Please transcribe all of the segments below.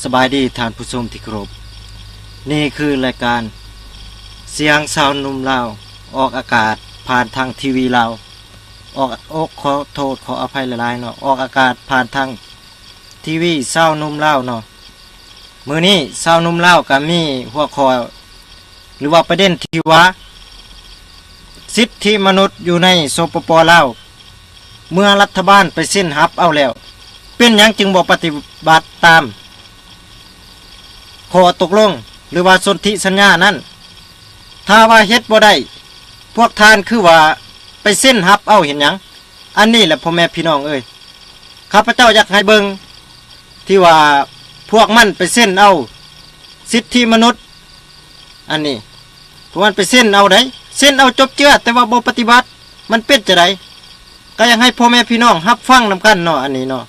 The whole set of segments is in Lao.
ສະບາຍດີທ່ານຜູ້ຊົມທີ່ເຄົາລົບ. ນີ້ຄືລາຍການສຽງຊາວໜຸ່ມລາວ ອອກອາກາດຜ່ານທາງທີວີລາວ. ອອກ ໂອ້ ຂໍໂທດ ຂໍອະໄພຫຼາຍໆເນາະ, ອອກອາກາດຜ່ານທາງທີວີຊາວໜຸ່ມລາວເນາະ. ມື້ນີ້ຊາວໜຸ່ມລາວກໍມີຫົວຂໍ້ ຫຼືວ່າປະເດັນທີ່ວ່າ ສິດທິມະນຸດຢູ່ໃນ ສປປ ລາວ ເມື່ອລັດຖະບານໄປເຊັນຮັບເອົາແລ້ວ ເປັນຫຍັງຈຶ່ງບໍ່ປະຕິບັດຕາມຂໍ້ຕົກລົງ ຫຼືວ່າສົນທິສັນຍານັ້ນ? ຖ້າວ່າເຮັດບໍ່ໄດ້ ພວກທ່ານຄືວ່າໄປເຊັນຮັບເອົາເຮັດຫຍັງ? ອັນນີ້ແຫຼະ ພໍ່ແມ່ພີ່ນ້ອງເອີຍ, ຂ້າພະເຈົ້າຢາກໃຫ້ເບິ່ງ ທີ່ວ່າພວກມັນໄປເຊັນເອົາສິດທິມະນຸດ ອັນນີ້ ພວກມັນໄປເຊັນເອົາໃດ໋ ເຊັນເອົາຈົບເຈື່ອ ແຕ່ວ່າບໍ່ປະຕິບັດ ມັນເປັນຈັ່ງໃດ? ກໍຢາກໃຫ້ພໍ່ແມ່ພີ່ນ້ອງຮັບຟັງນຳກັນເນາະ ອັນນີ້ເນາະ.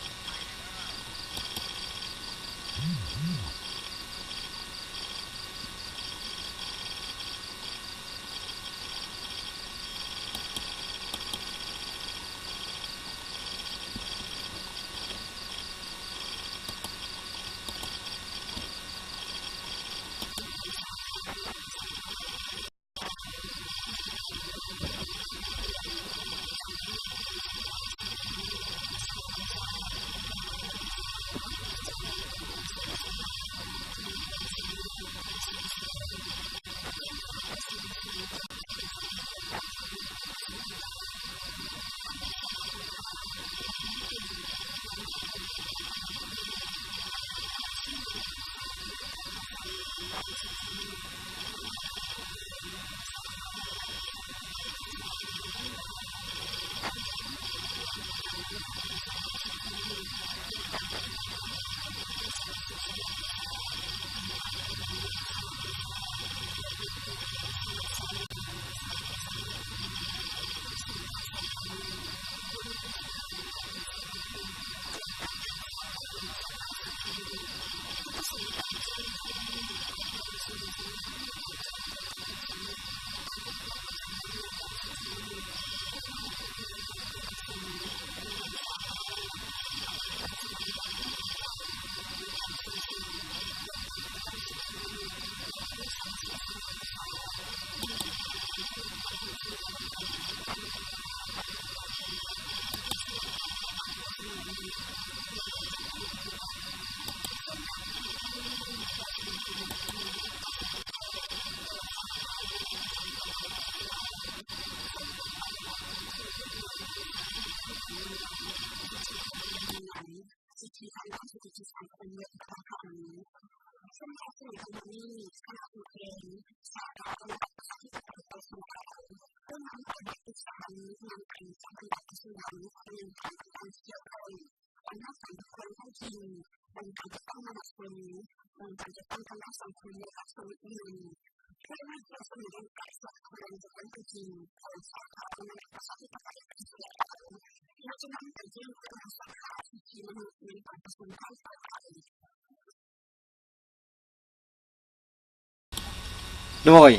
ໂດຍ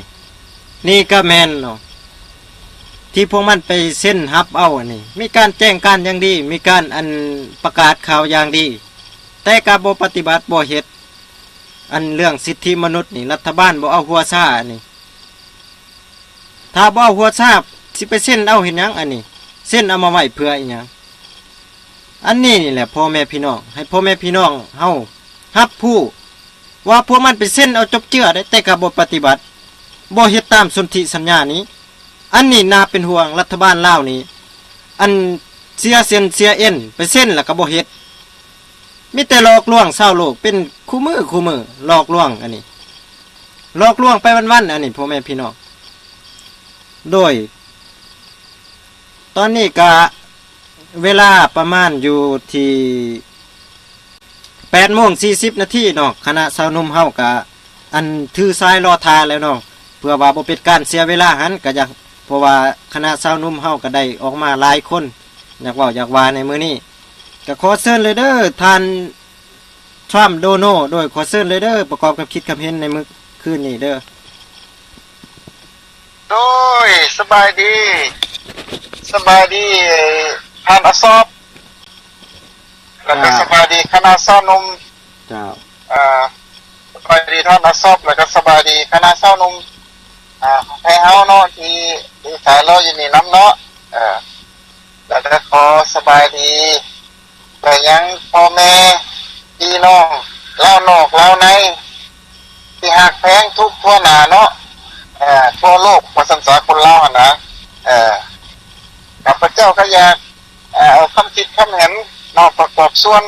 ນີ້ກໍແມ່ນເນາະ ທີ່ພວກມັນໄປເຊັນຮັບເອົາອັນນີ້ ມີການແຈ້ງການຢ່າງດີ ມີການ ອັນ ປະກາດຂ່າວຢ່າງດີ ແຕ່ກໍບໍ່ປະຕິບັດ ບໍ່ເຮັດ. ອັນເລື່ອງສິດທິມະນຸດນີ້ ລັດຖະບານບໍ່ເອົາຫົວຊາອັນນີ້. ຖ້າບໍ່ເອົາຫົວຊາ ຊິໄປເຊັນເອົາເຮັດຫຍັງອັນນີ້? ເຊັນເອົາມາໄວ້ເພື່ອອີຫຍັງ? ອັນນີ້ນີ້ແຫຼະ ພໍ່ແມ່ພີ່ນ້ອງ ໃຫ້ພໍ່ແມ່ພີ່ນ້ອງເຮົາຮັບຮູ້ວ່າ ພວກມັນໄປເຊັນເອົາຈົບເຈື່ອໄດ໋ ແຕ່ກໍບໍ່ປະຕິບັດ ບໍ່ເຮັດຕາມສົນທິສັນຍານີ້. ອັນນີ້ໜ້າເປັນຫ່ວງ ລັດຖະບານລາວນີ້ ອັນເສຍເສັ້ນເສຍເອັນ ໄປເຊັນແລ້ວກໍບໍ່ເຮັດ ມີແຕ່ຫຼອກລວງຊາວໂລກເປັນຄູ່ມື້ຄູ່ມື້ ຫຼອກລວງອັນນີ້ ຫຼອກລວງໄປວັນໆ ອັນນີ້ ພໍ່ແມ່ພີ່ນ້ອງ. ໂດຍ ຕອນນີ້ກະເວລາປະມານຢູ່ທີ່ແປດໂມງສີ່ສິບນາທີເນາະ ຄະນະຊາວໜຸ່ມເຮົາກະ ອັນ ຖືສາຍລໍຖ້າແລ້ວເນາະ ເພື່ອວ່າບໍ່ເປັນການເສຍເວລາຫັ້ນ ກະຢາກ ເພາະວ່າຄະນະຊາວໜຸ່ມເຮົາກະໄດ້ອອກມາຫຼາຍຄົນ ຢາກເວົ້າຢາກວ່າໃນມື້ນີ້ ກະຂໍເຊີນເລີຍເດີ ທ່ານ Trump Dono ໂດຍ ຂໍເຊີນເລີຍເດີ ປະກອບຄຳຄິດຄຳເຫັນໃນມື້ຄືນນີ້ເດີ. ໂດຍ ສະບາຍດີ ສະບາຍດີທ່ານອາຊອບ ແລ້ວກໍ ອ່າ ສະບາຍດີຄະນະຊາວໜຸ່ມ ເຈົ້າ ເອີ ດີທ່ານອາຊອບ ແລະກໍສະບາຍດີຄະນະຊາວໜຸ່ມ ອ່າ ຂອງໄທເຮົາເນາະ ທີ່ ທີ່ສາຍລໍຢູ່ນີ້ນຳເນາະ ເອີ ແລະກໍຂໍສະບາຍດີໄປຍັງພໍ່ແມ່ພີ່ນ້ອງລາວນອກລາວໃນ ທີ່ຮັກແພງທຸກທົ່ວໜ້າເນາະ ເອີ ທົ່ວໂລກວ່າຊັ້ນສາ ຄົນລາວຫັ້ນນະ ເອີ ຂ້າພະເຈົ້າກໍຢາກ ເອີ ເອົາຄຳຄິດຄຳເຫັນເນາະ ປະກອບສ່ວນ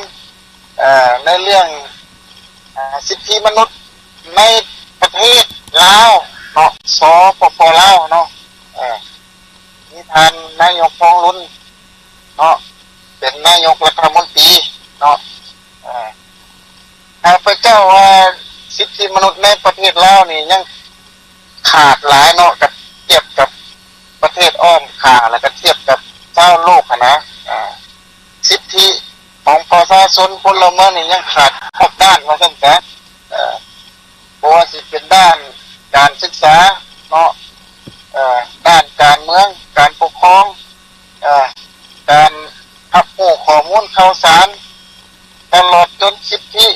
ເອີ ໃນເລື່ອງ ເອີ ສິດທິມະນຸດໃນປະເທດລາວເນາະ ສປປ ລາວເນາະ ເອີ ມີທ່ານນາຍົກ ທອງລຸນ ເນາະ ເປັນນາຍົກລັດຖະມົນຕີເນາະ ເອີ ຂ້າພະເຈົ້າວ່າສິດທິມະນຸດໃນປະເທດລາວນີ້ຍັງຂາດຫຼາຍເນາະ ກະທຽບກັບປະເທດອ້ອມຂ້າງ ແລະກະທຽບກັບຊາວໂລກຫັ້ນນະ ເອີ ສິດທິຂອງປະຊາຊົນພົນລະເມືອງນີ້ຍັງຂາດຮອບດ້ານວ່າຊັ້ນຊະ ເອີ ບໍ່ວ່າຊິເປັນດ້ານການສຶກສາເນາະ ເອີ ດ້ານການເມືອງ ການປົກຄອງ ເອີ ການຮັບຮູ້ຂໍ້ມູນຂ່າວສານ ຕະຫຼອດຈົນສິດທິ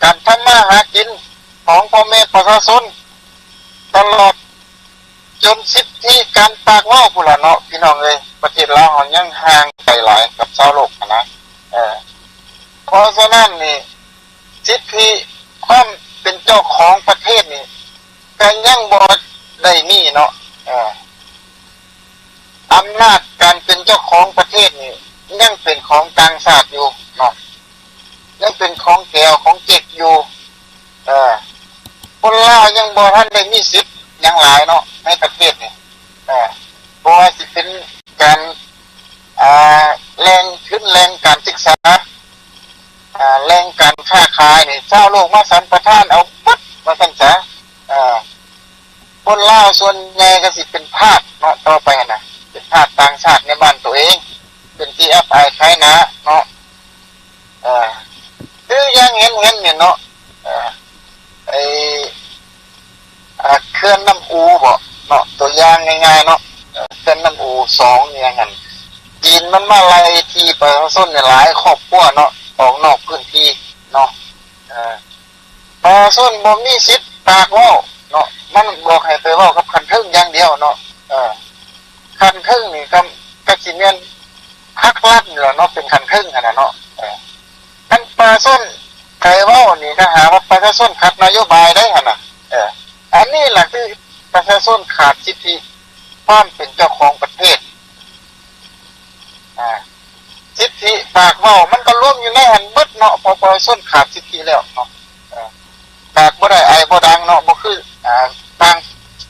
ການທຳມາຫາກິນຂອງພໍ່ແມ່ປະຊາຊົນ ຕະຫຼອດ ຈົນສິດທິການປາກເວົ້າພຸ້ນລະເນາະ ພີ່ນ້ອງເອີຍ ປະເທດລາວເຮົາຍັງຫ່າງໄກຫຼາຍກັບຊາວໂລກຫັ້ນນະ ເອີ ເພາະສະນັ້ນນີ້ ສິດທິຄວາມເປັນເຈົ້າຂອງປະເທດນີ້ ກໍຍັງບໍ່ໄດ້ມີເນາະ ເອີ ອຳນາດການເປັນເຈົ້າຂອງປະເທດນີ້ ຍັງເປັນຂອງຕ່າງຊາດຢູ່ເນາະ ຍັງເປັນຂອງແກວຂອງເຈັກຢູ່ ເອີ ຄົນລາວຍັງບໍ່ທັນໄດ້ມີສິດຫຍັງຫຼາຍເນາະ ໃນປະເທດນີ້ ເອີ ບໍ່ວ່າຊິເປັນການ ອ່າ ແຫຼ່ງທຶນ ແຫຼ່ງການສຶກສາ ອ່າ ແຫຼ່ງການຄ້າຂາຍນີ້ ຊາວໂລກມາສຳປະທານເອົາເບິດວ່າຊັ້ນຊະ ເອີ ຄົນລາວສ່ວນໃຫຍ່ກໍຊິເປັນທາດເນາະ ຕໍ່ໄປຫັ້ນນະ ເປັນທາດຕ່າງຊາດໃນບ້ານໂຕເອງ ເປັນທີ່ອັບອາຍຂາຍໜ້າເນາະ ເອີ ຄືຢ່າງເຫັນໆນີ້ເນາະ ເອີ ໄອ້ ອ່າ ເຂື່ອນນ້ຳອູບໍເນາະ ຕົວຢ່າງງ່າຍໆເນາະ ເອີ ເຂື່ອນນ້ຳອູສອງອີ່ຫຍັງຫັ້ນ ຈີນມັນມາໄລ່ທີ່ປະຊາຊົນນີ້ຫຼາຍຄອບຄົວເນາະ ອອກນອກພື້ນທີ່ເນາະ ເອີ ປະຊາຊົນບໍ່ມີສິດປາກເວົ້າເນາະ ມັນບອກໃຫ້ໄປເວົ້າກັບຂັ້ນເທິງຢ່າງດຽວເນາະ ເອີ ຂັ້ນເທິງນີ້ກໍ ກໍຊິແມ່ນພັກລັດນີ້ແຫຼະເນາະ ເປັນຂັ້ນເທິງຫັ້ນນະເນາະ ເອີ ຄັນປະຊາຊົນໄປເວົ້ານີ້ ກໍຫາວ່າປະຊາຊົນຂັດນະໂຍບາຍໄດ໋ຫັ້ນນະ ເອີ ອັນນີ້ລະຄືປະຊາຊົນຂາດສິດທິຄວາມເປັນເຈົ້າຂອງປະເທດ ອ່າ ສິດທິປາກເວົ້າມັນກໍລວມຢູ່ໃນຫັ້ນເບິດເນາະ ເພາະປະຊາຊົນຂາດສິດທິແລ້ວເນາະ ເອີ ປາກບໍ່ໄດ້ ໄອບໍ່ດັງເນາະ ບໍ່ຄື ອ່າ ຕ່າງ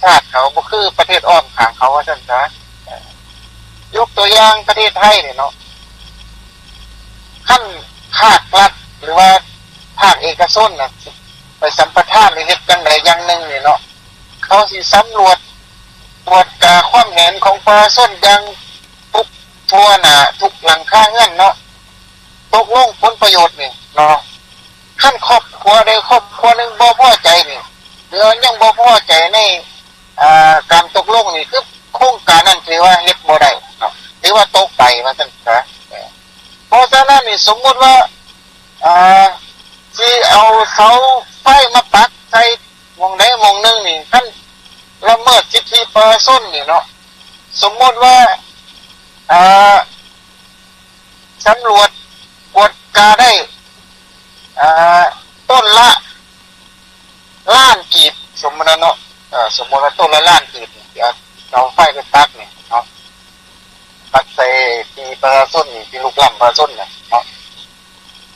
ຊາດເຂົາ ບໍ່ຄືປະເທດອ້ອມຂ້າງເຂົາວ່າຊັ້ນຊະ ເອີ ຍົກຕົວຢ່າງປະເທດໄທນີ້ເນາະ ຄັນພາກລັດ ຫຼືວ່າພາກເອກະຊົນນະ ໄປສຳປະທານ ຫຼືເຮັດຈັ່ງໃດຢ່າງໜຶ່ງນີ້ເນາະ ເຂົາຊິສຳຫຼວດກວດກາຄວາມເຫັນຂອງປະຊາຊົນຢ່າງທຸກທົ່ວໜ້າ ທຸກຫຼັງຄາເຮືອນເນາະ ຕົກລົງຜົນປະໂຫຍດນີ້ເນາະ ຄັນຄອບຄົວໃດຄອບຄົວໜຶ່ງບໍ່ພໍໃຈນີ້ ຫຼືວ່າຍັງບໍ່ພໍໃຈໃນ ອ່າ ການຕົກລົງນີ້ ຄືໂຄງການນັ້ນຖືວ່າເຮັດບໍ່ໄດ້ເນາະ ຖືວ່າຕົກໄປວ່າຊັ້ນຊະ ເພາະສະນັ້ນນີ້ ສົມມຸດວ່າ ອ່າ ຊິເອົາເສົາໄຟມາປັກໃສ່ໝ່ອງໃດໝ່ອງໜຶ່ງນີ້ ຄັນລະເມີດສິດທິປະຊາຊົນນີ້ເນາະ ສົມມຸດວ່າ ອ່າ ສຳຫຼວດກວດກາໄດ້ ອ່າ ຕົ້ນລະລ້ານກີບ ສົມມຸດເນາະ ເອີ ສົມມຸດວ່າຕົ້ນລະລ້ານກີບ ເອົາເສົາໄຟໄປປັກນີ້ເນາະ ປັກໃສ່ທີ່ປະຊາຊົນນີ້ ທີ່ລຸກລ້ຳປະຊາຊົນນີ້ເນາະ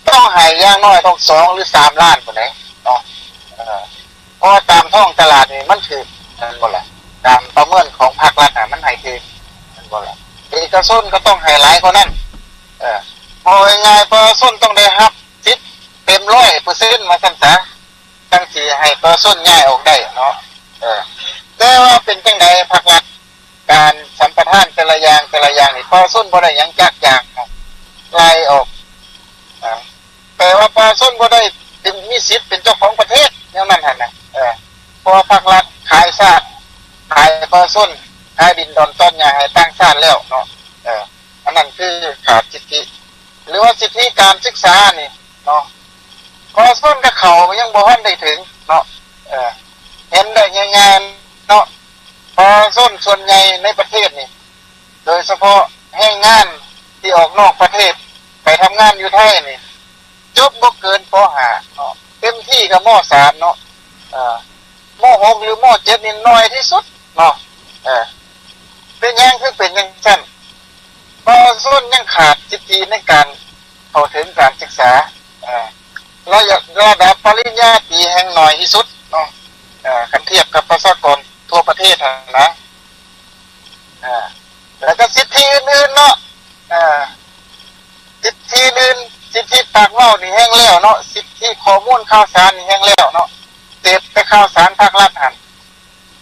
ຕ້ອງໃຫ້ຢ່າງໜ້ອຍຕ້ອງສອງ ຫຼື ສາມລ້ານພຸ້ນໃດເນາະ ເອີ ເພາະວ່າຕາມທ້ອງຕະຫຼາດນີ້ມັນຖືກ ແມ່ນບໍ່ລະ? ຕາມປະເມີນຂອງພາກລັດນະ ມັນໃຫ້ຖືກ ແມ່ນບໍ່ລະ? ເອກະຊົນກໍຕ້ອງໃຫ້ຫຼາຍກວ່ານັ້ນ ເອີ ເວົ້າງ່າຍໆ ປະຊາຊົນຕ້ອງໄດ້ຮັບສິດເຕັມຮ້ອຍເປີເຊັນວ່າຊັ້ນຊະ ຈັ່ງຊິໃຫ້ປະຊາຊົນຍ້າຍອອກໄດ້ເນາະ ເອີ ແຕ່ວ່າເປັນຈັ່ງໃດ ພາກລັດ ການສຳປະທານແຕ່ລະຢ່າງ ແຕ່ລະຢ່າງນີ້ ປະຊາຊົນບໍ່ໄດ້ຫຍັງຈັກຢ່າງ ໄລ່ອອກ ອາ ແປວ່າປະຊາຊົນບໍ່ໄດ້ເປັນ ມີສິດເປັນເຈົ້າຂອງປະເທດແນວນັ້ນຫັ້ນນະ ເອີ ເພາະວ່າພາກລັດຂາຍຊາດ ຂາຍປະຊາຊົນ ຂາຍດິນດອນຕອນຫຍ້າໃຫ້ຕ່າງຊາດແລ້ວເນາະ ເອີ ອັນນັ້ນຄືຂາດສິດທິ ຫຼືວ່າສິດທິການສຶກສານີ້ເນາະ ປະຊາຊົນກໍເຂົ້າຍັງບໍ່ທັນໄດ້ເຖິງ ເນາະ ເອີ ເຫັນໄດ້ງ່າຍໆເນາະ ປະຊາຊົນສ່ວນໃຫຍ່ໃນປະເທດນີ້ ໂດຍສະເພາະແຮງງານທີ່ອອກນອກປະເທດໄປທຳງານຢູ່ໄທນີ້ ຈົບບໍ່ເກີນ ປໍຫ້າ ເນາະ ເຕັມທີ່ກໍ ມໍສາມ ເນາະ ເອີ ມໍຫົກ ຫຼື ມໍເຈັດ ນີ້ໜ້ອຍທີ່ສຸດເນາະ ເອີ ເປັນຫຍັງຄືເປັນຈັ່ງຊັ້ນ? ປະຊາຊົນຍັງຂາດສິດທິໃນການເຂົ້າເຖິງການສຶກສາ ເອີ ລະ ລະດັບປະລິນຍາຕີແຮ່ງໜ້ອຍທີ່ສຸດເນາະ ເອີ ຄັນທຽບກັບປະຊາກອນທົ່ວປະເທດຫັ້ນນະ ເອີ ແລ້ວກໍສິດທິອື່ນໆເນາະ ເອີ ສິດທິອື່ນ ສິດທິປາກເວົ້ານີ້ແຮ່ງແລ້ວເນາະ ສິດທິຂໍ້ມູນຂ່າວສານນີ້ແຮ່ງແລ້ວເນາະ ເສບແຕ່ຂ່າວສານພາກລັດຫັ້ນ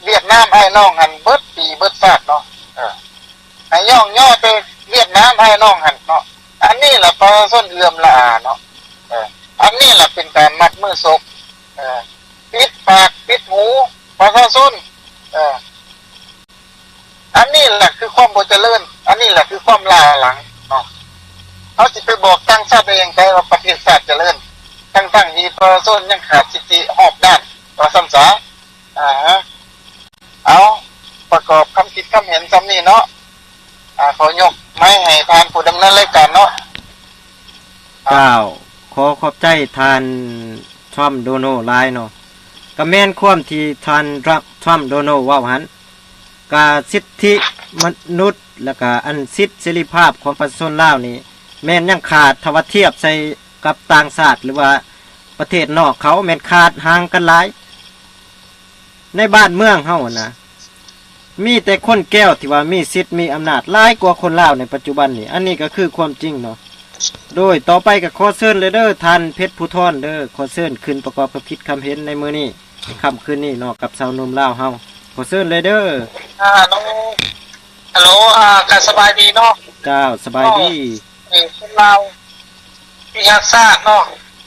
ຫວຽດນາມອ້າຍນ້ອງຫັ້ນເບິດປີເບິດຊາດເນາະ ເອີ ໃຫ້ຍ້ອງຍໍແຕ່ຫວຽດນາມອ້າຍນ້ອງຫັ້ນເນາະ ອັນນີ້ລະປະຊາຊົນເອື້ອມລະອາເນາະ ເອີ ອັນນີ້ລະເປັນການມັດມືສົກ ເອີ ປິດປາກປິດຫູປະຊາຊົນ ເອີ ອັນນີ້ລະຄືຄວາມບໍ່ຈະເລີນ ອັນນີ້ລະຄືຄວາມລ້າຫຼັງເນາະ ເຮົາຊິໄປບອກຕ່າງຊາດໄດ້ຈັ່ງໃດວ່າປະເທດຊາດຈະເລີນ ທັງໆທີ່ປະຊາຊົນຍັງຂາດສິດທິຮອບດ້ານ ວ່າຊັ້ນສາ ອາ ເອົາ ປະກອບຄຳຄິດຄຳເຫັນສ່ຳນີ້ເນາະ ອາ ຂໍຍົກໄມໃຫ້ທ່ານຜູ້ດຳເນີນລາຍການເນາະ. ເຈົ້າ ຂໍຂອບໃຈທ່ານ Trump Donald ຫຼາຍເນາະ ກະແມ່ນຄວາມທີ່ທ່ານ Trump Donald ເວົ້າຫັ້ນ ກະສິດທິມະນຸດ ແລະກະອັນສິດເສລີພາບຂອງປະຊາຊົນລາວນີ້ ແມ່ນຍັງຂາດ ຖ້າວ່າທຽບໃສ່ກັບຕ່າງຊາດ ຫຼືວ່າປະເທດນອກເຂົາ ແມ່ນຂາດຫ່າງກັນຫຼາຍ. ໃນບ້ານເມືອງເຮົາຫັ້ນນະ ມີແຕ່ຄົນແກ້ວທີ່ວ່າມີສິດມີອຳນາດຫຼາຍກວ່າຄົນລາວໃນປັດຈຸບັນນີ້ ອັນນີ້ກໍຄືຄວາມຈິງເນາະ. ໂດຍ ຕໍ່ໄປກໍຂໍເຊີນເລີຍເດີ ທ່ານເພັດພູທອນເດີ ຂໍເຊີນຂຶ້ນປະກອບຄຳຄິດຄຳເຫັນໃນມື້ນີ້ ໃນຄ່ຳຄືນນີ້ເນາະ ກັບຊາວໜຸ່ມລາວເຮົາ ຂໍເຊີນເລີຍເດີ. ອາ ຮັລໂຫຼ ອາ ກະສະບາຍດີເນາະ. ເຈົ້າ ສະບາຍດີ. ເອີ ຄົນລາວທີ່ຮັກຊາດເນາະ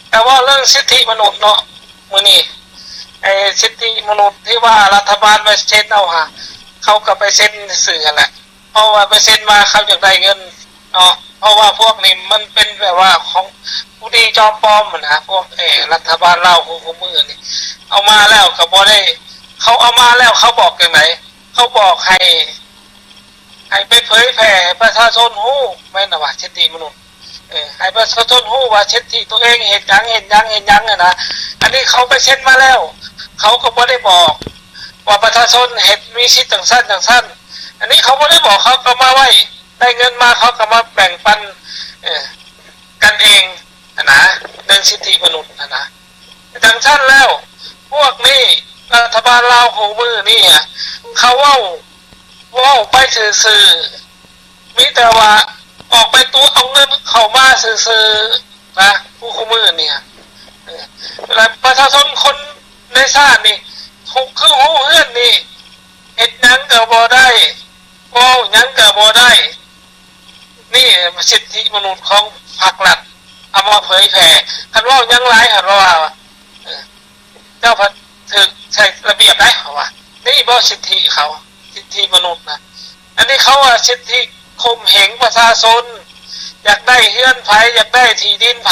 ແຕ່ເວົ້າເລື່ອງສິດທິມະນຸດເນາະ ມື້ນີ້ ໄອ້ສິດທິມະນຸດທີ່ວ່າລັດຖະບານໄປເຊັນເອົາຫາ ເຂົາກໍໄປເຊັນຊື່ຫັ້ນແຫຼະ ເພາະວ່າໄປເຊັນວ່າເຂົາຢາກໄດ້ເງິນເນາະ ເພາະວ່າພວກນີ້ມັນເປັນແບບວ່າຂອງຜູ້ດີຈອມປອມຫັ້ນນະ ພວກ ເອີ ລັດຖະບານລາວຂອງຄູ່ມື້ນີ້ ເອົາມາແລ້ວກໍບໍ່ໄດ້ ເຂົາເອົາມາແລ້ວເຂົາບອກຈັ່ງໃດ? ເຂົາບອກໃຫ້ ໃຫ້ໄປເຜີຍແຜ່ໃຫ້ປະຊາຊົນຮູ້ ແມ່ນນະວ່າ ສິດທິມະນຸດ ເອີ ໃຫ້ປະຊາຊົນຮູ້ວ່າສິດທິຕົວເອງເຮັດຫຍັງ ເຮັດຫຍັງ ເຮັດຫຍັງຫັ້ນນະ. ອັນນີ້ເຂົາໄປເຊັນມາແລ້ວ ເຂົາກໍບໍ່ໄດ້ບອກວ່າປະຊາຊົນເຮັດ ມີສິດຈັ່ງຊັ້ນຈັ່ງຊັ້ນ. ອັນນີ້ເຂົາບໍ່ໄດ້ບອກ ເຂົາກໍມາໄວ້ ໄດ້ເງິນມາເຂົາກໍມາແບ່ງປັນ ເອີ ກັນເອງຫັ້ນນະ ເລື່ອງສິດທິມະນຸດຫັ້ນນະ. ຈັ່ງຊັ້ນແລ້ວ ພວກນີ້ ລັດຖະບານລາວຂອງມື້ນີ້ ເຂົາເວົ້າ ເວົ້າໄປຊື່ໆ ມີແຕ່ວ່າອອກໄປຕົວະເອົາເງິນເຂົ້າມາຊື່ໆ ນະ ຜູ້ ຄູ່ມື້ນີ້ ເອີ ແລະ ປະຊາຊົນຄົນໃນຊາດນີ້ ທຸກຄືຮູ້ເຮືອນນີ້ ເຮັດຫຍັງກໍບໍ່ໄດ້ ເວົ້າຫຍັງກໍບໍ່ໄດ້. ນີ້ສິດທິມະນຸດຂອງພັກລັດ ເອົາມາເຜີຍແຜ່. ຄັນເວົ້າຫຍັງຫຼາຍ ຄັນວ່າ ເອີ ເຈົ້າພັດຖືກໃສ່ລະບຽບໄດ໋ ເຂົາວ່າ. ນີ້ບໍ່ສິດທິເຂົາ ສິດທິມະນຸດນະ. ອັນນີ້ເຂົາວ່າສິດທິຂົ່ມເຫງປະຊາຊົນ ຢາກໄດ້ເຮືອນໃຜ ຢາກໄດ້ທີ່ດິນໃຜ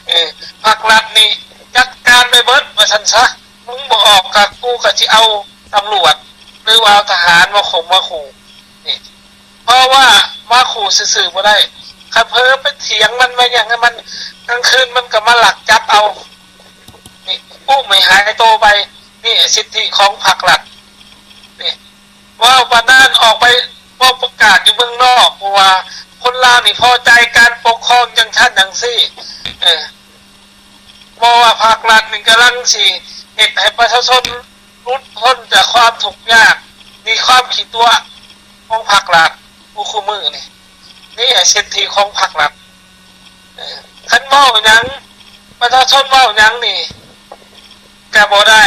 ເອີ ພັກລັດນີ້ຈັດການໄປເບິດ ວ່າຊັ້ນຊະ. ມຶງບໍ່ອອກກະ ກູກະຊິເອົາຕຳຫຼວດ ຫຼືວ່າເອົາທະຫານມາຂົ່ມມາຂູ່ນີ້. ເພາະວ່າມາຂູ່ຊື່ໆບໍ່ໄດ້ ຄັນເຜີໄປຖຽງມັນ ມາຫຍັງໃຫ້ມັນ ກາງຄືນມັນກໍມາລັກຈັບເອົາ ນີ້ ປຸ້ມໃຫ້ຫາຍໂຕໄປ. ນີ້ສິດທິຂອງພັກລັດ ນີ້ ເວົ້າປານນັ້ນ ອອກໄປເວົ້າປະກາດຢູ່ເມືອງນອກ ເພາະວ່າຄົນລາວນີ້ພໍໃຈການປົກຄອງຈັ່ງຊັ້ນຈັ່ງຊີ້ ເອີ ເພາະວ່າພັກລັດນີ້ກຳລັງຊິເຮັດໃຫ້ປະຊາຊົນ ຫຼຸດພົ້ນຈາກຄວາມທຸກຍາກ ມີຄວາມຂີ້ຕົວະຂອງພັກລັດ ຜູ້ ຄູ່ມື້ນີ້. ນີ້ສິດທິຂອງພັກລັດ ເອີ ຄັນເວົ້າຫຍັງ ປະຊາຊົນເວົ້າຫຍັງນີ້ ກະບໍ່ໄດ້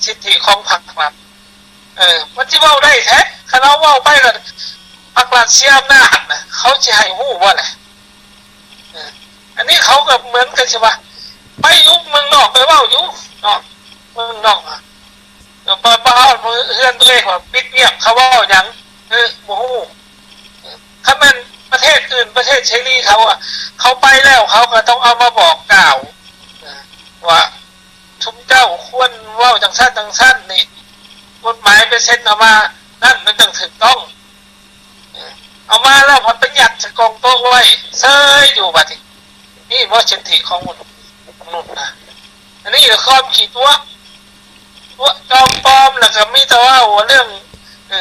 ສິດທິຂອງພັກລັດ ເອີ ມັນຊິເວົ້າໄດ້ແທ້ ຄັນເຮົາເວົ້າໄປລະ ພັກລັດເສຍອຳນາດນະ ເຂົາຊິໃຫ້ຮູ້ບໍ່ລະ? ອັນນີ້ເຂົາກໍເໝືອນກັນຊິວ່າ ໄປຢູ່ເມືອງນອກ ໄປເວົ້າຢູ່ເນາະ ເມືອງນອກ ເອີ ບໍ່ ບໍ່ຮອດເຮືອນຕົວເອງວ່າປິດງຽບ ເຂົາເວົ້າຫຍັງ ເອີ ບໍ່ຮູ້. ເອີ ຄັນແມ່ນປະເທດອື່ນ ປະເທດເສລີເຂົາອະ ເຂົາໄປແລ້ວ ເຂົາກໍຕ້ອງເອົາມາບອກກ່າວ ເອີ ວ່າ ຊຸມເຈົ້າຄວນເວົ້າຈັ່ງຊັ້ນຈັ່ງຊັ້ນນີ້ ກົດໝາຍໄປເຊັນເອົາມານັ້ນ ມັນຈັ່ງຖືກຕ້ອງ. ເອີ ເອົາມາແລ້ວພັດໄປຍັດໃສ່ກອງໂຕະໄວ້ເຊີຍຢູ່ບັດນີ້. ນີ້ບໍ່ສິດທິຂອງມະນຸດນະ? ອັນນີ້ກໍຄວາມຂີ້ຕົວະ ຕົວະຈອມປອມ ແລ້ວກໍມີແຕ່ເວົ້າເລື່ອງ ເອີ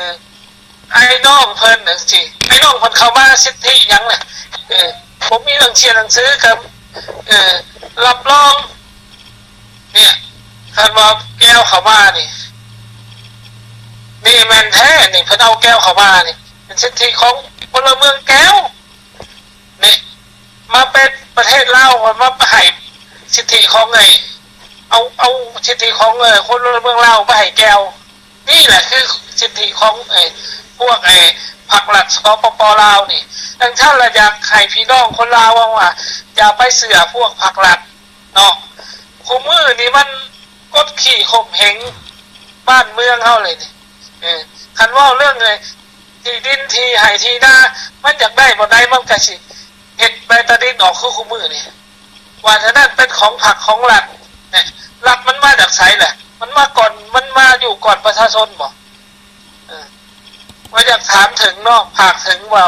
ອ້າຍນ້ອງເພິ່ນຈັ່ງຊີ້ ອ້າຍນ້ອງເພິ່ນເຂົ້າມາສິດທິຫຍັງນະ? ເອີ ບໍ່ມີໜັງເສຍໜັງສືກັບ ເອີ ຮັບຮອງ. ເນຍ ຄັນວ່າແກວເຂົ້າມານີ້ ນີ້ແມ່ນແທ້ ນີ້ເພິ່ນເອົາແກວເຂົ້າມານີ້ ເປັນສິດທິຂອງພົນລະເມືອງແກວ. ນີ້ມາເປັນປະເທດລາວ ມາໃຫ້ສິດທິຂອງໄອ້ ເອົາ ເອົາສິດທິຂອງ ເອີ ຄົນເມືອງລາວໄປໃຫ້ແກວ. ນີ້ແຫຼະຄືສິດທິຂອງ ເອີ ພວກ ເອີ ພັກລັດ ສປປ ລາວນີ້. ດັ່ງຊັ້ນລະ ຢາກໃຫ້ພີ່ນ້ອງຄົນລາວເວົ້າວ່າ ຢ່າໄປເຊື່ອພວກພັກລັດເນາະ. ຄູ່ມື້ນີ້ມັນກົດຂີ່ຂົ່ມເຫງບ້ານເມືອງເຮົາເລີຍນີ້. ເອີ ຄັນເວົ້າເລື່ອງ ເອີ ທີ່ດິນທີ່ໄຮ່ທີ່ນາ ມັນຢາກໄດ້ບ່ອນໃດ ມັນກໍຊິເຮັດໃບຕາດິນອອກຄືຄູ່ມື້ນີ້ ວ່າສະນັ້ນເປັນຂອງພັກຂອງລັດ. ແນ່ ລັດມັນມາຈາກໃສລະ? ມັນມາກ່ອນ ມັນມາຢູ່ກ່ອນປະຊາຊົນບໍ? ເອີ ວ່າຢາກຖາມເຖິງເນາະ ຝາກເຖິງວ່າ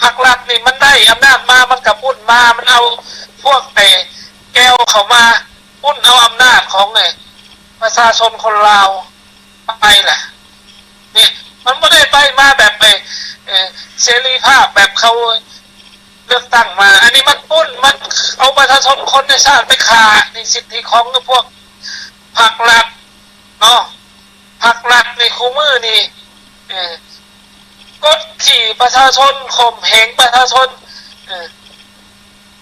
ພັກລັດນີ້ມັນໄດ້ອຳນາດມາ ມັນກໍປຸ້ນມາ ມັນເອົາພວກໄອ້ແກວເຂົ້າມາປຸ້ນເອົາອຳນາດຂອງໄອ້ປະຊາຊົນຄົນລາວ ໄປລະ. ນີ້ມັນບໍ່ໄດ້ໄປມາແບບໄປ ເອີ ເສລີພາບແບບເຂົາເລືອກຕັ້ງມາ. ອັນນີ້ມັນປຸ້ນ ມັນເອົາປະຊາຊົນຄົນໃນຊາດໄປຂ້າ. ນີ້ສິດທິຂອງພວກພັກລັດເນາະ. ພັກລັດໃນຄູ່ມື້ນີ້ ເອີ ກົດຂີ່ປະຊາຊົນ ຂົ່ມເຫງປະຊາຊົນ. ເອີ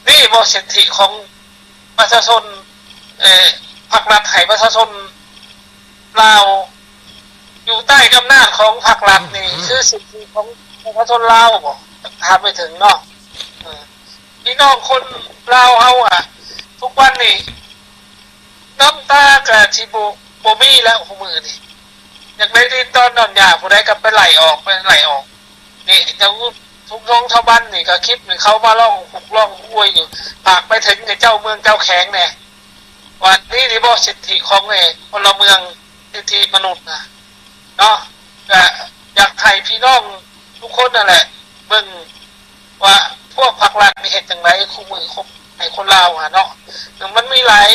ນີ້ບໍ່ສິດທິຂອງ ປະຊາຊົນ ເອີ ພັກລັດໃຫ້ປະຊາຊົນລາວ ຢູ່ໃຕ້ອຳນາດຂອງພັກລັດນີ້ ອືມ ຄືສິດທິຂອງປະຊາຊົນລາວບໍ? ຖາມໄປເຖິງເນາະ ເອີ ພີ່ນ້ອງຄົນລາວເຮົາອະ ທຸກວັນນີ້ນ້ຳຕາກະຊິບໍ່ ບໍ່ມີແລ້ວ ຄູ່ມື້ນີ້ ຢາກໄດ້ດິນດອນດອນຫຍ້າ ຜູ້ໃດກໍໄປໄລ່ອອກ ໄປໄລ່ອອກ. ນີ້ເຈົ້າທຸກຊົງຊາວບ້ານນີ້ກໍຄລິບນີ້ເຂົາມາຮ້ອງຮຸກຮ້ອງໂຫຍຢູ່ ຝາກໄປເຖິງເຈົ້າເມືອງເຈົ້າແຂວງແດ່ ວ່ານີ້ນີ້ບໍ່ສິດທິຂອງ ເອີ ພົນລະເມືອງ ສິດທິມະນຸດນະເນາະ. ກະຢາກໃຫ້ພີ່ນ້ອງທຸກຄົນນັ້ນແຫຼະເບິ່ງວ່າພວກພັກລັດນີ້ເຮັດຈັ່ງໃດຄູ່ມື້ໃຫ້ຄົນລາວຫັ້ນເນາະ. ມັນມີຫຼາຍ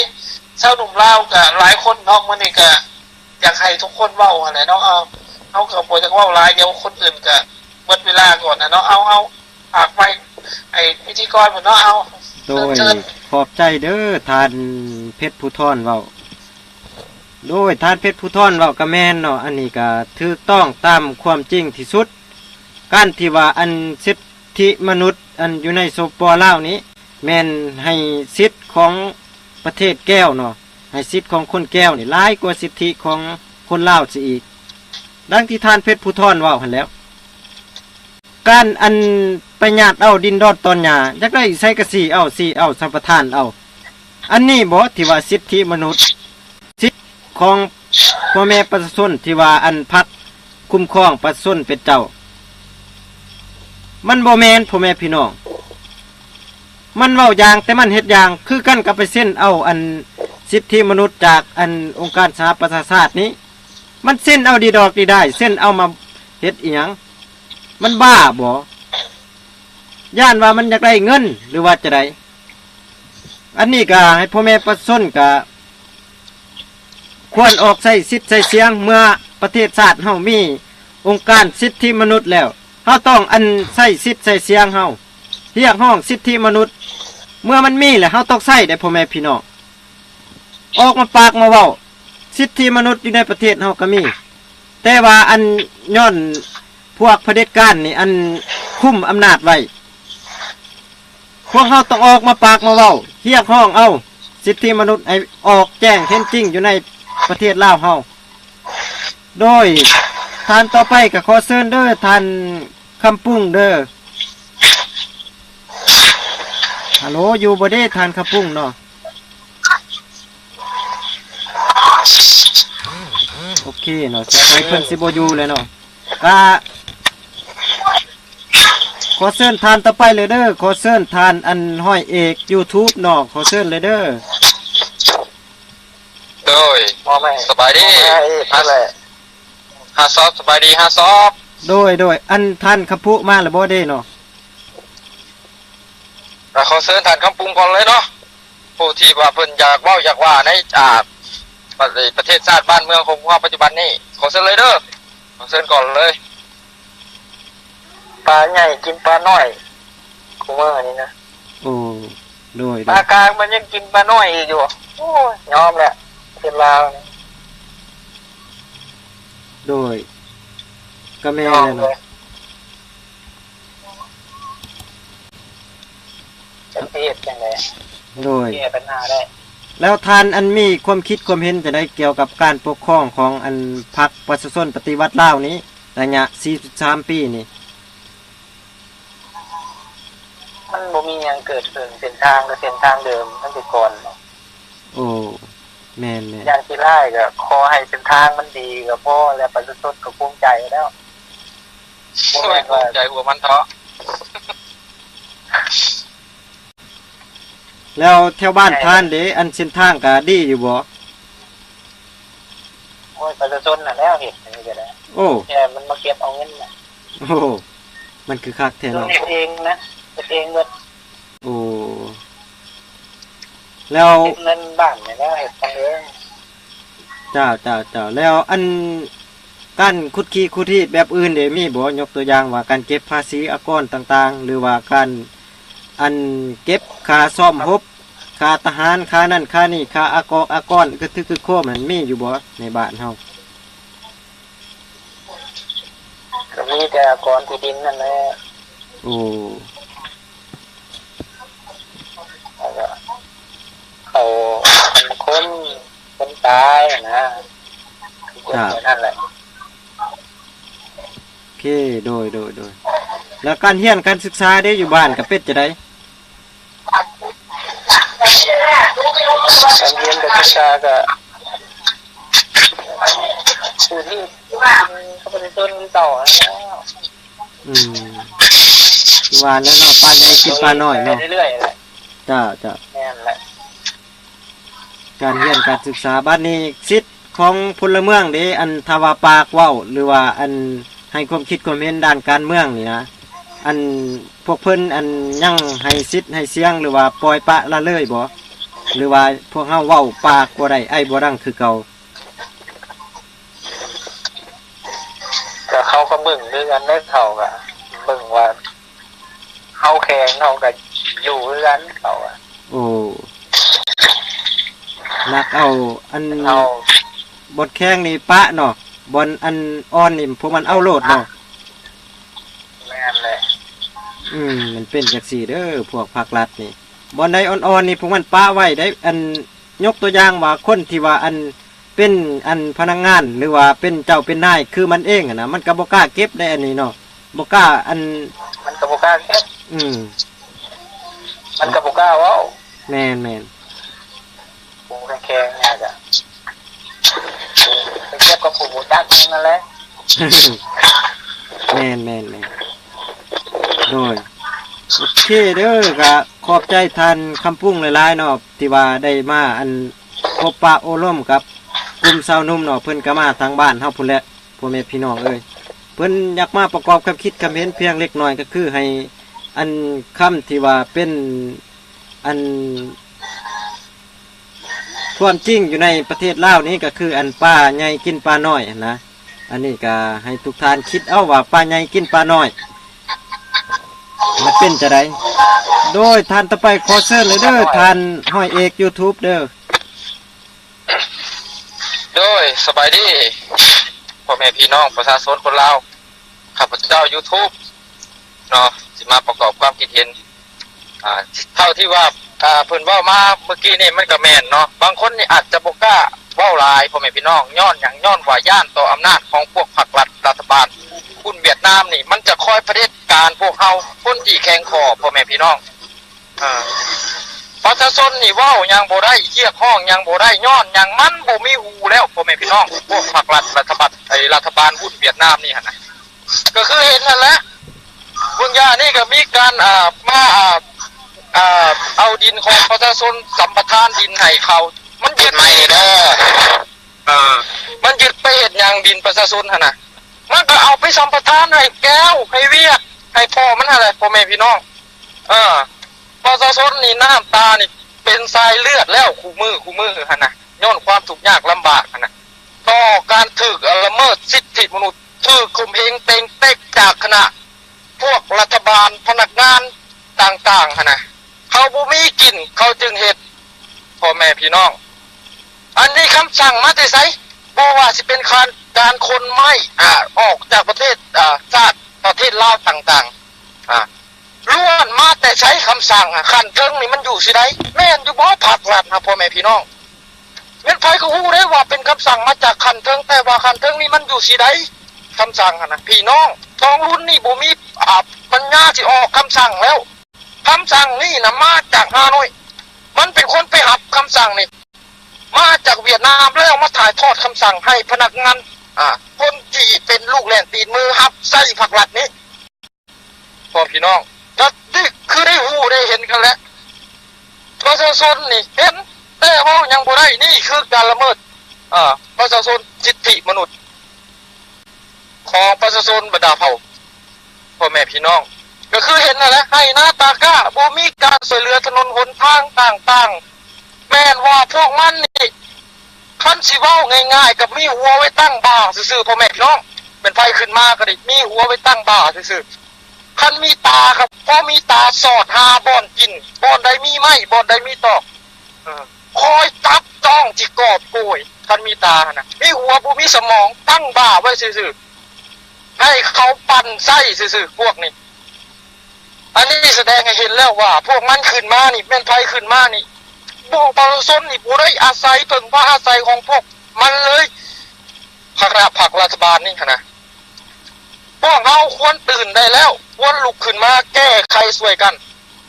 ຊາວໜຸ່ມລາວກະຫຼາຍຄົນເນາະ ມື້ນີ້ກະ ຢາກໃຫ້ທຸກຄົນເວົ້າຫັ້ນແຫຼະເນາະ. ເຮົາ ເຮົາກໍບໍ່ຢາກເວົ້າຫຼາຍ ດຽວຄົນອື່ນກໍເບິດເວລາກ່ອນນະເນາະ. ເອົາ ເອົາ ຝາກໄວ້ໃຫ້ພິທີກອນເພິ່ນເນາະ. ເອົາ ໂດຍ ເຊີນ ຂອບໃຈເດີທ່ານເພັດພູທອນເວົ້າ. ໂດຍ ທ່ານເພັດພູທອນເວົ້າກໍແມ່ນເນາະ. ອັນນີ້ກໍຖືກຕ້ອງຕາມຄວາມຈິງທີ່ສຸດ. ການທີ່ວ່າອັນສິດທິມະນຸດອັນຢູ່ໃນ ສປປ ລາວນີ້ ແມ່ນໃຫ້ສິດຂອງປະເທດແກວເນາະ, ໃຫ້ສິດຂອງຄົນແກວນີ້ຫຼາຍກວ່າສິດທິຂອງຄົນລາວເສຍອີກ, ດັ່ງທີ່ທ່ານເພັດພູທອນເວົ້າຫັ້ນແຫຼ້ວ. ການອັນໄປຍາດເອົາດິນດອນຕອນຫຍ້າ ຢາກໄດ້ໃສກະຊິເອົາ ຊິເອົາສຳປະທານເອົາ, ອັນນີ້ບໍທີ່ວ່າສິດທິມະນຸດ? ສິດຂອງພໍ່ແມ່ປະຊາຊົນທີ່ວ່າອັນພັກຄຸ້ມຄອງປະຊາຊົນເປັນເຈົ້າ, ມັນບໍ່ແມ່ນ ພໍ່ແມ່ພີ່ນ້ອງ. ມັນເວົ້າຢ່າງ ແຕ່ມັນເຮັດຢ່າງ. ຄືກັນກັບໄປເຊັນເອົາອັນສິດທິມະນຸດຈາກອັນອົງການສະຫະປະຊາຊາດນີ້, ມັນເຊັນເອົາດີດອກດີດາຍ, ເຊັນເອົາມາເຮັດອີ່ຫຍັງ? ມັນບ້າບໍ? ຢ້ານວ່າມັນຢາກໄດ້ເງິນ ຫຼືວ່າຈະໃດ? ອັນນີ້ກໍໃຫ້ພໍ່ແມ່ປະຊາຊົນກໍຄວນອອກໃຊ້ສິດໃຊ້ສຽງ. ເມື່ອປະເທດຊາດເຮົາມີອົງການສິດທິມະນຸດແລ້ວ, ເຮົາຕ້ອງອັນໃຊ້ສິດໃຊ້ສຽງເຮົາ, ຮຽກຮ້ອງສິດທິມະນຸດ. ເມື່ອມັນມີແລ້ວ ເຮົາຕ້ອງໃຊ້ເດ້ ພໍ່ແມ່ພີ່ນ້ອງ. ອອກມາປາກມາເວົ້າ, ສິດທິມະນຸດຢູ່ໃນປະເທດເຮົາກໍມີ, ແຕ່ວ່າອັນຍ້ອນພວກຜະເດັດການນີ້ ອັນຄຸມອຳນາດໄວ້. ພວກເຮົາຕ້ອງອອກມາປາກມາເວົ້າ, ຮຽກຮ້ອງເອົາສິດທິມະນຸດໃຫ້ອອກແຈ້ງເຫັນຈິງຢູ່ໃນປະເທດລາວເຮົາ. ໂດຍ ທ່ານຕໍ່ໄປກໍຂໍເຊີນເດີ ທ່ານຄຳປຸງເດີ. ຮັລໂຫຼ ຢູ່ບໍ່ເດທ່ານຄຳປຸງເນາະ? ໂອເຄເນາະ, ສົງໄສເພິ່ນຊິບໍ່ຢູ່ແລ້ວເນາະ. ກະ ຂໍເຊີນທ່ານຕໍ່ໄປເລີຍເດີ, ຂໍເຊີນທ່ານອັນຮ້ອຍເອກ YouTube ເນາະ, ຂໍເຊີນເລີຍເດີ. ໂດ ໂດຍ ມອບໃຫ້ ສະບາຍດີ ມອບໃຫ້ອີກນັ້ນແຫຼະ ຮາຊອບ ສະບາຍດີ ຮາຊອບ. ໂດຍ ໂດຍ ອັນທ່ານຄຳພຸມາແລ້ວບໍ່ເດເນາະ? ກໍຂໍເຊີນທ່ານຄຳປຸງກ່ອນເລີຍເນາະ ຜູ້ທີ່ວ່າເພິ່ນຢາກເວົ້າຢາກວ່າໃນ ອ່າ ປະ ປະເທດຊາດບ້ານເມືອງຂອງພວກເຮົາປັດຈຸບັນນີ້ ຂໍເຊີນເລີຍເດີ ຂໍເຊີນກ່ອນເລີຍ. ປາໃຫຍ່ກິນປານ້ອຍ ຄູ່ມື້ນີ້ນະ. ໂອ້ ໂດຍ ໂດຍ ປາກາງມັນຍັງກິນປານ້ອຍອີກຢູ່. ໂອ້ຍ ຍອມແຫຼະ ເປັນລາວນີ້. ໂດຍ ກໍແມ່ນແຫຼະເນາະ. ຈັກຊິເຮັດຈັ່ງໃດ ໂດຍ ແກ້ບັນຫາໄດ້. ແລ້ວທ່ານ ອັນ ມີຄວາມຄິດຄວາມເຫັນຈັ່ງໃດກ່ຽວກັບການປົກຄອງຂອງ ອັນ ພັກປະຊາຊົນປະຕິວັດລາວນີ້ ໄລຍະສີ່ສິບສາມປີນີ້? ມັນບໍ່ມີຫຍັງເກີດຂຶ້ນ ເສັ້ນທາງກໍເສັ້ນທາງເດີມຕັ້ງແຕ່ກ່ອນ. ໂອ້ ແມ່ນໆ ຢ່າງຊິຮ້າຍກໍຂໍໃຫ້ເສັ້ນທາງມັນດີກໍພໍແລ້ວ ປະຊາຊົນກໍພູມໃຈແລ້ວ. ໂອ້ຍ ພູມໃຈຫົວມັນເທາະ. ແລ້ວແຖວບ້ານທ່ານເດ ອັນເສັ້ນທາງກະດີຢູ່ບໍ່? ໂອ້ຍ ປະຊາຊົນຫັ້ນແຫຼ້ວເຮັດອັນນີ້ກໍໄດ້. ໂອ້ ແຕ່ມັນມາເກັບເອົາເງິນນະ. ໂອ້ ມັນຄືຄັກແທ້ເນາະ ເຮັດເອງນະ ເຮັດເອງເບິດ. ໂອ້ ແລ້ວເຮັດເງິນບ້ານນີ້ແຫຼະ ເຮັດຂອງເອງ. ເຈົ້າ ເຈົ້າ ເຈົ້າ. ແລ້ວອັນ ການຂຸດຂີ້ຂຸດຮີດແບບອື່ນເດ ມີບໍ່? ຍົກຕົວຢ່າງວ່າການເກັບພາສີອາກອນຕ່າງໆ ຫຼືວ່າການ ອັນ ເກັບຄ່າຊ້ອມຮົບ ຄ່າທະຫານ ຄ່ານັ້ນຄ່ານີ້ ຄ່າອາກອກອາກອນ ກະຖືກຄືໂຄມຫັ້ນ ມີຢູ່ບໍ່ໃນບ້ານເຮົາ? ກໍມີແຕ່ອາກອນທີ່ດິນນັ້ນແຫຼະ. ໂອ້ ແລ້ວກໍເຂົ້າ ອັນ ຄົນ ຄົນຕາຍຫັ້ນນະ ເກັບໄວ້ນັ້ນແຫຼະ. ໂອເຄ ໂດຍ ໂດຍ ໂດຍ. ແລ້ວການຮຽນການສຶກສາເດ ຢູ່ບ້ານກໍເປັນຈັ່ງໃດ? ການຮຽນການສຶກສາກໍ ຢູ່ທີ່ ເຂົາບໍ່ໄດ້ສົນເຈົ້າຫັ້ນແຫຼ້ວ. ອືມ ຄືວ່າແລ້ວເນາະ ປາໃຫຍ່ກິນປານ້ອຍເນາະ. ເລື້ອຍໆແຫຼະ. ເຈົ້າ ເຈົ້າ. ແມ່ນແຫຼະ. ການຮຽນການສຶກສາ ບາດນີ້ສິດຂອງພົນລະເມືອງເດ ອັນ ຖ້າວ່າປາກເວົ້າ ຫຼືວ່າ ອັນ ໃຫ້ຄວາມຄິດຄວາມເຫັນດ້ານການເມືອງນີ້ນະ ອັນ ພວກເພິ່ນ ອັນ ຍັງໃຫ້ສິດໃຫ້ສຽງ ຫຼືວ່າປ່ອຍປະລະເລີຍບໍ່? ຫຼືວ່າພວກເຮົາເວົ້າປາກບໍ່ໄດ້ ໄອບໍ່ດັງຄືເກົ່າ? ກໍເຂົາກໍເບິ່ງຄືກັນເດ້ ເຂົາກໍເບິ່ງວ່າເຮົາແຂງ ເຮົາກໍຢູ່ຄືກັນ ເຂົາກໍ. ໂອ້ ລັກເອົາອັນ ເອົາ ບ່ອນແຂງນີ້ປະເນາະ ບ່ອນອັນອ່ອນນີ້ພວກມັນເອົາໂລດເນາະ. ແມ່ນແຫຼະ. ອືມ ມັນເປັນຈັ່ງຊີ້ເດີ ພວກພັກລັດນີ້ ບ່ອນໃດອ່ອນໆນີ້ພວກມັນປະໄວ້ໄດ້ ອັນ ຍົກຕົວຢ່າງວ່າຄົນທີ່ວ່າ ອັນ ເປັນ ອັນ ພະນັກງານ ຫຼືວ່າເປັນເຈົ້າເປັນນາຍຄືມັນເອງຫັ້ນນະ ມັນກໍບໍ່ກ້າເກັບໄດ້ອັນນີ້ເນາະ ບໍ່ກ້າ ອັນ ມັນກໍບໍ່ກ້າເກັບ. ອືມ ມັນກໍບໍ່ກ້າເວົ້າ. ແມ່ນໆ ຜູ້ແຂງໆນີ້ກໍໄປເກັບກັບຜູ້ບໍ່ຈັກນັ້ນແຫຼະ. ແມ່ນໆໆ ໂດຍ ໂອເຄເດີ ກໍຂອບໃຈທ່ານຄຳປຸງຫຼາຍໆເນາະ ທີ່ວ່າໄດ້ມາ ອັນ ພົບປະໂອ້ລົມກັບກຸ່ມຊາວໜຸ່ມເນາະ ເພິ່ນກໍມາທາງບ້ານເຮົາພຸ້ນແຫຼະ ພໍ່ແມ່ພີ່ນ້ອງເອີຍ. ເພິ່ນຢາກມາປະກອບຄຳຄິດຄຳເຫັນພຽງເລັກນ້ອຍ ກໍຄືໃຫ້ ອັນ ຄຳທີ່ວ່າເປັນ ອັນ ຄວາມຈິງຢູ່ໃນປະເທດລາວນີ້ ກໍຄື ອັນ ປາໃຫຍ່ກິນປານ້ອຍຫັ້ນນະ. ອັນນີ້ກໍໃຫ້ທຸກທ່ານຄິດເອົາວ່າ ປາໃຫຍ່ກິນປານ້ອຍ ມັນເປັນຈັ່ງໃດ? ໂດຍ ທ່ານຕໍ່ໄປ ຂໍເຊີນເລີຍເດີ ທ່ານຮ້ອຍເອກ YouTube ເດີ. ໂດຍ ສະບາຍດີ ພໍ່ແມ່ພີ່ນ້ອງປະຊາຊົນຄົນລາວ. ຂ້າພະເຈົ້າ YouTube ເນາະ ຊິມາປະກອບຄວາມຄິດເຫັນ ອ່າ ເທົ່າທີ່ວ່າ ອ່າ ເພິ່ນເວົ້າມາເມື່ອກີ້ນີ້ ມັນກໍແມ່ນເນາະ. ບາງຄົນນີ້ອາດຈະບໍ່ກ້າເວົ້າຫຼາຍ ພໍ່ແມ່ພີ່ນ້ອງ. ຍ້ອນຫຍັງ? ຍ້ອນວ່າຢ້ານຕໍ່ອຳນາດຂອງພວກພັກລັດ ລັດຖະບານຮຸ່ນຫວຽດນາມນີ້ ມັນຈະຄອຍຜະເດັດການພວກເຮົາ ຄົນທີ່ແຂງຄໍ ພໍ່ແມ່ພີ່ນ້ອງ. ເອີ ປະຊາຊົນນີ້ເວົ້າຫຍັງບໍ່ໄດ້ ຮຽກຮ້ອງຫຍັງບໍ່ໄດ້ ຍ້ອນຫຍັງ? ມັນບໍ່ມີຫູແລ້ວ ພໍ່ແມ່ພີ່ນ້ອງ. ພວກພັກລັດ ລັດຖະບານ ໄອ້ລັດຖະບານຮຸ່ນຫວຽດນາມນີ້ຫັ້ນນະ ກໍຄືເຫັນຫັ້ນແຫຼະ ເບິ່ງຢ່າງນີ້ກໍມີການ ອ່າ ມາ ອ່າ ເອົາດິນຂອງປະຊາຊົນ ສຳປະທານດິນໃຫ້ເຂົາ ມັນຍຶດໄມ້ນີ້ເດີ ເອີ ມັນຍຶດໄປເຮັດຫຍັງດິນປະຊາຊົນຫັ້ນນະ? ມັນກໍເອົາໄປສຳປະທານໃຫ້ແກ້ວ ໃຫ້ວຽກ ໃຫ້ພໍ່ມັນຫັ້ນແຫຼະ ພໍ່ແມ່ພີ່ນ້ອງ. ເອີ ປະຊາຊົນນີ້ນ້ຳຕານີ້ເປັນສາຍເລືອດແລ້ວ ຄູ່ມື້ ຄູ່ມື້ຫັ້ນນະ ຍ້ອນຄວາມທຸກຍາກລຳບາກຫັ້ນນະ ຕໍ່ການຖືກລະເມີດສິດທິມະນຸດ ຖືກຂົ່ມເຫງເຕັງເຕັກຈາກຄະນະ ພວກລັດຖະບານ ພະນັກງານຕ່າງໆຫັ້ນນະ ເຂົາບໍ່ມີກິນ ເຂົາຈຶ່ງເຮັດ ພໍ່ແມ່ພີ່ນ້ອງ. ອັນນີ້ຄຳສັ່ງມາແຕ່ໃສ? ບໍ່ວ່າຊິເປັນການ ການຂົນໄມ້ ອາ ອອກຈາກປະເທດ ອາ ຊາດ ປະເທດລາວຕ່າງໆ ອາ ລ້ວນມາແຕ່ໃສຄຳສັ່ງ? ຂັ້ນເທິງນີ້ມັນຢູ່ຊິໃດ? ແມ່ນຢູ່ບໍ່ພັກລັດນະ ພໍ່ແມ່ພີ່ນ້ອງ? ແມ່ນໃຜກໍຮູ້ເດ້ວ່າເປັນຄຳສັ່ງມາຈາກຂັ້ນເທິງ ແຕ່ວ່າຂັ້ນເທິງນີ້ມັນຢູ່ຊິໃດ? ຄຳສັ່ງຫັ້ນນະ ພີ່ນ້ອງ ສອງລຸ້ນນີ້ບໍ່ມີ ອາ ປັນຍາຊິອອກຄຳສັ່ງແລ້ວ. ຄຳສັ່ງນີ້ນະມາຈາກຮ່າໂນ້ຍ ມັນເປັນຄົນໄປຮັບຄຳສັ່ງນີ້ ມາຈາກຫວຽດນາມ ແລ້ວມາຖ່າຍທອດຄຳສັ່ງໃຫ້ພະນັກງານ ອາ ຄົນທີ່ເປັນລູກແລ່ນຕີນມືຮັບໃຊ້ພັກລັດນີ້. ພໍ່ແມ່ພີ່ນ້ອງ ກໍຄືໄດ້ຮູ້ໄດ້ເຫັນກັນແຫຼະ ປະຊາຊົນນີ້ເຫັນ ແຕ່ເວົ້າຫຍັງບໍ່ໄດ້ ນີ້ຄືການລະເມີດ ເອີ ປະຊາຊົນ ສິດທິມະນຸດຂອງປະຊາຊົນບັນດາເຜົ່າ ພໍ່ແມ່ພີ່ນ້ອງ ກໍຄືເຫັນຫັ້ນແຫຼະ ໄຮ່ນາຕາກ້າ ບໍ່ມີການຊ່ວຍເຫຼືອຖະໜົນຫົນທາງຕ່າງໆ. ແມ່ນວ່າພວກມັນນີ້ ຄັນຊິເວົ້າງ່າຍໆ ກໍມີຫົວໄວ້ຕັ້ງບ່າຊື່ໆ ພໍ່ແມ່ພີ່ນ້ອງ ແມ່ນໃຜຂຶ້ນມາກໍໄດ້ມີຫົວໄວ້ຕັ້ງບ່າຊື່ໆ. ຄັນມີຕາກໍພໍມີຕາສອດຫາບ່ອນກິນ ບ່ອນໃດມີໄມ້ ບ່ອນໃດມີຕອກ ເອີ ຄອຍຈັບຈ້ອງຊິກອບໂກຍ. ຄັນມີຕາຫັ້ນນະ ມີຫົວບໍ່ມີສະໝອງ ຕັ້ງບ່າໄວ້ຊື່ໆ ໃຫ້ເຂົາປັ່ນໃຊ້ຊື່ໆ ພວກນີ້. ອັນນີ້ສະແດງໃຫ້ເຫັນແລ້ວວ່າ ພວກມັນຂຶ້ນມານີ້ ແມ່ນໃຜຂຶ້ນມານີ້ ພວກປະຊາຊົນນີ້ບໍ່ໄດ້ອາໄສ ເພິ່ງພາອາໄສຂອງພວກມັນເລີຍ. ຄະນະພັກລັດຖະບານນີ້ຫັ້ນນະ ພວກເຮົາຄວນຕື່ນໄດ້ແລ້ວ ຄວນລຸກຂຶ້ນມາແກ້ໄຂຊ່ວຍກັນ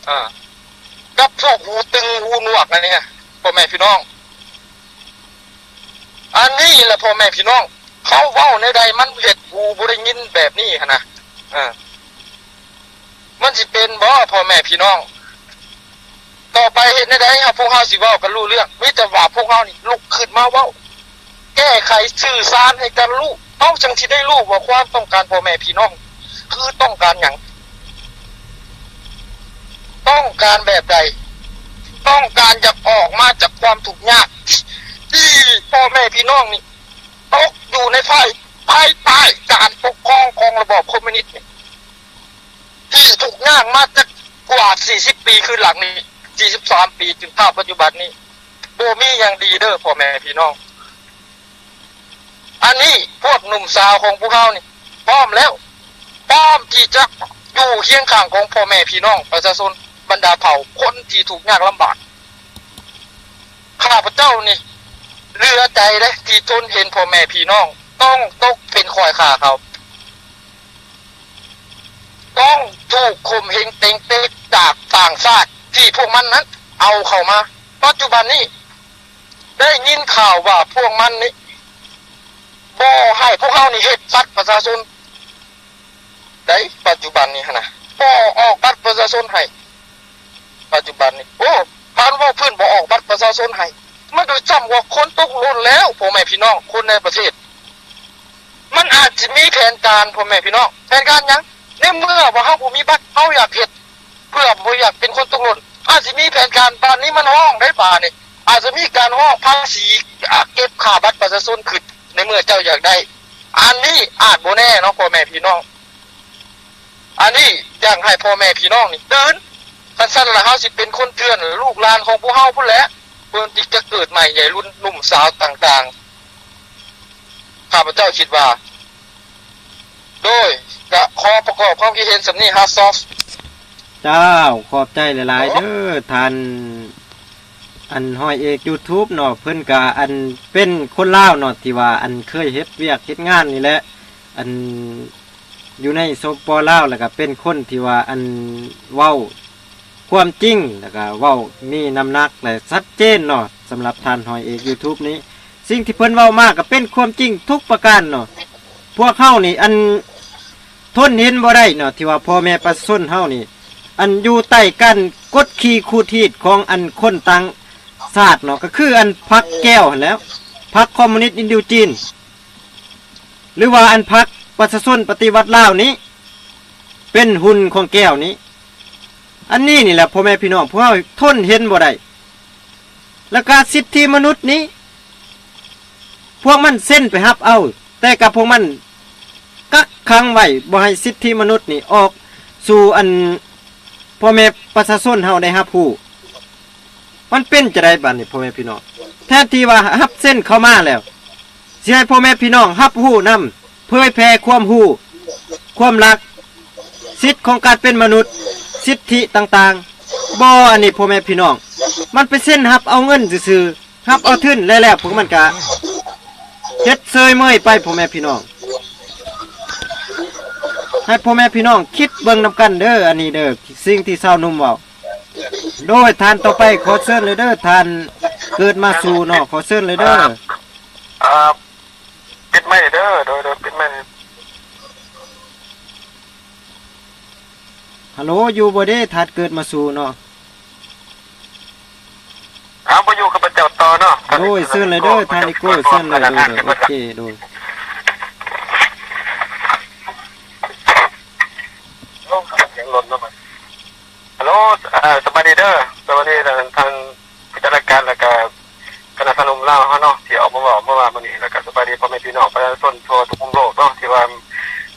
ອາ ກັບພວກຫູຕຶງຫູໜວກອັນນີ້ ພໍ່ແມ່ພີ່ນ້ອງ. ອັນນີ້ແຫຼະ ພໍ່ແມ່ພີ່ນ້ອງ ເຂົາເວົ້າແນວໃດ ມັນເຮັດຫູບໍ່ໄດ້ຍິນແບບນີ້ຫັ້ນນະ ເອີ ມັນຊິເປັນບໍ່ ພໍ່ແມ່ພີ່ນ້ອງ? ຕໍ່ໄປເຮັດແນວໃດ ເຮົາ ພວກເຮົາຊິເວົ້າກັນຮູ້ເລື່ອງ? ມີແຕ່ວ່າພວກເຮົານີ້ລຸກຂຶ້ນມາເວົ້າ ແກ້ໄຂ ສື່ສານໃຫ້ກັນຮູ້ ເຮົາຈັ່ງຊິໄດ້ຮູ້ວ່າຄວາມຕ້ອງການພໍ່ແມ່ພີ່ນ້ອງຄືຕ້ອງການຫຍັງ? ຕ້ອງການແບບໃດ? ຕ້ອງການຢາກອອກມາຈາກຄວາມທຸກຍາກ ທີ່ພໍ່ແມ່ພີ່ນ້ອງນີ້ຕົກຢູ່ໃນພາຍ ພາຍໃຕ້ການປົກຄອງຂອງລະບອບຄອມມູນິດນີ້ ທີ່ທຸກຍາກມາຈັກກວ່າສີ່ສິບປີຄືນຫຼັງນີ້ ສີ່ສິບສາມປີ ຈົນເທົ່າປັດຈຸບັນນີ້ ບໍ່ມີຫຍັງດີເດີ ພໍ່ແມ່ພີ່ນ້ອງ. ອັນນີ້ພວກໜຸ່ມສາວຂອງພວກເຮົານີ້ ພ້ອມແລ້ວ ພ້ອມທີ່ຈະຢູ່ຄຽງຂ້າງຂອງພໍ່ແມ່ພີ່ນ້ອງປະຊາຊົນ ບັນດາເຜົ່າຄົນທີ່ທຸກຍາກລຳບາກ. ຂ້າພະເຈົ້ານີ້ເຫຼືອໃຈເດ້ ທີ່ທົນເຫັນພໍ່ແມ່ພີ່ນ້ອງຕ້ອງຕົກເປັນຂ້ອຍຂ້າເຂົາ ຕ້ອງຖືກຂົ່ມເຫງເຕັງເຕັກຈາກຕ່າງຊາດ ທີ່ພວກມັນນັ້ນເອົາເຂົ້າມາ. ປັດຈຸບັນນີ້ໄດ້ຍິນຂ່າວວ່າພວກມັນນີ້ບໍ່ໃຫ້ພວກເຮົານີ້ເຮັດບັດປະຊາຊົນ ໃດ໋ ປັດຈຸບັນນີ້ຫັ້ນນະ ບໍ່ອອກບັດປະຊາຊົນໃຫ້. ປັດຈຸບັນນີ້ ໂອ້ ຄັນເວົ້າພື້ນບໍ່ອອກບັດປະຊາຊົນໃຫ້ ມັນກໍສ່ຳກວ່າຄົນຕົກຫຼົ່ນແລ້ວ ພໍ່ແມ່ພີ່ນ້ອງຄົນໃນປະເທດ. ມັນອາດຊິມີແຜນການ ພໍ່ແມ່ພີ່ນ້ອງ ແຜນການຫຍັງ? ໃນເມື່ອວ່າເຮົາບໍ່ມີບັດ ເຮົາຢາກເຮັດ ເພື່ອບໍ່ຢາກເປັນຄົນຕົກຫຼົ່ນ ອາດຊິມີແຜນການ. ບາດນີ້ມັນຮ້ອງໄດ໋ ບາດນີ້ ອາດຈະມີການຮ້ອງພາສີ ອາ ເກັບຄ່າບັດປະຊາຊົນຂຶ້ນ ໃນເມື່ອເຈົ້າຢາກໄດ້. ອັນນີ້ອາດບໍ່ແນ່ເນາະ ພໍ່ແມ່ພີ່ນ້ອງ. ອັນນີ້ຢາກໃຫ້ພໍ່ແມ່ພີ່ນ້ອງນີ້ຕື່ນ. ຄັນຊັ້ນລະ ເຮົາຊິເປັນຄົນເຖື່ອນ ລູກຫຼານຂອງພວກເຮົາພຸ້ນແຫຼະ ເພິ່ນທີ່ຈະເກີດໃໝ່ໃຫຍ່ລຸ້ນ ໜຸ່ມສາວຕ່າງໆ ຂ້າພະເຈົ້າຄິດວ່າ. ໂດຍ ກະຂໍປະກອບຄວາມຄິດເຫັນສ່ຳນີ້. ຮາຊອບ ເຈົ້າ ຂອບໃຈຫຼາຍໆເດີທ່ານ ອັນ ຮ້ອຍເອກຢູທູບເນາະ ເພິ່ນກະ ອັນ ເປັນຄົນລາວເນາະ ທີ່ວ່າ ອັນ ເຄີຍເຮັດວຽກເຮັດງານນີ້ແຫຼະ ອັນ ຢູ່ໃນ ສປປ ລາວ ແລ້ວກະເປັນຄົນທີ່ວ່າ ອັນ ເວົ້າຄວາມຈິງ ແລ້ວກະເວົ້າມີນ້ຳໜັກ ແລະ ຊັດເຈນເນາະ. ສຳລັບທ່ານຮ້ອຍເອກຢູທູບນີ້ ສິ່ງທີ່ເພິ່ນເວົ້າມາກໍເປັນຄວາມຈິງທຸກປະການເນາະ. ພວກເຮົານີ້ ອັນ ທົນເຫັນບໍ່ໄດ້ເນາະ ທີ່ວ່າພໍ່ແມ່ປະຊາຊົນເຮົານີ້ ອັນ ຢູ່ໃຕ້ການກົດຂີ່ຂູດຮີດຂອງ ອັນ ຄົນຕ່າງ ຊາດເນາະ ກໍຄືອັນພັກແກ້ວຫັ້ນແຫຼະ ພັກຄອມມູນິດອິນໂດຈີນ ຫຼືວ່າອັນພັກປະຊາຊົນປະຕິວັດລາວນີ້ ເປັນຫຸ່ນຂອງແກ້ວນີ້. ອັນນີ້ນີ້ແຫຼະ ພໍ່ແມ່ພີ່ນ້ອງ ພວກເຮົາທົນເຫັນບໍ່ໄດ້. ແລ້ວກະສິດທິມະນຸດນີ້ ພວກມັນເຊັນໄປຮັບເອົາ ແຕ່ກະພວກມັນກັກຂັງໄວ້ ບໍ່ໃຫ້ສິດທິມະນຸດນີ້ອອກສູ່ອັນ ພໍ່ແມ່ປະຊາຊົນເຮົາໄດ້ຮັບຮູ້. ມັນເປັນຈັ່ງໃດບາດນີ້ ພໍ່ແມ່ພີ່ນ້ອງ? ແທນທີ່ວ່າຮັບເຊັນເຂົ້າມາແລ້ວ ຊິໃຫ້ພໍ່ແມ່ພີ່ນ້ອງຮັບຮູ້ນຳ ເຜີຍແຜ່ຄວາມຮູ້ ຄວາມລັກ ສິດຂອງການເປັນມະນຸດ ສິດທິຕ່າງໆ. ບໍ່ ອັນນີ້ພໍ່ແມ່ພີ່ນ້ອງ ມັນໄປເຊັນຮັບເອົາເງິນຊື່ໆ ຮັບເອົາທຶນ ແລ້ວໆ ພວກມັນກະເຮັດເຊີຍເມີຍໄປ ພໍ່ແມ່ພີ່ນ້ອງ. ໃຫ້ພໍ່ແມ່ພີ່ນ້ອງຄິດເບິ່ງນຳກັນເດີ ອັນນີ້ເດີ ສິ່ງທີ່ຊາວໜຸ່ມເວົ້າ. ໂດຍ ທ່ານຕໍ່ໄປ ຂໍເຊີນເລີຍເດີ ທ່ານເກີດມາສູ່ເນາະ ຂໍເຊີນເລີຍເດີ. ອ່າ ປິດໄມເດີ ໂດຍ ໂດຍ ປິດໄມ. ຮັລໂຫຼ ຢູ່ບໍ່ເດ ທ່ານເກີດມາສູ່ເນາະ? ເອົາ ບໍ່ຢູ່ ຂ້າພະເຈົ້າຕໍ່ເນາະ. ໂດຍ ເຊີນເລີຍເດີ ທ່ານເອໂກ ເຊີນເລີຍ ໂດຍ ໂດຍ ໂອເຄ ໂດຍ. ໂອ້ ສຽງລົດເນາະ. ຮັລໂຫຼ ເອີ ສະບາຍດີເດີ ສະບາຍດີທ່ານ ທ່ານຜູ້ຈັດລາຍການ ແລ້ວກະຄະນະຊາວໜຸ່ມລາວເຮົາເນາະ ທີ່ອອກມາເວົ້າ ມາວ່າມື້ນີ້ ແລ້ວກະສະບາຍດີພໍ່ແມ່ພີ່ນ້ອງປະຊາຊົນທົ່ວທຸກມຸມໂລກເນາະ ທີ່ວ່າ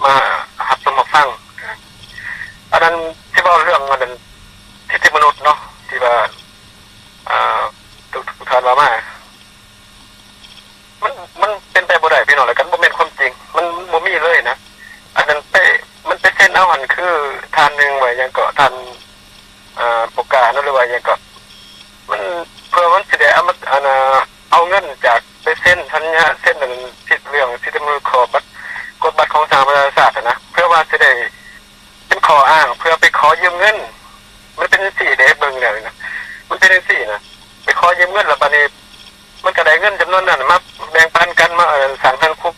ມາຮັບຊົມຮັບຟັງ. ອັນນັ້ນ ຊິເວົ້າເລື່ອງອັນນັ້ນ ສິດທິມະນຸດເນາະ ທີ່ວ່າ ອ່າ ທຸກ ທຸກທ່ານເວົ້າມາ ມັນ ມັນເປັນໄປບໍ່ໄດ້ພີ່ນ້ອງ ແລ້ວກໍບໍ່ແມ່ນຄວາມຈິງ ມັນ ມັນບໍ່ມີເລີຍນະ. ອັນນັ້ນໄປ ມັນໄປເຊັນເອົາຫັ້ນ ຄືທ່ານໜຶ່ງວ່າຫຍັງເກາະ ທ່ານ ອ່າ ໂປກາເນາະ ຫຼືວ່າຫຍັງເກາະ ມັນ ເພື່ອມັນຊິໄດ້ເອົາມາ ອັນນ່າ ເອົາເງິນຈາກໄປເຊັນສັນຍາ ເຊັນອັນ ເລື່ອງສິດທິມະນຸດ ຂໍບັດ ກົດບັດຂອງສະຫະປະຊາຊາດຫັ້ນນະ ເພື່ອວ່າຊິໄດ້ ເປັນຂໍ້ອ້າງເພື່ອໄປຂໍຢືມເງິນ ມັນເປັນຈັ່ງຊີ້ເດ້ ເບິ່ງແລ້ວນີ້ນະ ມັນເປັນຈັ່ງຊີ້ນະ ໄປຂໍຢືມເງິນ ແລ້ວບາດນີ້ມັນກໍໄດ້ເງິນຈຳນວນນັ້ນມາແບ່ງປັນກັນ ມາ ເອີ ສ້າງເຮືອນຄຸກ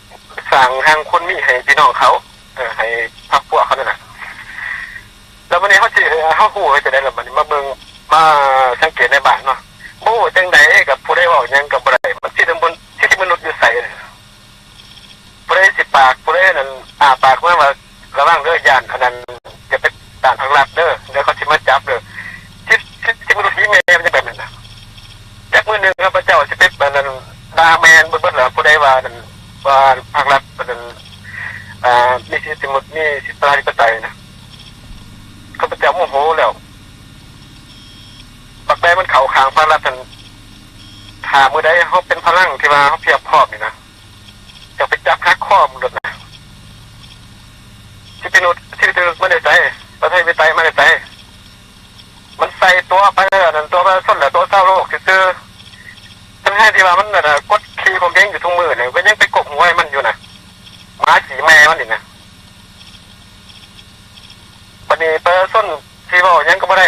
ສ້າງຫ້າງຄົນມີໃຫ້ພີ່ນ້ອງເຂົາ ເອີ ໃຫ້ພັກພວກເຂົານັ້ນນະ. ແລ້ວບາດນີ້ເຮົາຊິ ເຮົາຮູ້ເຮັດຈັ່ງໃດລະບາດນີ້ ມາເບິ່ງ ມາສັງເກດໃນບ້ານເນາະ ບໍ່ຮູ້ຈັ່ງໃດ ກັບຜູ້ໃດເວົ້າຫຍັງກໍບໍ່ໄດ້ ມັນສິດທິມະນຸດ ສິດທິມະນຸດຢູ່ໃສ? ຜູ້ໃດຊິປາກ ຜູ້ໃດນັ້ນອ້າປາກມາວ່າ ລະວັງເດີ ຢ້ານອັນນັ້ນ ຢ່າໄປຕ້ານພາກລັດເດີ ດຽວເຂົາຊິມາຈັບເດີ. ສິດ ສິດທິມະນຸດອີ່ແມ່ມັນຈັ່ງແບບນັ້ນນະ. ຈັກມື້ໜຶ່ງຂ້າພະເຈົ້າຊິໄປອັນນັ້ນ ດ່າແມ່ນເບິດໆ ລະ ຜູ້ໃດວ່ານັ້ນ ວ່າພາກລັດອັນນັ້ນ ອ່າ ມີສິດທິມະນຸດ ມີສິດປະຊາທິປະໄຕນະ ຂ້າພະເຈົ້າໂມໂຫແລ້ວ. ບັກໃດມັນເຂົ້າຂ້າງພາກລັດຫັ້ນ ຖ້າມື້ໃດເຮົາເປັນພະລັງທີ່ວ່າເຮົາພຽບພ້ອມນີ້ນະ ຈະໄປຈັບຫັກຄໍມັນໂລດນະ. ສິດທິມະນຸດ ສິດທິມະນຸດມາແຕ່ໃສ? ປະຊາທິປະໄຕມາແຕ່ໃສ? ມັນໃສ່ຕົວປະ ອັນນັ້ນ ຕົວປະຊາຊົນ ແລະ ຕົວຊາວໂລກຊື່ໆ. ທັງທີ່ວ່າມັນ ອັນ ກົດຂີ່ຂົ່ມເຫງຢູ່ທຸກມື້ນີ້ ກໍຍັງໄປກົບຫົວໃຫ້ມັນຢູ່ນະ ໝາຂີ້ແມ່ມັນນີ້ນະ. ບັດນີ້ປະຊາຊົນຊິເວົ້າຫຍັງກໍບໍ່ໄດ້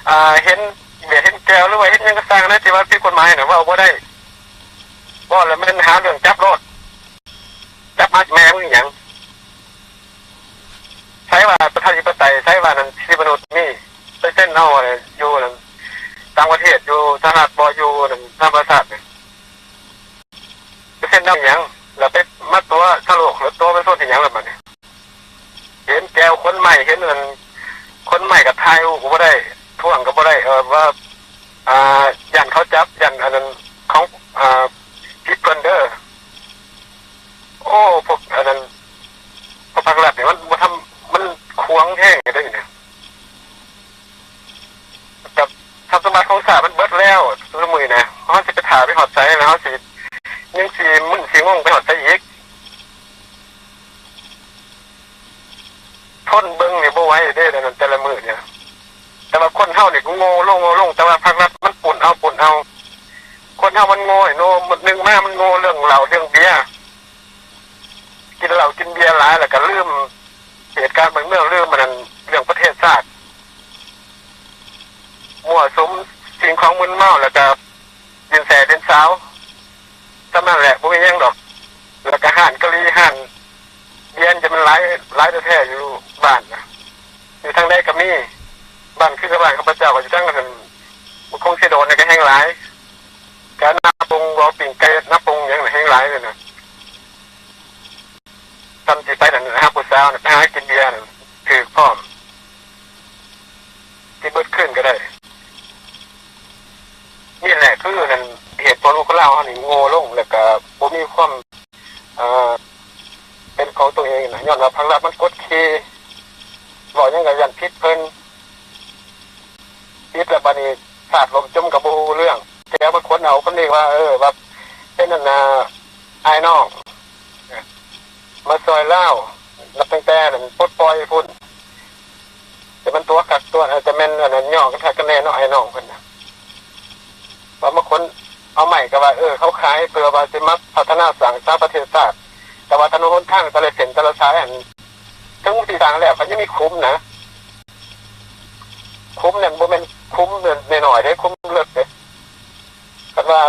ອ່າ ເຫັນເບຍເຫັນແກ້ວ ຫຼືວ່າເຫັນຫຍັງກໍຊ່າງນະ ທີ່ວ່າຜິດກົດໝາຍນະ ເວົ້າບໍ່ໄດ້. ເວົ້າແລ້ວແມ່ນຫາເລື່ອງຈັບໂລດ ຈັບໝາແມ່ມຶງຫຍັງ? ໃສວ່າປະຊາທິປະໄຕ? ໃສວ່ານັ້ນ ສິດທິມະນຸດມີ? ໄປເຊັນເອົາຢູ່ນັ້ນ ຕ່າງປະເທດ ຢູ່ສະຫະລັດບໍ ຢູ່ນັ້ນ ສະຫະປະຊາຊາດນີ້ ໄປເຊັນເອົາຫຍັງ? ແລ້ວໄປມາຕົວະຊາວໂລກ ແລ້ວຕົວະປະຊາຊົນເຮັດຫຍັງລະບາດນີ້? ເຫັນແກ້ວຂົນໄມ້ ເຫັນອັນ ຂົນໄມ້ກໍຖ່າຍຮູບກໍບໍ່ໄດ້ ທ້ວງກໍບໍ່ໄດ້ ເອີ ວ່າ ອ່າ ຢ້ານເຂົາຈັບ ຢ້ານອັນນັ້ນ ຂອງ ອ່າ ຜິດເພິ່ນເດີ. ໂອ້ ພວກອັນນັ້ນ ພວກພາກລັດນີ້ມັນບໍ່ທຳ ມັນຂວາງແຮງເດ້ນີ້ນະ. ກັບຊັບສົມບັດຂອງຊາດມັນເບິດແລ້ວ ຊຸມື້ນີ້ນະ ເຮົາຊິໄປຖ້າໄປຮອດໃສ ແລ້ວເຮົາຊິ ຍັງຊິມຶນຊິງົງໄປຮອດໃສອີກ? ທົນເບິ່ງນີ້ບໍ່ໄຫວເດ້ ແຕ່ລະມື້ນີ້. ແຕ່ວ່າຄົນເຮົານີ້ກໍໂງ່ລົງ ໂງ່ລົງ ແຕ່ວ່າພາກລັດມັນປຸ້ນເອົາ ປຸ້ນເອົາ. ຄົນເຮົາມັນໂງ່ເນາະ ມື້ໜຶ່ງມາມັນໂງ່ເລື່ອງເຫຼົ້າເລື່ອງເບຍ ກິນເຫຼົ້າກິນເບຍຫຼາຍ ແລ້ວກໍລືມເຫດການບ້ານເມືອງ ລືມອັນນັ້ນ ເລື່ອງປະເທດຊາດ ມົ້ວສຸມສິ່ງຂອງມຶນເມົາ ແລ້ວກໍຫຼິ້ນແຊຫຼິ້ນສາວ ສ່ຳນັ້ນແຫຼະ ບໍ່ມີຫຍັງດອກ. ແລ້ວກໍຮ້ານກະຫຼີ ຮ້ານບຽນຈະແມ່ນຫຼາຍ ຫຼາຍແທ້ໆ ຢູ່ບ້ານນະ ຢູ່ທາງໃດກໍມີ. ບ້ານຄືກັບບ້ານຂ້າພະເຈົ້າ ກໍຢູ່ທາງອັນນັ້ນ ຄົງຊິໂດນນີ້ກໍແຮງຫຼາຍ. ການໜ້າປົງ ເວົ້າປີ້ງໄກ່ ໜ້າປົງຫຍັງແຮງຫຼາຍເລີຍນະ. ຊ່ຳຊິໄປນັ້ນ ຫາຜູ້ສາວນະ ໄປຫາກິນເບຍນັ້ນ ຖືກພ້ອມ ຊິເບິດຄືນກໍໄດ້. ນີ້ແຫຼະຄືນັ້ນ ເຫດຜົນຂອງຄົນລາວເຮົານີ້ໂງ່ລົງ ແລ້ວກໍບໍ່ມີຄວາມ ເອີ ເປັນຂອງຕົວເອງນະ ຍ້ອນວ່າພາກລັດມັນກົດຂີ່ ເວົ້າຫຍັງກໍຢ້ານຜິດເພິ່ນ ຜິດແລ້ວບາດນີ້ຊາດລົ້ມຈົມກໍບໍ່ຮູ້ເລື່ອງ. ແຕ່ບາງຄົນເອົາຄົນນີ້ວ່າ ເອີ ວ່າເປັນອັນນ່າ ອ້າຍນ້ອງ ມາຊ່ອຍລາວ ນັບຕັ້ງແຕ່ນັ້ນປົດປ່ອຍພຸ້ນ. ແຕ່ມັນຕົວະຄັກຕົວະ ແຕ່ແມ່ນອັນນັ້ນຫຍໍ້ກັນຄັກກັນແນ່ເນາະ ອ້າຍນ້ອງເພິ່ນນະ. ວ່າບາງຄົນເອົາໃໝ່ກໍວ່າ ເອີ ເຂົາຂາຍເພື່ອວ່າຊິມາພັດທະນາສ້າງສາປະເທດຊາດ, ແຕ່ວ່າຖະໜົນຫົນທາງແຕ່ລະເສັ້ນແຕ່ລະສາຍຫັ້ນ ເຖິງມັນຊິສ້າງແລ້ວກໍຍັງມີຂຸມນະ. ຂຸມນັ້ນບໍ່ແມ່ນຂຸມນ້ອຍໆເດ້ ຂຸມເລິກເດ້. ຄັນວ່າ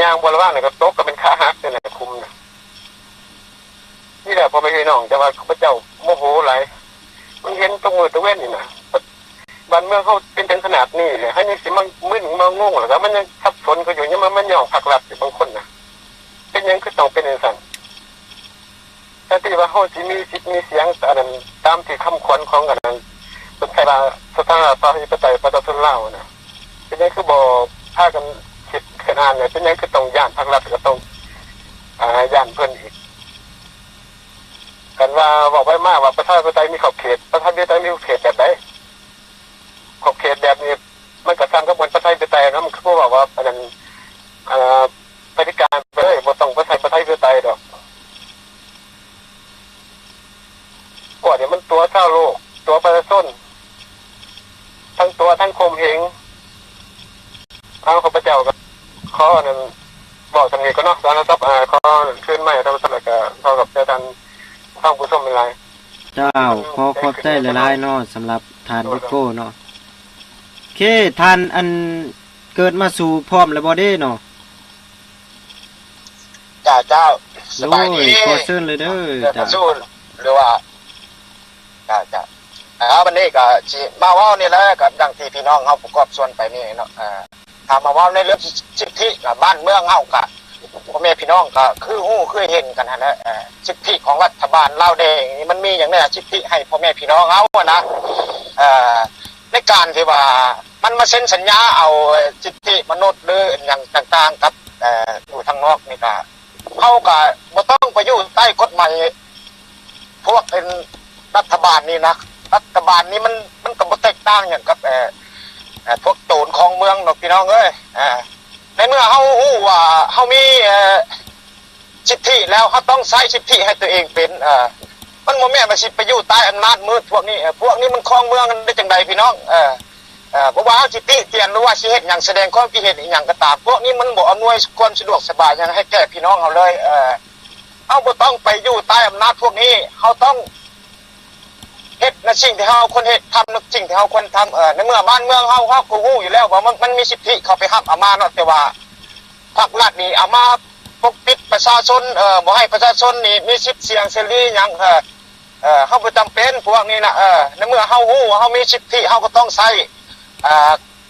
ຍ່າງບໍ່ລະວັງນີ້ກໍຕົກ ກໍເປັນຂາຫັກເດ້ນະ ຂຸມນະ. ນີ້ແຫຼະພໍ່ແມ່ພີ່ນ້ອງ ຈັ່ງວ່າຂ້າພະເຈົ້າໂມໂຫຫຼາຍ ມັນເຫັນທຸກມື້ທຸກເວັນນີ້ນະ. ບ້ານເມືອງເຮົາເປັນເຖິງຂະໜາດນີ້ແຫຼະ ເຮົາຍັງຊິມາມຶນມາງົງ ແລ້ວກໍມັນຍັງສັບສົນກັນຢູ່ ຍັງມາ ມາຍ້ອງພັກລັດຢູ່ ບາງຄົນນະ. ເປັນຫຍັງຄືຕ້ອງເປັນຈັ່ງຊັ້ນ? ແທນທີ່ວ່າເຮົາຊິມີສິດມີສຽງ ອັນນັ້ນ ຕາມທີ່ຄຳຂວັນຂອງ ອັນນັ້ນ ເພິ່ນໃຊ້ວ່າສະຖານະປະຊາທິປະໄຕປະຊາຊົນລາວນະ, ເປັນຫຍັງຄືບໍ່ພາກັນຄິດຂຶ້ນອ່ານເລີຍ? ເປັນຫຍັງຄືຕ້ອງຢ້ານພັກລັດ ແລ້ວກໍຕ້ອງ ອ່າ ຢ້ານເພິ່ນອີກ? ຄັນວ່າເວົ້າໄປມາວ່າປະຊາທິປະໄຕມີຂອບເຂດ, ປະຊາທິປະໄຕມີຂອບເຂດແບບໃດ? ຂອບເຂດແບບນີ້ ມັນກໍສ່ຳກັບປະຊາທິປະໄຕເນາະ, ມັນຄືບໍ່ເວົ້າວ່າ ອັນນັ້ນ ເອີ ເຜດັດການໄປເລີຍ ບໍ່ຕ້ອງໄປໃຊ້ປະຊາທິປະໄຕດອກ. ພວກນີ້ມັນຕົວະຊາວໂລກ, ຕົວະປະຊາຊົນ, ທັງຕົວະທັງຂົ່ມເຫງ. ທາງຂ້າພະເຈົ້າກໍຂໍ ອັນນັ້ນ ເວົ້າສ່ຳນີ້ກ່ອນເນາະ, ສານະສັບ ຂໍຄືນໄມທາງໂທລະສັບ ແລ້ວກໍຂໍຂອບໃຈທ່ານ ທາງຜູ້ຊົມຫຼາຍໆ. ເຈົ້າ ຂໍຂອບໃຈຫຼາຍໆເນາະ ສຳລັບທ່ານ ໂດຍ ນິໂກ້ເນາະ. ເຄ ທ່ານ ອັນ ເກີດມາສູ່ພ້ອມແລ້ວບໍ່ເດເນາະ? ເຈົ້າ ເຈົ້າ ສະບາຍດີ. ໂອ້ຍ ຂໍເຊີນເລີຍເດີ ເກີດມາສູ່ ເຈົ້າ ຫຼືວ່າ ເຈົ້າ ເຈົ້າ. ເອົາ ບັດນີ້ກໍຊິມາເວົ້ານີ້ແຫຼະ ກໍດັ່ງທີ່ພີ່ນ້ອງເຮົາປະກອບສ່ວນໄປນີ້ເນາະ. ເອີ ຖ້າມາເວົ້າໃນເລື່ອງສິດທິ ກໍບ້ານເມືອງເຮົາກໍ ພໍ່ແມ່ພີ່ນ້ອງກໍຄືຮູ້ຄືເຫັນກັນຫັ້ນແຫຼະ. ເອີ ສິດທິຂອງລັດຖະບານລາວແດງນີ້ ມັນມີຫຍັງແດ່ ສິດທິໃຫ້ພໍ່ແມ່ພີ່ນ້ອງເຮົາຫັ້ນນະ? ເອີ ໃນການທີ່ວ່າມັນມາເຊັນສັນຍາເອົາສິດທິມະນຸດ ຫຼື ຫຍັງຕ່າງໆກັບ ເອີ ຢູ່ທາງນອກນີ້ ກໍເຮົາກໍບໍ່ຕ້ອງໄປຢູ່ໃຕ້ກົດໝາຍ ພວກເປັນລັດຖະບານນີ້ນະ, ລັດຖະບານນີ້ມັນ ມັນກໍບໍ່ແຕກຕ່າງຫຍັງກັບ ເອີ ເອີ ພວກໂຈນຄອງເມືອງເນາະ ພີ່ນ້ອງເອີຍ. ເອີ ໃນເມື່ອເຮົາຮູ້ວ່າເຮົາມີ ເອີ ສິດທິແລ້ວ ເຮົາຕ້ອງໃຊ້ສິດທິໃຫ້ຕົວເອງເປັນ. ເອີ ມັນບໍ່ແມ່ນວ່າຊິໄປຢູ່ໃຕ້ອຳນາດມືດພວກນີ້. ເອີ ພວກນີ້ມັນຄອງເມືອງໄດ້ຈັ່ງໃດ ພີ່ນ້ອງ? ເອີ ເອີ ບໍ່ວ່າເຮົາຊິຕິຕຽນ ຫຼືວ່າຊິເຮັດຫຍັງ ສະແດງຄວາມຄິດເຫັນອີ່ຫຍັງກໍຕາມ, ພວກນີ້ມັນບໍ່ອຳນວຍຄວາມສະດວກສະບາຍຫຍັງໃຫ້ແກ່ພີ່ນ້ອງເຮົາເລີຍ. ເອີ ເຮົາບໍ່ຕ້ອງໄປຢູ່ໃຕ້ອຳນາດພວກນີ້, ເຮົາຕ້ອງເຮັດໃນສິ່ງທີ່ເຮົາຄວນເຮັດ, ທຳໃນສິ່ງທີ່ເຮົາຄວນທຳ. ເອີ ໃນເມື່ອບ້ານເມືອງເຮົາ ເຮົາກໍຮູ້ຢູ່ແລ້ວວ່າມັນ ມັນມີສິດທິເຂົ້າໄປຮັບເອົາມາເນາະ, ແຕ່ວ່າພັກລັດນີ້ເອົາມາປົກປິດປະຊາຊົນ, ເອີ ບໍ່ໃຫ້ປະຊາຊົນນີ້ມີສິດສຽງເສລີຫຍັງ. ເອີ ເອີ ເຮົາບໍ່ຈຳເປັນພວກນີ້ນະ. ເອີ ໃນເມື່ອເຮົາຮູ້ວ່າເຮົາມີສິດທິ ເຮົາກໍຕ້ອງໃຊ້ ເອີ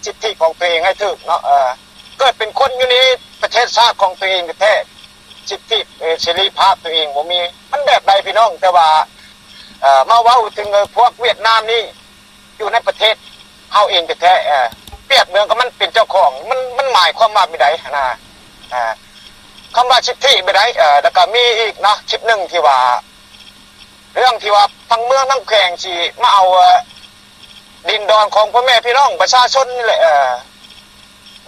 ສິດທິຂອງຕົວເອງໃຫ້ຖືກເນາະ. ເອີ ເກີດເປັນຄົນຢູ່ໃນປະເທດຊາດຂອງຕົວເອງແທ້ໆ ສິດທິ ເອີ ເສລີພາບຕົວເອງບໍ່ມີ ມັນແບບໃດ ພີ່ນ້ອງ? ແຕ່ວ່າ ເອີ ມາເວົ້າເຖິງ ເອີ ພວກຫວຽດນາມນີ້ ຢູ່ໃນປະເທດເຮົາເອງແທ້ໆ. ເອີ ປຽບເໝືອນກັບມັນເປັນເຈົ້າຂອງ ມັນ ມັນໝາຍຄວາມວ່າແບບໃດຫັ້ນນະ? ເອີ ຄຳວ່າສິດທິແບບໃດ? ເອີ ແລ້ວກໍມີອີກເນາະ ຄລິບໜຶ່ງທີ່ວ່າ ເລື່ອງທີ່ວ່າທັງເມືອງທັງແຂວງຊິມາເອົາ ເອີ ດິນດອນຂອງພໍ່ແມ່ພີ່ນ້ອງປະຊາຊົນນີ້ແຫຼະ. ເອີ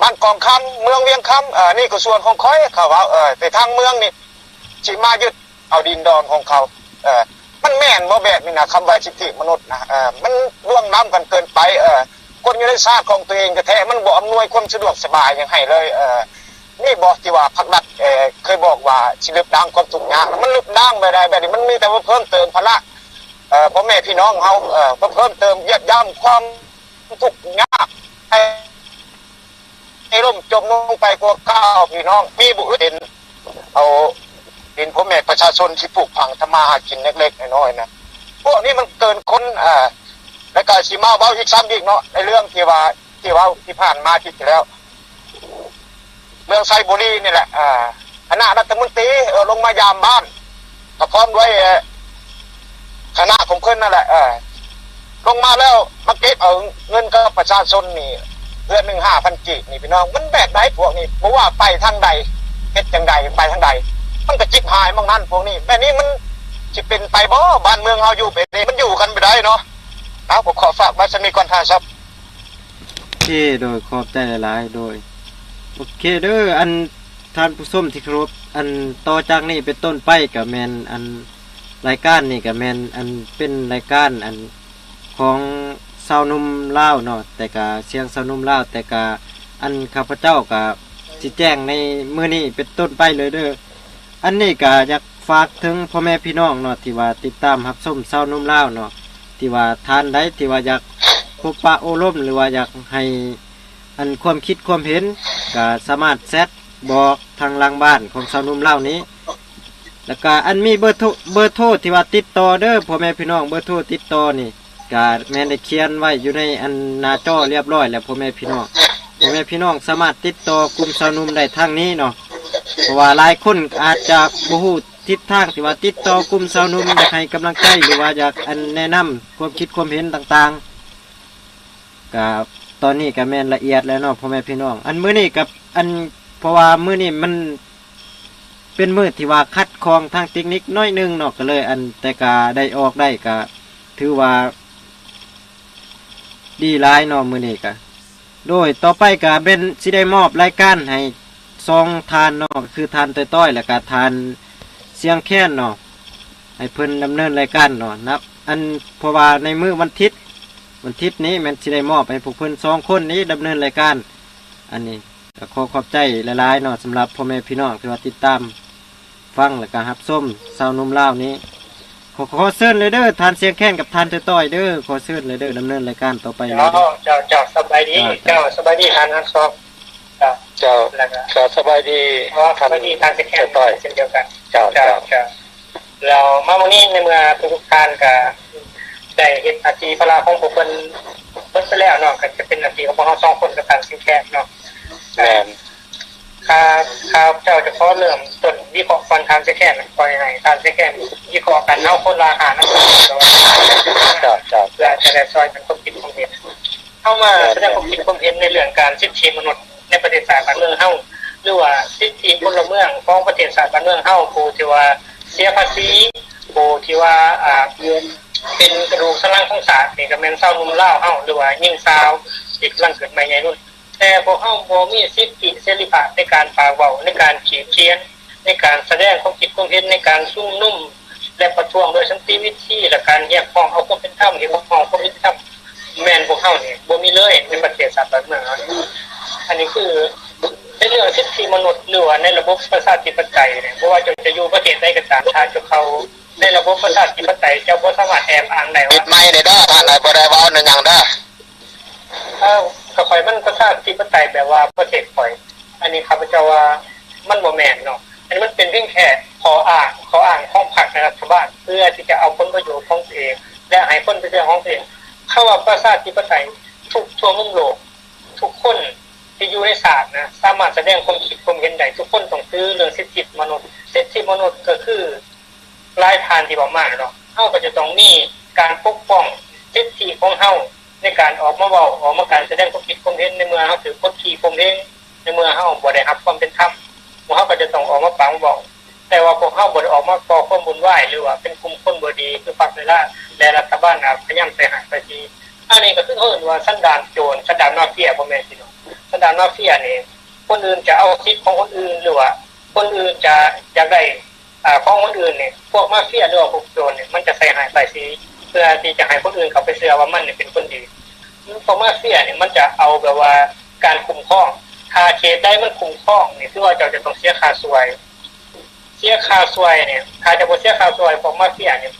ບ້ານກອງຄຳ ເມືອງວຽງຄຳ ເອີ ນີ້ກໍສ່ວນຂອງຂ້ອຍ ເຂົາເວົ້າ. ເອີ ແຕ່ທາງເມືອງນີ້ຊິມາຍຶດເອົາດິນດອນຂອງເຂົາ. ເອີ ມັນແມ່ນບໍ່ແບບນີ້ນະ? ຄຳວ່າສິດທິມະນຸດນະ ເອີ ມັນລ່ວງລ້ຳກັນເກີນໄປ. ເອີ ຄົນຢູ່ໃນຊາດຂອງຕົວເອງແທ້ໆ ມັນບໍ່ອຳນວຍຄວາມສະດວກສະບາຍຫຍັງໃຫ້ເລີຍ. ເອີ ນີ້ບໍ່ ທີ່ວ່າພັກລັດ ເອີ ເຄີຍບອກວ່າຊິລຶບລ້າງຄວາມທຸກຍາກ ມັນລຶບລ້າງບໍ່ໄດ້ແບບນີ້. ມັນມີແຕ່ວ່າເພີ່ມເຕີມພາລະ ເອີ ພໍ່ແມ່ພີ່ນ້ອງເຮົາ ເອີ ເພີ່ມເຕີມຢຽບຢ່ຳຄວາມທຸກຍາກໃຫ້ ໃຫ້ລົ້ມຈົມລົງໄປກວ່າເກົ່າ. ພີ່ນ້ອງມີບໍ່ອຶດເຫັນ ເອົາດິນພໍ່ແມ່ປະຊາຊົນທີ່ປູກຝັງທຳມາຫາກິນເລັກໆນ້ອຍໆນະ. ພວກນີ້ມັນເກີນຄົນ. ເອີ ແລ້ວກໍຊິມາເວົ້າອີກຊ້ຳອີກເນາະ ໃນເລື່ອງທີ່ວ່າ ທີ່ເວົ້າທີ່ຜ່ານມາອາທິດທີ່ແລ້ວ ເມືອງໄຊບູລີນີ້ແຫຼະ ເອີ ຄະນະລັດຖະມົນຕີ ເອີ ລົງມາຢາມບ້ານ ກໍພ້ອມດ້ວຍ ເອີ ຄະນະຂອງເພິ່ນນັ້ນແຫຼະ ເອີ ລົງມາແລ້ວມາເກັບເອົາເງິນກັບປະຊາຊົນນີ້ ເດືອນໜຶ່ງຫ້າພັນກີບນີ້ ພີ່ນ້ອງ ມັນແບບໃດພວກນີ້ ບໍ່ວ່າໄປທາງໃດ ເຮັດຈັ່ງໃດ ໄປທາງໃດ ມັນກໍຈິບຫາຍໝ່ອງນັ້ນພວກນີ້ ແບບນີ້ມັນຊິເປັນໄປບໍ່? ບ້ານເມືອງເຮົາຢູ່ແບບນີ້ ມັນຢູ່ກັນບໍ່ໄດ້ເນາະ. ເອົາ ກໍຂໍຝາກໄວ້ສ່ຳນີ້ກ່ອນ ທ່ານຊອບ. ໂອເຄ ໂດຍ ຂອບໃຈຫຼາຍໆ ໂດຍ ໂອເຄເດີ ອັນ ທ່ານຜູ້ຊົມທີ່ເຄົາລົບ ອັນ ຕໍ່ຈາກນີ້ເປັນຕົ້ນໄປກະແມ່ນ ອັນ ລາຍການນີ້ກະແມ່ນ ອັນ ເປັນລາຍການ ອັນ ຂອງຊາວໜຸ່ມລາວເນາະ ແຕ່ກະສຽງຊາວໜຸ່ມລາວ ແຕ່ກະ ອັນ ຂ້າພະເຈົ້າກະຊິແຈ້ງໃນມື້ນີ້ເປັນຕົ້ນໄປເລີຍເດີ. ອັນນີ້ກະຢາກຝາກເຖິງພໍ່ແມ່ພີ່ນ້ອງເນາະ ທີ່ວ່າຕິດຕາມຮັບຊົມຊາວໜຸ່ມລາວເນາະ ທີ່ວ່າທ່ານໃດທີ່ວ່າຢາກພົບປະໂອ້ລົມ ຫຼືວ່າຢາກໃຫ້ ອັນ ຄວາມຄິດຄວາມເຫັນ ກະສາມາດແຊັດບອກທາງຫຼັງບ້ານຂອງຊາວໜຸ່ມລາວນີ້ ແລ້ວກະ ອັນ ມີເບີໂທ ເບີໂທທີ່ວ່າຕິດຕໍ່ເດີພໍ່ແມ່ພີ່ນ້ອງ ເບີໂທຕິດຕໍ່ນີ້ ກະແມ່ນໄດ້ຂຽນໄວ້ຢູ່ໃນ ອັນ ໜ້າຈໍລຽບຮ້ອຍແລ້ວພໍ່ແມ່ພີ່ນ້ອງ ພໍ່ແມ່ພີ່ນ້ອງສາມາດຕິດຕໍ່ກຸ່ມຊາວໜຸ່ມໄດ້ທາງນີ້ເນາະ ເພາະວ່າຫຼາຍຄົນອາດຈະບໍ່ຮູ້ທິດທາງທີ່ວ່າຕິດຕໍ່ກຸ່ມຊາວໜຸ່ມ ຢາກໃຫ້ກຳລັງໃຈ ຫຼືວ່າຢາກ ອັນ ແນະນຳຄວາມຄິດຄວາມເຫັນຕ່າງໆ ກະຕອນນີ້ກະແມ່ນລະອຽດແລ້ວເນາະພໍ່ແມ່ພີ່ນ້ອງ ອັນ ມື້ນີ້ກະ ອັນ ເພາະວ່າມື້ນີ້ມັນ ເປັນມື້ທີ່ວ່າຂັດຂ້ອງທາງເຕັກນິກໜ້ອຍໜຶ່ງເນາະ ກໍເລີຍ ອັນ ແຕ່ກະໄດ້ອອກໄດ້ກະຖືວ່າດີຫຼາຍເນາະມື້ນີ້ກະ ໂດຍ ຕໍ່ໄປກະແມ່ນຊິໄດ້ມອບລາຍການໃຫ້ສອງທ່ານເນາະ ກໍຄືທ່ານຕ້ອຍໆ ແລ້ວກະທ່ານສຽງແຄນເນາະ ໃຫ້ເພິ່ນດຳເນີນລາຍການເນາະ ນັບ ອັນ ເພາະວ່າໃນມື້ວັນທິດ ວັນທິດນີ້ແມ່ນຊິໄດ້ມອບໃຫ້ພວກເພິ່ນສອງຄົນນີ້ດຳເນີນລາຍການ ອັນນີ້ ກໍຂໍຂອບໃຈຫຼາຍໆເນາະ ສຳລັບພໍ່ແມ່ພີ່ນ້ອງທີ່ວ່າຕິດຕາມຟັງ ແລ້ວກໍຮັບຊົມຊາວໜຸ່ມລາວນີ້ ຂໍ ຂໍເຊີນເລີຍເດີ ທ່ານສຽງແຄນກັບທ່ານເຕີຕ້ອຍເດີ ຂໍເຊີນເລີຍເດີ ດຳເນີນລາຍການຕໍ່ໄປເລີຍເດີ. ເຈົ້າ ເຈົ້າ ເຈົ້າ ສະບາຍດີ ເຈົ້າ ເຈົ້າ ສະບາຍດີທ່ານທັງສອງ ເຈົ້າ ເຈົ້າ ແລ້ວກໍ ເຈົ້າ ສະບາຍດີ ສະບາຍດີທ່ານສຽງແຄນ ເຕີຕ້ອຍ ເຊັ່ນດຽວກັນ ເຈົ້າ ເຈົ້າ ເຈົ້າ ເຈົ້າ. ແລ້ວມາມື້ນີ້ໃນເມື່ອທຸກໆທ່ານກໍໄດ້ເຮັດໜ້າທີ່ພາລະຂອງພວກເພິ່ນເບິດໄປແລ້ວເນາະ ກໍຈະເປັນໜ້າທີ່ຂອງພວກເຮົາສອງຄົນກັບທ່ານສຽງແຄນເນາະ. ແມ່ນ. ຂ້າ ຂ້າພະເຈົ້າຈະຂໍເລີ່ມຕົ້ນວິເຄາະກ່ອນທ່ານສຽງແຄນ ຂໍໃຫ້ທ່ານສຽງແຄນວິເຄາະກັນ ເຮົາຄົນລະຫ້ານາທີ ເຈົ້າ ເຈົ້າ ເພື່ອຈະໄດ້ຊ່ອຍກັນຄວາມຄິດຄວາມເຫັນ. ເຮົາມາສະແດງຄວາມຄິດຄວາມເຫັນໃນເລື່ອງການສິດທິມະນຸດໃນປະເທດຊາດບ້ານເມືອງເຮົາ ຫຼືວ່າສິດທິພົນລະເມືອງຂອງປະເທດຊາດບ້ານເມືອງເຮົາ ຜູ້ທີ່ວ່າເສຍພາສີ ຜູ້ທີ່ວ່າ ອ່າ ເປັນກະດູກສັນຫຼັງຂອງຊາດນີ້ກໍແມ່ນຊາວໜຸ່ມລາວເຮົາ ຫຼືວ່າຍິງສາວທີ່ກຳລັງເກີດໃໝ່ໃຫຍ່ລຸ້ນ ແຕ່ພວກເຮົາບໍ່ມີສິດທິເສລີພາບໃນການປາກເວົ້າ ໃນການຂີດຂຽນ ໃນການສະແດງຄວາມຄິດຄວາມເຫັນ ໃນການຊຸມນຸມ ແລະ ປະທ້ວງໂດຍສັນຕິວິທີ ແລະ ການຮຽກຮ້ອງເອົາຄວາມເປັນທຳ ຮຽກຮ້ອງຄວາມຍຸຕິທຳ ແມ່ນພວກເຮົານີ້ບໍ່ມີເລີຍໃນປະເທດຊາດບ້ານເມືອງເຮົານີ້. ອັນນີ້ຄືໃນເລື່ອງສິດທິມະນຸດ ຫຼືວ່າໃນລະບົບປະຊາທິປະໄຕນີ້ ບໍ່ວ່າເຈົ້າຈະຢູ່ປະເທດໃດກໍຕາມ ຖ້າເຈົ້າເຂົ້າໃນລະບົບປະຊາທິປະໄຕ ເຈົ້າບໍ່ສາມາດແອບອ້າງໄດ້ວ່າ ປິດໄມເດີ ທ່ານ ບໍ່ໄດ້ເວົ້າແນວຫຍັງເດີ. ເອີ ກໍຂ້ອຍມັນປະຊາທິປະໄຕແບບວ່າປະເທດຂ້ອຍ ອັນນີ້ຂ້າພະເຈົ້າວ່າມັນບໍ່ແມ່ນເນາະ ອັນນີ້ມັນເປັນພຽງແຄ່ຂໍ້ອ້າງ ຂໍ້ອ້າງຂອງພັກ ແລະ ລັດຖະບານ ເພື່ອທີ່ຈະເອົາຜົນປະໂຫຍດຂອງຕົວເອງ ແລະ ໃຫ້ຜົນປະໂຫຍດຂອງຕົວເອງ. ຄຳວ່າປະຊາທິປະໄຕ ທຸກທົ່ວມຸມໂລກ ທຸກຄົນທີ່ຢູ່ໃນຊາດນະ ສາມາດສະແດງຄວາມຄິດຄວາມເຫັນໄດ້ ທຸກຄົນຕ້ອງຖືເລື່ອງສິດທິມະນຸດ ສິດທິມະນຸດກໍຄື ຫຼາຍທ່ານທີ່ເວົ້າມາເນາະ ເຮົາກໍຈະຕ້ອງມີການປົກປ້ອງສິດທິຂອງເຮົາ ໃນການອອກມາເວົ້າ ອອກມາການສະແດງຄວາມຄິດຄວາມເຫັນ ໃນເມື່ອເຮົາຖືກກົດຂີ່ຂົ່ມເຫງ ໃນເມື່ອເຮົາບໍ່ໄດ້ຮັບຄວາມເປັນທຳ ພວກເຮົາກໍຈະຕ້ອງອອກມາປາກມາເວົ້າ. ແຕ່ວ່າພວກເຮົາບໍ່ໄດ້ອອກມາກໍ່ຄວາມວຸ້ນວາຍ ຫຼືວ່າເປັນກຸ່ມຄົນບໍ່ດີ ຄືພັກເວລາ ແລະ ລັດຖະບານອາດພະຍາຍາມໃສ່ຮ້າຍປ້າຍສີ. ອັນນີ້ກໍຄືເຂົາເອີ້ນວ່າສັນດານໂຈນ ສັນດານມາເຟຍ ພໍ່ແມ່ພີ່ນ້ອງ ສັນດານມາເຟຍນີ້ ຄົນອື່ນຈະເອົາສິດຂອງຄົນອື່ນ ຫຼືວ່າຄົນອື່ນຈະຢາກໄດ້ ອາ ຂອງຄົນອື່ນນີ້ ພວກມາເຟຍ ຫຼືວ່າພວກໂຈນນີ້ ມັນຈະໃສ່ຮ້າຍປ້າຍສີ ເພື່ອທີ່ຈະໃຫ້ຄົນອື່ນເຂົ້າໄປເຊື່ອວ່າມັນນີ້ເປັນຄົນດີ. ພວກມາເຟຍນີ້ ມັນຈະເອົາແບບວ່າການຄຸ້ມຄອງ ຖ້າເຂດໃດມັນຄຸ້ມຄອງນີ້ ຄືວ່າເຈົ້າຈະຕ້ອງເສຍຄ່າຊ່ວຍ ເສຍຄ່າຊ່ວຍນີ້ ຖ້າເຈົ້າບໍ່ເສຍຄ່າຊ່ວຍພວກມາເຟຍນີ້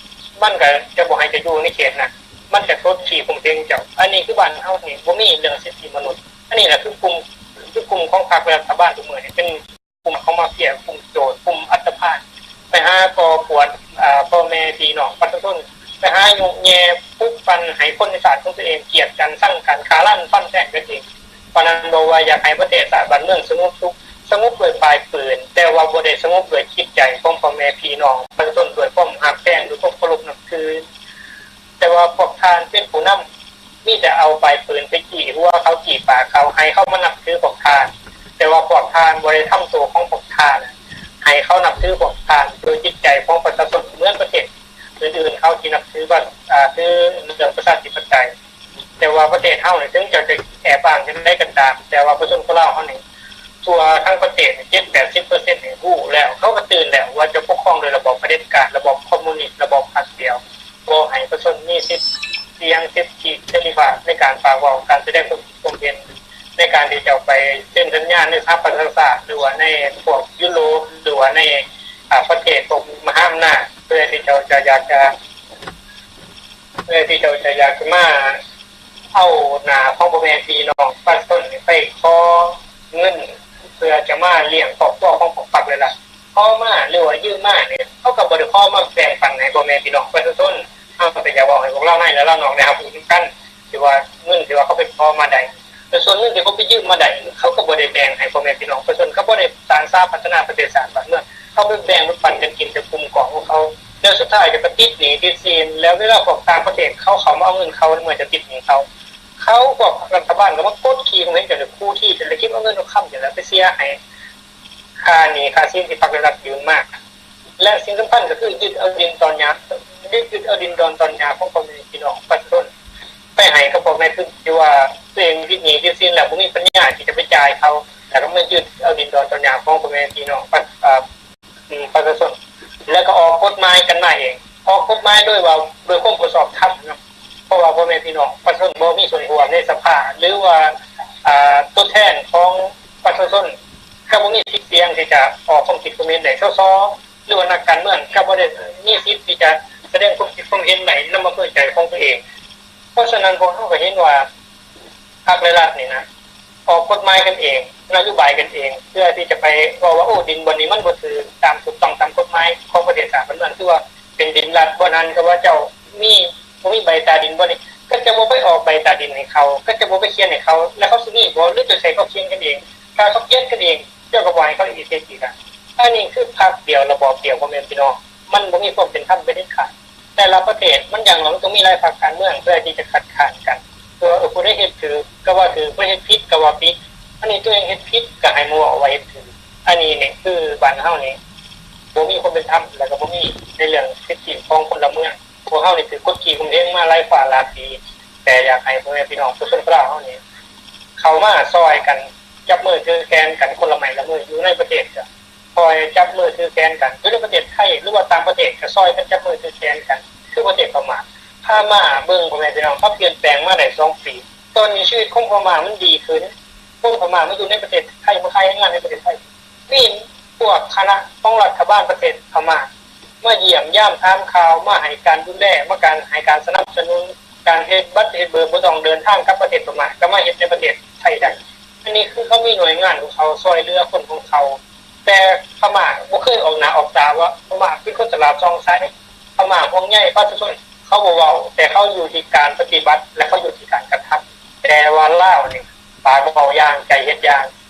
ມັນກໍຈະບໍ່ໃຫ້ເຈົ້າຢູ່ໃນເຂດນັ້ນ ມັນຈະກົດຂີ່ຂົ່ມເຫງເຈົ້າ. ອັນນີ້ຄືບ້ານເຮົານີ້ບໍ່ມີເລື່ອງສິດທິມະນຸດ ອັນນີ້ລະຄືກຸ່ມ ຄືກຸ່ມຂອງພັກ ແລະ ລັດຖະບານທຸກມື້ນີ້ ເປັນ ກຸ່ມຂອງມາເຟຍ ກຸ່ມໂຈນ ກຸ່ມອັນຕະພານ ໄປຫາກໍ່ກວນ ອາ ພໍ່ແມ່ພີ່ນ້ອງປະຊາຊົນ ໄປຫາຍຸແຍ່ປຸກປັ່ນໃຫ້ຄົນໃນຊາດຂອງຕົວເອງກຽດກັນ ຊັງກັນ ຂ້າລ້າງຟັນແທງກັນເອງ. ນັ້ນບອກວ່າຢາກໃຫ້ປະເທດຊາດບ້ານເມືອງສະຫງົບສຸກ, ສະຫງົບດ້ວຍປາຍປືນ, ແຕ່ວ່າບໍ່ໄດ້ສະຫງົບດ້ວຍຈິດໃຈຂອງພໍ່ແມ່ພີ່ນ້ອງປະຊາຊົນ ດ້ວຍຄວາມຮັກແພງ, ດ້ວຍຄວາມເຄົາລົບນັບຖື. ແຕ່ວ່າພວກທ່ານເປັນຜູ້ນຳ ມີແຕ່ເອົາປາຍປືນໄປຈີ້ຫົວເຂົາ, ຈີ້ປາກເຂົາ, ໃຫ້ເຂົາມານັບຖືພວກທ່ານ, ແຕ່ວ່າພວກທ່ານບໍ່ໄດ້ທຳໂຕຂອງພວກທ່ານ ໃຫ້ເຂົານັບຖືພວກທ່ານໂດຍຈິດໃຈຂອງປະຊາຊົນ ເໝືອນປະເທດອື່ນໆເຂົາທີ່ນັບຖືວ່າ ອາ ຖືເລື່ອງປະຊາທິປະໄຕ. ແຕ່ວ່າປະເທດເຮົານີ້ ເຖິງເຈົ້າຈະແອບອ້າງຈັ່ງໃດກໍຕາມ, ແຕ່ວ່າປະຊາຊົນຄົນລາວເຮົານີ້ ທົ່ວທັງປະເທດ ເຈັດແປດສິບເປີເຊັນນີ້ຮູ້ແລ້ວ, ເຂົາກໍຕື່ນແລ້ວວ່າຈະປົກຄອງໂດຍລະບອບຜະເດັດການ, ລະບອບຄອມມູນິດ, ລະບອບພັກດຽວ, ບໍ່ໃຫ້ປະຊາຊົນມີສິດສຽງ, ສິດທິເສລີພາບໃນການປາກເວົ້າ, ການສະແດງຄວາມຄິດຄວາມເຫັນ, ໃນການທີ່ຈະໄປເຊັນສັນຍາໃນສະຫະປະຊາຊາດ ຫຼືວ່າໃນພວກຢູໂຣບ ຫຼືວ່າໃນ ອາ ປະເທດພວກມະຫາອຳນາດ ເພື່ອທີ່ເຈົ້າຈະຢາກຈະ ເພື່ອທີ່ເຈົ້າຈະຢາກຈະມາເອົາໜ້າຂອງພໍ່ແມ່ພີ່ນ້ອງປະຊາຊົນນີ້ໄປຂໍເງິນ ເພື່ອຈະມາລ້ຽງຄອບຄົວຂອງພວກພັກເລີຍລະ. ຂໍມາ ຫຼືວ່າຢືມມານີ້ ເຂົາກໍບໍ່ໄດ້ຂໍມາແບ່ງປັນໃຫ້ພໍ່ແມ່ພີ່ນ້ອງປະຊາຊົນ. ເຮົາກໍຢາກເວົ້າໃຫ້ພວກລາວໃນ ແລະ ລາວນອກໄດ້ຮັບຮູ້ນຳກັນ ທີ່ວ່າເງິນທີ່ວ່າເຂົາໄປຂໍມາໄດ້ ແລະ ສ່ວນເງິນທີ່ເຂົາໄປຢືມມາໄດ້ ເຂົາກໍບໍ່ໄດ້ແບ່ງໃຫ້ພໍ່ແມ່ພີ່ນ້ອງປະຊາຊົນ, ເຂົາບໍ່ໄດ້ສ້າງສາພັດທະນາປະເທດຊາດບ້ານເມືອງ, ເຂົາໄປແບ່ງປັນກັນກິນແຕ່ກຸ່ມກ້ອງຂອງເຂົາ, ແລ້ວສຸດທ້າຍກໍໄປຕິດໜີ້ຕິດສິນ. ແລ້ວເວລາພວກຕ່າງປະເທດເຂົາເຂົ້າມາເອົາເງິນເຂົາ ເມື່ອຈະຕິດໜີ້ເຂົາ, ເຂົາ ພວກລັດຖະບານກໍມາກົດຂີ່ຂົ່ມເຫັນ ຈົນໄດ້ຂູ່ທີ່ ຈົນໄດ້ເກັບເອົາເງິນເອົາຄຳນີ້ແຫຼະ ໄປເສຍໃຫ້ຄ່າໜີ້ຄ່າສິນທີ່ພັກແລະລັດຢືມມາ. ແລະ ສິ່ງສຳຄັນກໍຄືຍຶດເອົາດິນຕອນຫຍ້າ, ຍຶດເອົາດິນດອນຕອນຫຍ້າຂອງພໍ່ແມ່ພີ່ນ້ອງປະຊາຊົນ ໄປໃຫ້ກັບພວກນາຍທຶນທີ່ວ່າຕົວເອງຕິດໜີ້ຕິດສິນແລ້ວ ບໍ່ມີປັນຍາທີ່ຈະໄປຈ່າຍເຂົາ, ແລ້ວກໍມາຍຶດເອົາດິນດອນຕອນຫຍ້າຂອງພໍ່ແມ່ພີ່ນ້ອງປະ ເອີ ປະຊາຊົນ, ແລ້ວກໍອອກກົດໝາຍກັນມາເອງ, ອອກກົດໝາຍໂດຍວ່າ ໂດຍຄວາມບໍ່ຊອບທຳເນາະ. ເພາະວ່າພໍ່ແມ່ພີ່ນ້ອງປະຊາຊົນບໍ່ມີສ່ວນຮ່ວມໃນສະພາ ຫຼືວ່າ ອາ ຕົວແທນຂອງປະຊາຊົນ ກໍບໍ່ມີສິດສຽງທີ່ຈະອອກຄວາມຄິດຄວາມເຫັນໄດ້. ສສ ຫຼືວ່ານັກການເມືອງກໍບໍ່ໄດ້ມີສິດທີ່ຈະສະແດງຄວາມຄິດຄວາມເຫັນໄດ້ນຳອຳເພີໃຈຂອງຕົວເອງ. ເພາະສະນັ້ນ ພວກເຮົາກໍເຫັນວ່າພັກ ແລະ ລັດນີ້ນະ ອອກກົດໝາຍກັນເອງ, ນະໂຍບາຍກັນເອງ ເພື່ອທີ່ຈະໄປເວົ້າວ່າ ໂອ້ ດິນບ່ອນນີ້ມັນບໍ່ຖືກຕາມ ຖືກຕ້ອງຕາມກົດໝາຍຂອງປະເທດຊາດ. ມັນ ມັນຄືວ່າເປັນດິນລັດ. ບ່ອນນັ້ນກໍວ່າເຈົ້າມີ ບໍ່ມີໃບຕາດິນ, ບ່ອນນີ້ກໍຈະບໍ່ໄປອອກໃບຕາດິນໃຫ້ເຂົາ, ກໍຈະບໍ່ໄປຂຽນໃຫ້ເຂົາ, ແລ້ວເຂົາຊິມີບໍ່ ຫຼືຈະໃຫ້ເຂົາຂຽນກັນເອງ? ຖ້າເຂົາຂຽນກັນເອງ ເຈົ້າກໍບໍ່ໃຫ້ເຂົາເຮັດອີກລະ. ອັນນີ້ຄືພັກດຽວ ລະບອບດຽວ ພໍ່ແມ່ພີ່ນ້ອງ, ມັນບໍ່ມີຄວາມເປັນທຳເປັນອັນຂາດ. ແຕ່ລະປະເທດມັນຢ່າງໜ້ອຍມັນຕ້ອງມີຫຼາຍພັກການເມືອງ ເພື່ອທີ່ຈະຄັດຄ້ານກັນ ເພື່ອວ່າ ເອີ ຜູ້ໃດເຮັດຖືກກໍວ່າຖືກ, ຜູ້ເຮັດຜິດກໍວ່າຜິດ. ອັນນີ້ຕົວເອງເຮັດຜິດກໍວ່າໃຫ້ໝູ່ເວົ້າວ່າເຮັດຖືກ. ອັນນີ້ນີ້ຄືບ້ານເຮົານີ້ບໍ່ມີຄວາມເປັນທຳ ແລ້ວກໍບໍ່ມີໃນເລື່ອງສິດທິຂອງພົນລະເມືອງ. ພວກເຮົານີ້ຖືກກົດຂີ່ຂົ່ມເຫງມາຫຼາຍຟ້າຫຼາຍປີ, ແຕ່ຢາກໃຫ້ພໍ່ແມ່ພີ່ນ້ອງປະຊາຊົນລາວເຮົານີ້ເຂົ້າມາຊ່ອຍກັນ ຈັບມືຖືແຂນກັນຄົນລະໄມ້ລະມື. ຢູ່ໃນປະເທດກໍຊ່ອຍກັນຈັບມືຖືແຂນກັນ, ຢູ່ໃນປະເທດໄທ ຫຼືວ່າຕ່າງປະເທດກໍຊ່ອຍກັນຈັບມືຖືແຂນກັນ ຄືປະເທດພະມ້າ. ພະມ້າເບິ່ງ ພໍ່ແມ່ພີ່ນ້ອງ, ເຂົາປ່ຽນແປງມາໄດ້ສອງປີ, ຕອນນີ້ຊີວິດຂອງພະມ້າມັນດີຂຶ້ນ. ຄົນພະມ້າມາຢູ່ໃນປະເທດໄທ ມາຂາຍແຮງງານໃນປະເທດໄທ. ມີພວກຄະນະຂອງລັດຖະບານປະເທດພະມ້າມາຢ້ຽມຢາມຖາມຂ່າວ, ມາໃຫ້ການດູແລ, ມາການ ໃຫ້ການສະໜັບສະໜູນ, ການເຮັດບັດເຮັດເບີ ບໍ່ຕ້ອງເດີນທາງກັບປະເທດພະມ້າ ກໍມາເຮັດໃນປະເທດໄທໄດ້. ອັນນີ້ຄືເຂົາມີໜ່ວຍງານຂອງເຂົາ ຊ່ອຍເຫຼືອຄົນຂອງເຂົາ. ແຕ່ພະມ້າບໍ່ເຄີຍອອກໜ້າອອກຕາວ່າພະມ້າເປັນຄົນຕະຫຼາດຊ່ອງໃສ, ພະມ້າຫ່ວງໃຍປະຊາຊົນ. ເຂົາບໍ່ເວົ້າ, ແຕ່ເຂົາຢູ່ທີ່ການປະຕິບັດ ແລະ ເຂົາຢູ່ທີ່ການກະທຳ. ແຕ່ວ່າລາວນີ້ ປາກເວົ້າຢ່າງ ໃຈເຮັດຢ່າງ,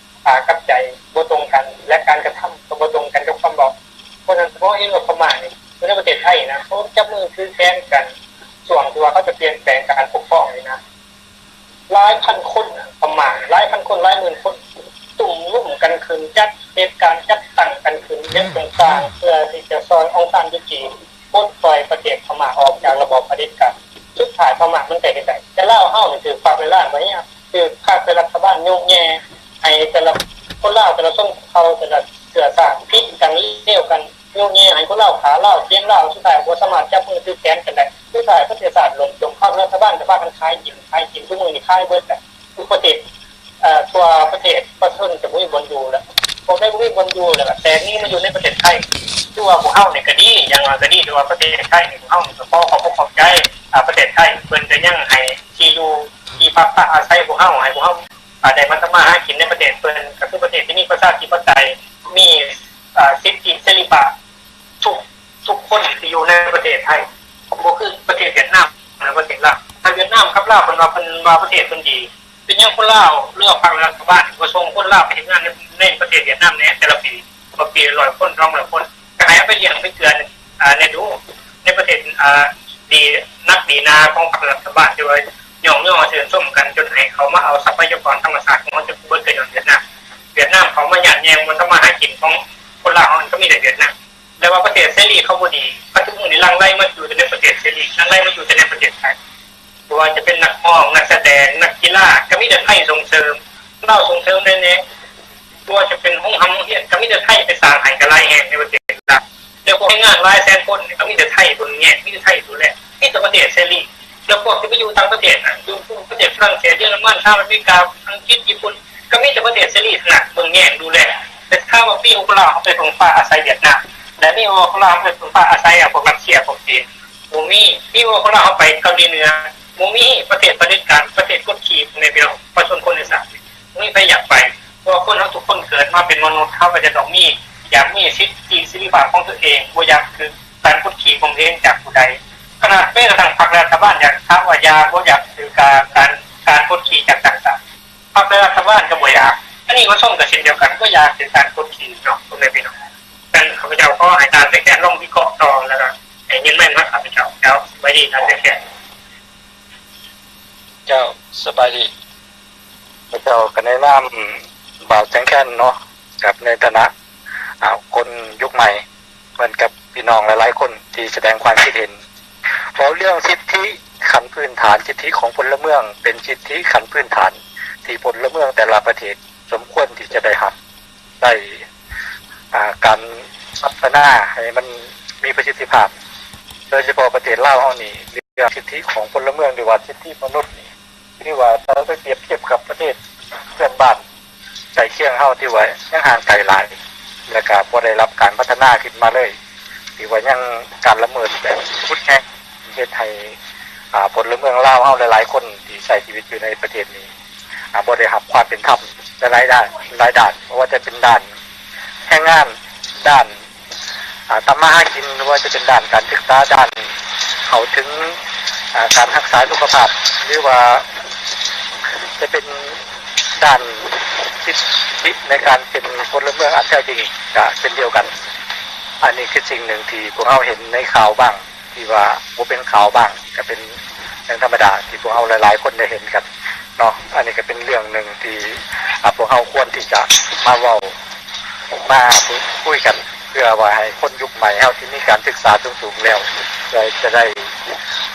ປາກກັບໃຈບໍ່ຕົງກັນ ແລະ ການກະທຳກໍບໍ່ຕົງກັນກັບຄຳເວົ້າ. ເພາະນັ້ນ ເພາະເຫັນວ່າພະມ້ານີ້ ຢູ່ໃນປະເທດໄທນະ ເຂົາຈັບມືຖືແຂນກັນ ຊ່ວງທີ່ວ່າເຂົາຈະປ່ຽນແປງການປົກຄອງນີ້ນະ ຫຼາຍພັນຄົນນະ ປະມານຫຼາຍພັນຄົນ ຫຼາຍໝື່ນຄົນ ຕຸ້ມລຸມກັນຂຶ້ນ ຈັດເຫດການ ຈັດຕັ້ງກັນຂຶ້ນ ເຮັດຕ່າງໆ ເພື່ອທີ່ຈະຊ່ອຍອອງຊານຊູຈີ ປົດປ່ອຍປະເທດພະມ້າອອກຈາກລະບອບຜະເດັດການ. ສຸດທ້າຍພະມ້າມັນກໍເຮັດໄດ້. ແຕ່ລາວເຮົານີ້ຖືກພັກແລະລັດ ຖືກພັກແລະລັດຖະບານໂຍກແຍ່ ໃຫ້ແຕ່ລະຄົນລາວ ແຕ່ລະຊົນເຜົ່າ ແຕ່ລະເຊື້ອຊາດ ຜິດກັນ ເລວກັນ ໂຍກແຍ່ໃຫ້ຄົນລາວຂ້າລາວ ກຽມລາວ ສຸດທ້າຍບໍ່ສາມາດຈັບມືຖືແຂນກັນໄດ້. ສຸດທ້າຍປະເທດຊາດລົ້ມຈົມ ພັກລັດຖະບານກໍພາກັນຂາຍກິນ ຂາຍກິນ ທຸກມື້ນີ້ຂາຍເບິດແລ້ວ ທຸກປະເທດ ເອີ່ ທົ່ວປະເທດ ປະຊາຊົນຈະບໍ່ມີບ່ອນຢູ່ແລ້ວ. ພວກໃດບໍ່ມີບ່ອນຢູ່ແລ້ວກໍແຕກໜີມາຢູ່ໃນປະເທດໄທ. ຄືວ່າພວກເຮົານີ້ກໍດີ ຢ່າງໜ້ອຍກໍດີ ຄືວ່າປະເທດໄທນີ້ ພວກເຮົານີ້ກໍຂໍຂອບອົກຂອບໃຈ ອາ ປະເທດໄທ ເພິ່ນກໍຍັງໃຫ້ທີ່ຢູ່ທີ່ພັກພາອາໄສພວກເຮົາ ໃຫ້ພວກເຮົາ ອາ ໄດ້ມາທຳມາຫາກິນໃນປະເທດເພິ່ນ ກໍຄືປະເທດທີ່ມີປະຊາທິປະໄຕ ມີ ອາ ສິດທິເສລີພາບ ທຸກ ທຸກຄົນທີ່ຢູ່ໃນປະເທດໄທ ບໍ່ຄືປະເທດຫວຽດນາມ ແລະ ປະເທດລາວ. ຖ້າຫວຽດນາມກັບລາວ ເພິ່ນວ່າ ເພິ່ນວ່າປະເທດເພິ່ນດີ ເປັນຫຍັງຄົນລາວ ຫຼືວ່າພັກ ແລະ ລັດຖະບານບໍ່ສົ່ງຄົນລາວໄປເຮັດງານໃນ ໃນປະເທດຫວຽດນາມແດ່ ແຕ່ລະປີ ກວ່າປີລະຮ້ອຍຄົນ ສອງຮ້ອຍຄົນ ກໍໃຫ້ເອົາໄປລ້ຽງໄປເຈື່ອແດ່ ອາ ແດ່ດູ ໃນປະເທດ ອາ ດີ ນັກດີໜາຂອງພັກ ແລະ ລັດຖະບານ ທີ່ວ່າຍ້ອງຍໍຊື່ນຊົມກັນ ຈົນໃຫ້ເຂົາມາເອົາຊັບພະຍາກອນທຳມະຊາດຂອງເຮົາຈົນເບິດ ກໍຍ້ອນຫວຽດນາມ. ຫວຽດນາມເຂົ້າມາຍາດແຍ່ງ ບໍ່ທຳມາຫາກິນຂອງຄົນລາວເຮົາ ກໍມີແຕ່ຫວຽດນາມ. ແຕ່ວ່າປະເທດເສລີເຂົາບໍ່ດີ ປັດຈຸບັນນີ້ຫຼັ່ງໄຫຼມາຢູ່ແຕ່ໃນປະເທດເສລີ ຫຼັ່ງໄຫຼມາຢູ່ແຕ່ໃນປະເທດໄທ. ບໍ່ວ່າຈະເປັນນັກຮ້ອງ ນັກສະແດງ ນັກກິລາ ກໍມີແຕ່ໄທສົ່ງເສີມ ລາວສົ່ງເສີມແດ່ໆ. ບໍ່ວ່າຈະເປັນໂຮງຮ່ຳໂຮງຮຽນ ກໍມີແຕ່ໄທໄປສ້າງໃຫ້ ກໍຫຼາຍແຫ່ງໃນປະເທດລາວ. ແລ້ວພວກແຮງງານຫຼາຍແສນຄົນນີ້ ກໍມີແຕ່ໄທເບິ່ງແຍງ ມີແຕ່ໄທດູແລ ມີແຕ່ປະເທດເສລີ. ແລ້ວພວກທີ່ໄປຢູ່ຕ່າງປະເທດນະ ຢູ່ປະເທດຝຣັ່ງເສດ ເຢຍລະມັນ ສະຫະລັດອາເມລິກາ ອັງກິດ ຍີ່ປຸ່ນ ກໍມີແຕ່ປະເທດເສລີທັງນັ້ນ ເບິ່ງແຍງດູແລ. ແຕ່ຖາມວ່າມີໂອກາດເຮົາໄປເພິ່ງພາອາໄສຫວຽດນາມ ແລະ ມີໂອກາດເຮົາໄປເພິ່ງພາອາໄສພວກຣັດເຊຍ ພວກຈີນ ບໍ່ມີ. ມີໂອກາດເຮົາໄປເກົາຫຼີເໜືອ ບໍ່ມີ. ປະເທດຜະເດັດການ ປະເທດກົດຂີ່ ພໍ່ແມ່ພີ່ນ້ອງປະຊາຊົນຄົນອີສານ ບໍ່ມີໃຜຢາກໄປ. ເພາະວ່າຄົນເຮົາທຸກຄົນເກີດມາເປັນມະນຸດ ເຮົາກໍຈະຕ້ອງມີ ຢາກມີສິດທິເສລີພາບຂອງຕົວເອງ ບໍ່ຢາກຖືກການກົດຂີ່ຂົ່ມເຫງຈາກຜູ້ໃດ. ຂະໜາດແມ້ກະທັ່ງພັກແລະລັດຖະບານ ຢາກຖາມວ່າຢາກ ບໍ່ຢາກຖືກການ ການ ການກົດຂີ່ຈາກຕ່າງຊາດ ພັກແລະລັດຖະບານກໍບໍ່ຢາກ. ອັນນີ້ປະຊາຊົນກໍເຊັ່ນດຽວກັນ ບໍ່ຢາກຖືກການກົດຂີ່ເນາະ ພໍ່ແມ່ພີ່ນ້ອງ. ດັ່ງນັ້ນ ຂ້າພະເຈົ້າຂໍໃຫ້ທ່ານແສງແຄ້ນລອງວິເຄາະຕໍ່ ແລ້ວກໍໃຫ້ຍິນແມ່ນນຳຂ້າພະເຈົ້າ. ເຈົ້າ ສະບາຍດີທ່ານແສງແຄ້ນ. ເຈົ້າ ສະບາຍດີ. ຂ້າພະເຈົ້າກໍແນະນຳບ່າວແສງແຄ້ນເນາະ ກັບໃນຖານະ ອາ ຄົນຍຸກໃໝ່ ເໝືອນກັບພີ່ນ້ອງຫຼາຍໆຄົນທີ່ສະແດງຄວາມຄິດເຫັນ ເວົ້າເລື່ອງສິດທິຂັ້ນພື້ນຖານ, ສິດທິຂອງພົນລະເມືອງເປັນສິດທິຂັ້ນພື້ນຖານທີ່ພົນລະເມືອງແຕ່ລະປະເທດສົມຄວນທີ່ຈະໄດ້ຮັບ ໄດ້ ອາ ການພັດທະນາໃຫ້ມັນມີປະສິດທິພາບ. ໂດຍສະເພາະປະເທດລາວເຮົານີ້ ເລື່ອງສິດທິຂອງພົນລະເມືອງ ຫຼືວ່າສິດທິມະນຸດນີ້ ຖືວ່າຖ້າເຮົາໄປປຽບທຽບກັບປະເທດເພື່ອນບ້ານໃກ້ຄຽງເຮົາ ຖືວ່າຍັງຫ່າງໄກຫຼາຍ ແລະກະບໍ່ໄດ້ຮັບການພັດທະນາຂຶ້ນມາເລີຍ. ຖືວ່າຍັງການລະເມີດແບບຮຸນແຮງ ເຮັດໃຫ້ ອາ ພົນລະເມືອງລາວເຮົາຫຼາຍໆຄົນທີ່ໃຊ້ຊີວິດຢູ່ໃນປະເທດນີ້ ອາ ບໍ່ໄດ້ຮັບຄວາມເປັນທຳໃນຫຼາຍດ້ານ ຫຼາຍດ້ານ ບໍ່ວ່າຈະເປັນດ້ານແຮງງານ ດ້ານ ອາ ທຳມາຫາກິນ ຫຼືວ່າຈະເປັນດ້ານການສຶກສາ ດ້ານເຂົ້າເຖິງ ອາ ການຮັກສາສຸຂະພາບ ຫຼືວ່າຈະເປັນດ້ານສິດທິໃນການເປັນພົນລະເມືອງອັນແທ້ຈິງກະເຊັ່ນດຽວກັນ. ອັນນີ້ຄືສິ່ງໜຶ່ງທີ່ພວກເຮົາເຫັນໃນຂ່າວບ້າງ ທີ່ວ່າບໍ່ເປັນຂ່າວບ້າງ ກະເປັນເລື່ອງທຳມະດາທີ່ພວກເຮົາຫຼາຍໆຄົນໄດ້ເຫັນກັນເນາະ. ອັນນີ້ກະເປັນເລື່ອງໜຶ່ງທີ່ ອາ ພວກເຮົາຄວນທີ່ຈະມາເວົ້າ ມາພູດຄຸຍກັນ ເພື່ອວ່າໃຫ້ຄົນຍຸກໃໝ່ເຮົາທີ່ມີການສຶກສາສູງໆແລ້ວ ເພື່ອຈະໄດ້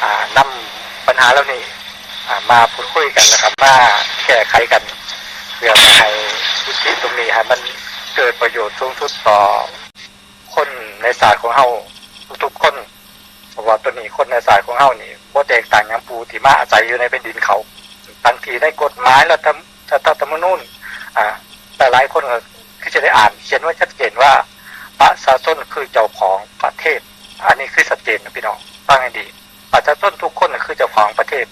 ອາ ນຳບັນຫາເຫຼົ່ານີ້ ອາ ມາພູດຄຸຍກັນ ແລ້ວກໍມາແກ້ໄຂກັນ ເພື່ອຈະໃຫ້ສິດທິຕົງນີ້ໃຫ້ມັນເກີດປະໂຫຍດສູງສຸດຕໍ່ຄົນໃນຊາດຂອງເຮົາທຸກໆຄົນ. ເພາະວ່າຕົວນີ້ຄົນໃນຊາດຂອງເຮົານີ້ບໍ່ແຕກຕ່າງຫຍັງຜູ້ທີ່ມາອາໄສຢູ່ໃນແຜ່ນດິນເຂົາ. ທັງທີ່ໃນກົດໝາຍລັດຖະ ລັດຖະທຳມະນູນ ອາ ຫຼາຍໆຄົນກໍຄືຈະໄດ້ອ່ານ ຂຽນໄວ້ຊັດເຈນວ່າ ປະຊາຊົນຄືເຈົ້າຂອງປະເທດ. ອັນນີ້ຄືຊັດເຈນນະພີ່ນ້ອງ ຟັງໃຫ້ດີ. ປະຊາຊົນທຸກຄົນນະຄືເຈົ້າຂອງປະເທດ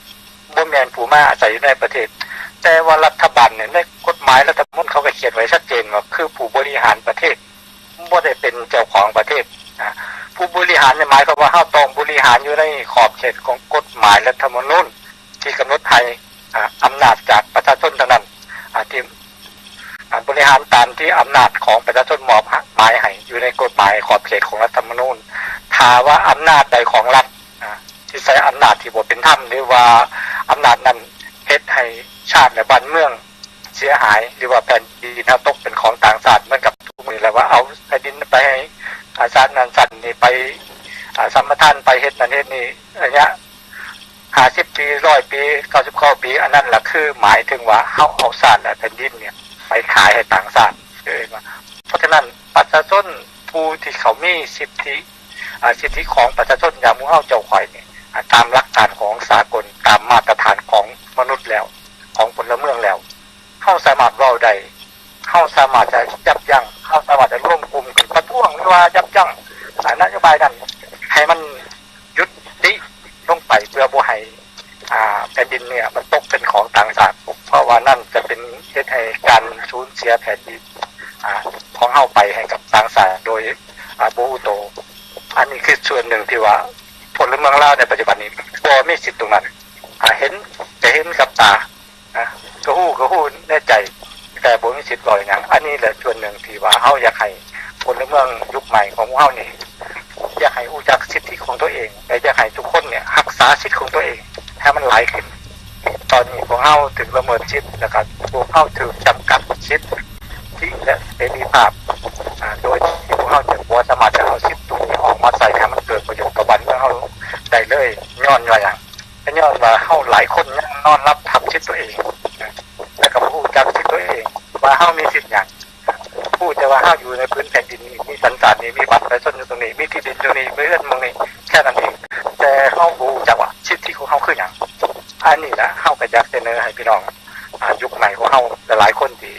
ບໍ່ແມ່ນຜູ້ມາອາໄສຢູ່ໃນປະເທດ. ແຕ່ວ່າລັດຖະບານນີ້ ໃນກົດໝາຍລັດຖະມະນູນເຂົາກໍຂຽນໄວ້ຊັດເຈນວ່າ ຄືຜູ້ບໍລິຫານປະເທດ ບໍ່ໄດ້ເປັນເຈົ້າຂອງປະເທດ. ອາ ຜູ້ບໍລິຫານນີ້ໝາຍຄວາມວ່າເຮົາຕ້ອງບໍລິຫານຢູ່ໃນຂອບເຂດຂອງກົດໝາຍລັດຖະມະນູນທີ່ກຳນົດໃຫ້ ອາ ອຳນາດຈາກປະຊາຊົນທັງນັ້ນ ອາ ທີ່ ອາ ບໍລິຫານຕາມທີ່ອຳນາດຂອງປະຊາຊົນມອບໝາຍໃຫ້ຢູ່ໃນກົດໝາຍຂອບເຂດຂອງລັດຖະມະນູນ. ຖ້າວ່າອຳນາດໃດຂອງລັດ ອາ ທີ່ໃຊ້ອຳນາດທີ່ບໍ່ເປັນທຳ ຫຼືວ່າອຳນາດນັ້ນເຮັດໃຫ້ຊາດ ແລະ ບ້ານເມືອງ ເສຍຫາຍ ຫຼືວ່າແຜ່ນດິນເຮົາຕົກເປັນຂອງຕ່າງຊາດ ເໝືອນກັບທຸກມື້ນີ້ແຫຼະ ວ່າເອົາແຜ່ນດິນໄປໃຫ້ ອາ ຊາດນັ້ນຊາດນີ້ ໄປ ອາ ສຳປະທານ ໄປເຮັດນັ້ນເຮັດນີ້ ໄລຍະຫ້າສິບປີ ຮ້ອຍປີ ເກົ້າສິບເກົ້າປີ ອັນນັ້ນລະຄືໝາຍເຖິງວ່າເຮົາເອົາຊາດ ແລະ ແຜ່ນດິນນີ້ໄປຂາຍໃຫ້ຕ່າງຊາດ. ເອີ ເພາະສະນັ້ນ ປະຊາຊົນຜູ້ທີ່ເຂົາມີສິດທິ ອາ ສິດທິຂອງປະຊາຊົນຢ່າງໝູ່ເຮົາເຈົ້າຂ້ອຍນີ້ ອາ ຕາມຫຼັກການຂອງສາກົນ ຕາມມາດຕະຖານຂອງມະນຸດແລ້ວ ຂອງພົນລະເມືອງແລ້ວ ເຮົາສາມາດເວົ້າໄດ້ ເຮົາສາມາດຈະຢັບຢັ້ງ ເຮົາສາມາດຈະລວມກຸ່ມກັນປະທ້ວງ ຫຼືວ່າຍັບຢັ້ງ ອາ ນະໂຍບາຍນັ້ນໃຫ້ມັນຢຸດຕິລົງໄປ ເພື່ອບໍ່ໃຫ້ ອາ ແຜ່ນດິນນີ້ມັນຕົກເປັນຂອງຕ່າງຊາດ ເພາະວ່ານັ້ນຈະເປັນເຮັດໃຫ້ການສູນເສຍແຜ່ນດິນ ອາ ຂອງເຮົາໄປໃຫ້ກັບຕ່າງຊາດໂດຍ ອາ ບໍ່ຮູ້ໂຕ. ອັນນີ້ຄືສ່ວນໜຶ່ງທີ່ວ່າພົນລະເມືອງລາວໃນປັດຈຸບັນນີ້ບໍ່ມີສິດຕົງນັ້ນ ອາ ເຫັນ ຈະເຫັນກັບຕາ ອາ ກໍຮູ້ ກໍຮູ້ໃນໃຈ ແຕ່ບໍ່ມີສິດເວົ້າຫຍັງ. ອັນນີ້ແຫຼະສ່ວນໜຶ່ງທີ່ວ່າເຮົາຢາກໃຫ້ພົນລະເມືອງຍຸກໃໝ່ຂອງພວກເຮົານີ້ ຢາກໃຫ້ຮູ້ຈັກສິດທິຂອງຕົວເອງ ແລະ ຢາກໃຫ້ທຸກຄົນນີ້ຮັກສາສິດຂອງຕົວເອງໃຫ້ມັນຫຼາຍຂຶ້ນ. ຕອນນີ້ພວກເຮົາຖືກລະເມີດສິດ ແລ້ວກໍພວກເຮົາຖືກຈຳກັດສິດທິ ແລະ ເສລີພາບ ອາ ໂດຍທີ່ພວກເຮົາຈະບໍ່ສາມາດຈະເອົາສິດຕົວນີ້ອອກມາໃຊ້ໃຫ້ມັນເກີດປະໂຫຍດຕໍ່ບ້ານເມືອງເຮົາໄດ້ເລີຍ. ຍ້ອນວ່າຫຍັງ? ກໍຍ້ອນວ່າເຮົາຫຼາຍຄົນຍັງນອນຫຼັບທັບສິດຕົວເອງ ແລະ ກໍບໍ່ຮູ້ຈັກສິດຕົວເອງວ່າເຮົາມີສິດຫຍັງ. ຮູ້ແຕ່ວ່າເຮົາຢູ່ໃນພື້ນແຜ່ນດິນນີ້ ມີສັນຊາດນີ້ ມີບັດປະຊາຊົນຢູ່ຕົງນີ້ ມີທີ່ດິນຢູ່ນີ້ ມີເຮືອນໝົງນີ້ ແຄ່ນັ້ນເອງ. ແຕ່ເຮົາບໍ່ຮູ້ຈັກວ່າສິດທິຂອງເຮົາຄືຫຍັງ. ອັນນີ້ລະ ເຮົາກໍຢາກສະເໜີໃຫ້ພີ່ນ້ອງ ອາ ຍຸກໃໝ່ຂອງເຮົາຫຼາຍໆຄົນທີ່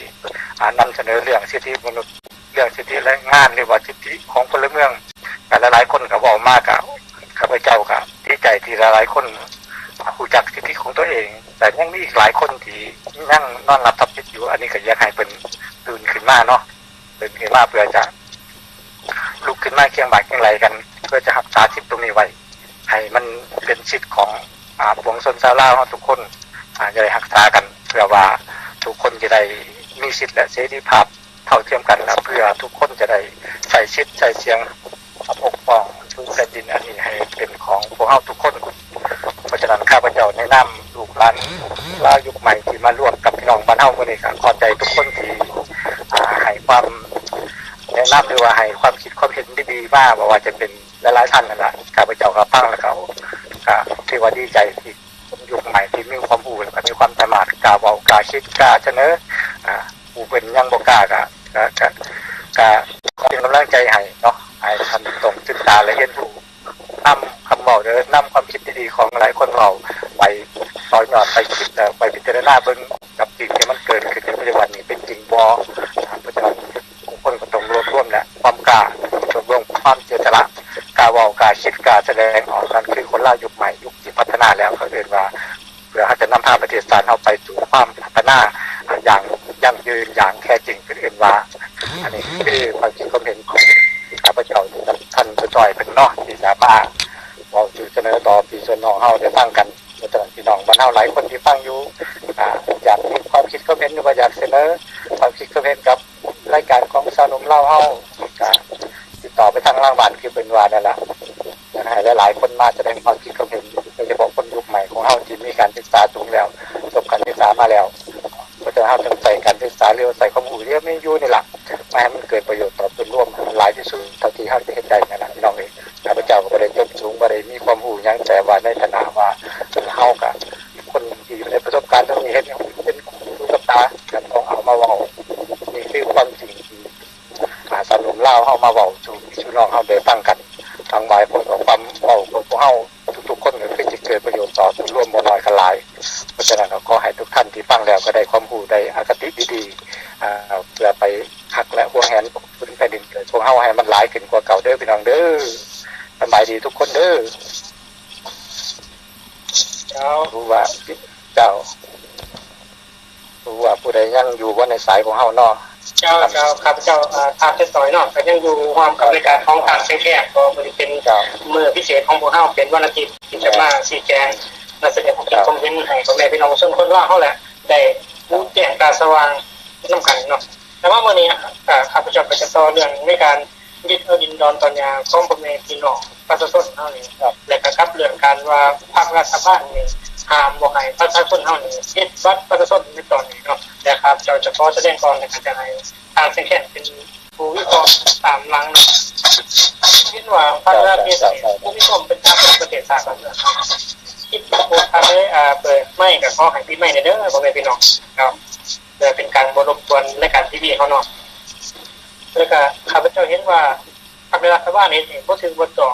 ອາ ນຳສະເໜີເລື່ອງສິດທິມະນຸດ ເລື່ອງສິດທິແຮງງານ ຫຼືວ່າສິດທິຂອງພົນລະເມືອງ ກໍຫຼາຍໆຄົນກໍເວົ້າມາ ກໍຂ້າພະເຈົ້າກໍດີໃຈທີ່ຫຼາຍໆຄົນຮູ້ຈັກສິດທິຂອງຕົວເອງ. ແຕ່ຍັງມີອີກຫຼາຍຄົນທີ່ຍັງນອນຫຼັບທັບສິດຢູ່. ອັນນີ້ກໍຢາກໃຫ້ເພິ່ນຕື່ນຂຶ້ນມາເນາະ ຕື່ນຂຶ້ນມາເພື່ອຈະລຸກຂຶ້ນມາຄຽງບ່າຄຽງໄຫຼ່ກັນ ເພື່ອຈະຮັກສາສິດຕົງນີ້ໄວ້ ໃຫ້ມັນເປັນສິດຂອງ ອາ ປວງຊົນຊາວລາວເຮົາທຸກຄົນ ອາ ຈະໄດ້ຮັກສາກັນ ເພື່ອວ່າທຸກຄົນຈະໄດ້ມີສິດ ແລະ ເສລີພາບ ເທົ່າທຽມກັນ ແລະ ເພື່ອທຸກຄົນຈະໄດ້ໃຊ້ສິດໃຊ້ສຽງ ມາປົກປ້ອງພື້ນແຜ່ນດິນອັນນີ້ໃຫ້ເປັນຂອງພວກເຮົາທຸກຄົນ. ເພາະສະນັ້ນ ຂ້າພະເຈົ້າໃນນາມລູກຫຼານລາວຍຸກໃໝ່ທີ່ມາຮ່ວມກັບພີ່ນ້ອງບ້ານເຮົາມື້ນີ້ ກໍຂອບໃຈທຸກຄົນທີ່ ອາ ໃຫ້ຄວາມແນະນຳ ຫຼືວ່າໃຫ້ຄວາມຄິດຄວາມເຫັນດີໆມາ ບໍ່ວ່າຈະເປັນຫຼາຍໆທ່ານນັ້ນລະ ຂ້າພະເຈົ້າກໍຟັງແລ້ວກໍ ກໍຖືວ່າດີໃຈທີ່ ຄົນຍຸກໃໝ່ທີ່ມີຄວາມຮູ້ ແລ້ວກໍມີຄວາມສາມາດ ກ້າເວົ້າ ກ້າຄິດ ກ້າສະເໜີ ອາ ຜູ້ເພິ່ນຍັງບໍ່ກ້າ ກໍ ກໍ ກໍ ກໍຂໍເປັນກຳລັງໃຈໃຫ້ເນາະ ໃຫ້ທ່ານຕ້ອງສຶກສາ ແລະ ຮຽນຮູ້ນຳຄຳເວົ້າ ແລະ ນຳຄວາມຄິດດີໆຂອງຫຼາຍຄົນເວົ້າໄປ ຕໍ່ຍອດໄປຄິດ ແລ້ວໄປພິຈາລະນາເບິ່ງກັບສິ່ງທີ່ມັນເກີດຂຶ້ນໃນປັດຈຸບັນນີ້ເປັນຈິງບໍ່. ເພາະສະນັ້ນ ທຸກຄົນກໍຕ້ອງລວບລວມແຫຼະ ຄວາມກ້າ ລວບລວມຄວາມເສຍສະຫຼະ ກ້າເວົ້າ ກ້າຄິດ ກ້າສະແດງອອກ ນັ້ນຄືຄົນລາວຍຸກໃໝ່ ຍຸກທີ່ພັດທະນາແລ້ວ ເຂົາເອີ້ນວ່າ ເພື່ອເຮົາຈະນຳພາປະເທດຊາດເຮົາໄປສູ່ຄວາມພັດທະນາຢ່າງຢັ້ງຢືນ ຢ່າງແທ້ຈິງ ເພິ່ນເອີ້ນວ່າ ອັນນີ້ຄືຄວາມຄິດຄວາມເຫັນຂອງຂ້າພະເຈົ້າ ກັບທ່ານຜູ້ຊ່ອຍເພິ່ນເນາະ ທີ່ຈະມາເວົ້າສະເໜີຕໍ່ພີ່ນ້ອງເຮົາໄດ້ຟັງກັນ. ເພາະສະນັ້ນ ພີ່ນ້ອງບ້ານເຮົາຫຼາຍຄົນທີ່ຟັງຢູ່ ອາ ຢາກມີຄວາມຄິດຄວາມເຫັນ ຫຼືວ່າຢາກສະເໜີຄວາມຄິດຄວາມເຫັນກັບ ລາຍການຂອງຊາວໜຸ່ມລາວເຮົາ ກໍຕິດຕໍ່ໄປທາງຫຼັງບ້ານ ຄືເພິ່ນວ່ານັ້ນລະ ຢາກໃຫ້ຫຼາຍໆຄົນມາສະແດງຄວາມຄິດຄວາມເຫັນ ໂດຍສະເພາະຄົນຍຸກໃໝ່ຂອງເຮົາທີ່ມີການສຶກສາສູງແລ້ວ ຈົບການສຶກສາມາແລ້ວ. ເພາະສະນັ້ນ ເຮົາຕ້ອງໃຊ້ການສຶກສາ ຫຼືວ່າໃຊ້ຄວາມຮູ້ທີ່ເຮົາມີຢູ່ນີ້ລະ ມາໃຫ້ມັນເກີດປະໂຫຍດຕໍ່ສ່ວນລວມໃຫ້ມັນຫຼາຍທີ່ສຸດເທົ່າທີ່ເຮົາຈະເຮັດໄດ້ນັ້ນລະ ພີ່ນ້ອງເອີຍ. ຂ້າພະເຈົ້າກໍບໍ່ໄດ້ຈົບສູງ ບໍ່ໄດ້ມີຄວາມຮູ້ຫຍັງ ແຕ່ວ່າໃນຖານະວ່າເຮົາກໍຄົນທີ່ຢູ່ໃນປະສົບການຕົງນີ້ ເຫັນເປັນຮູ້ກັບຕາ ກໍຕ້ອງເອົາມາເວົ້າ. ນີ້ຄືຄວາມຈິງທີ່ ອາ ຊາວໜຸ່ມລາວເຮົາມາເວົ້າສູ່ພີ່ສູ່ນ້ອງເຮົາໄດ້ຟັງກັນ ທັງບາຍຜົນຂອງຄວາມເວົ້າຂອງພວກເຮົາທຸກໆຄົນ ກໍຄືຈະເກີດປະໂຫຍດຕໍ່ສ່ວນລວມບໍ່ໜ້ອຍກໍຫຼາຍ. ເພາະສະນັ້ນ ກໍຂໍໃຫ້ທຸກທ່ານທີ່ຟັງແລ້ວກໍໄດ້ຄວາມຮູ້ ໄດ້ອະຄະຕິດີໆ ອາ ເພື່ອໄປຮັກ ແລະ ຫວງແຫນພື້ນແຜ່ນດິນເກີດພວກເຮົາໃຫ້ມັນຫຼາຍຂຶ້ນກວ່າເກົ່າເດີ ພີ່ນ້ອງເດີ. ສະບາຍດີທຸກຄົນເດີ. ເຈົ້າ ຮູ້ວ່າ ເຈົ້າ ບໍ່ຮູ້ວ່າຜູ້ໃດຍັງຢູ່ບໍ່ໃນສາຍຂອງເຮົາເນາະ. ເຈົ້າ ເຈົ້າ ຂ້າພະເຈົ້າ ອາ ທ່ານເຊນຕອຍເນາະ ກໍຍັງຢູ່ຮ່ວມກັບລາຍການຂອງທ່ານແສງແຂກ ກໍມື້ນີ້ເປັນ ເຈົ້າ ມື້ພິເສດຂອງພວກເຮົາ ເປັນວັນອາທິດທີ່ຈະມາຊີ້ແຈງ ແລະ ສະແດງຄວາມຄິດຄວາມເຫັນໃຫ້ພໍ່ແມ່ພີ່ນ້ອງປະຊາຊົນຄົນລາວເຮົາແຫຼະ ໄດ້ຮູ້ແຈ້ງຕາສະຫວ່າງນຳກັນເນາະ. ແຕ່ວ່າມື້ນີ້ ອາ ຂ້າພະເຈົ້າກໍຈະຕໍ່ເລື່ອງໃນການ ຍຶດເອົາດິນດອນຕອນຫຍ້າຂອງພໍ່ແມ່ພີ່ນ້ອງປະຊາຊົນເຮົານີ້ ແລະກໍກັບເລື່ອງການວ່າພັກລັດຖະບານນີ້ຫ້າມບໍ່ໃຫ້ປະຊາຊົນເຮົານີ້ເຮັດບັດປະຊາຊົນໃນຕອນນີ້ເນາະ ແລະຂ້າພະເຈົ້າຈະຂໍສະແດງກ່ອນ ແລະກໍຈະໃຫ້ທ່ານແສງແຂກເປັນຜູ້ວິເຄາະຕາມຫຼັງເນາະ. ເຫັນວ່າພັກລັດນີ້ບໍ່ມີຄວາມເປັນທຳກັບປະເທດຊາດຂອງເຮົາ. ຄິດວ່າຜູ້ໃດ ເປີດໄມກໍຂໍໃຫ້ປິດໄມແດ່ເດີພໍ່ແມ່ພີ່ນ້ອງເນາະ. ເພື່ອເປັນການບໍ່ລົບກວນລາຍການທີວີເຮົາເນາະ ແລ້ວກະຂ້າພະເຈົ້າເຫັນວ່າພັກແລະລັດຖະບານເຮັດນີ້ບໍ່ຖືກບໍ່ຕ້ອງ.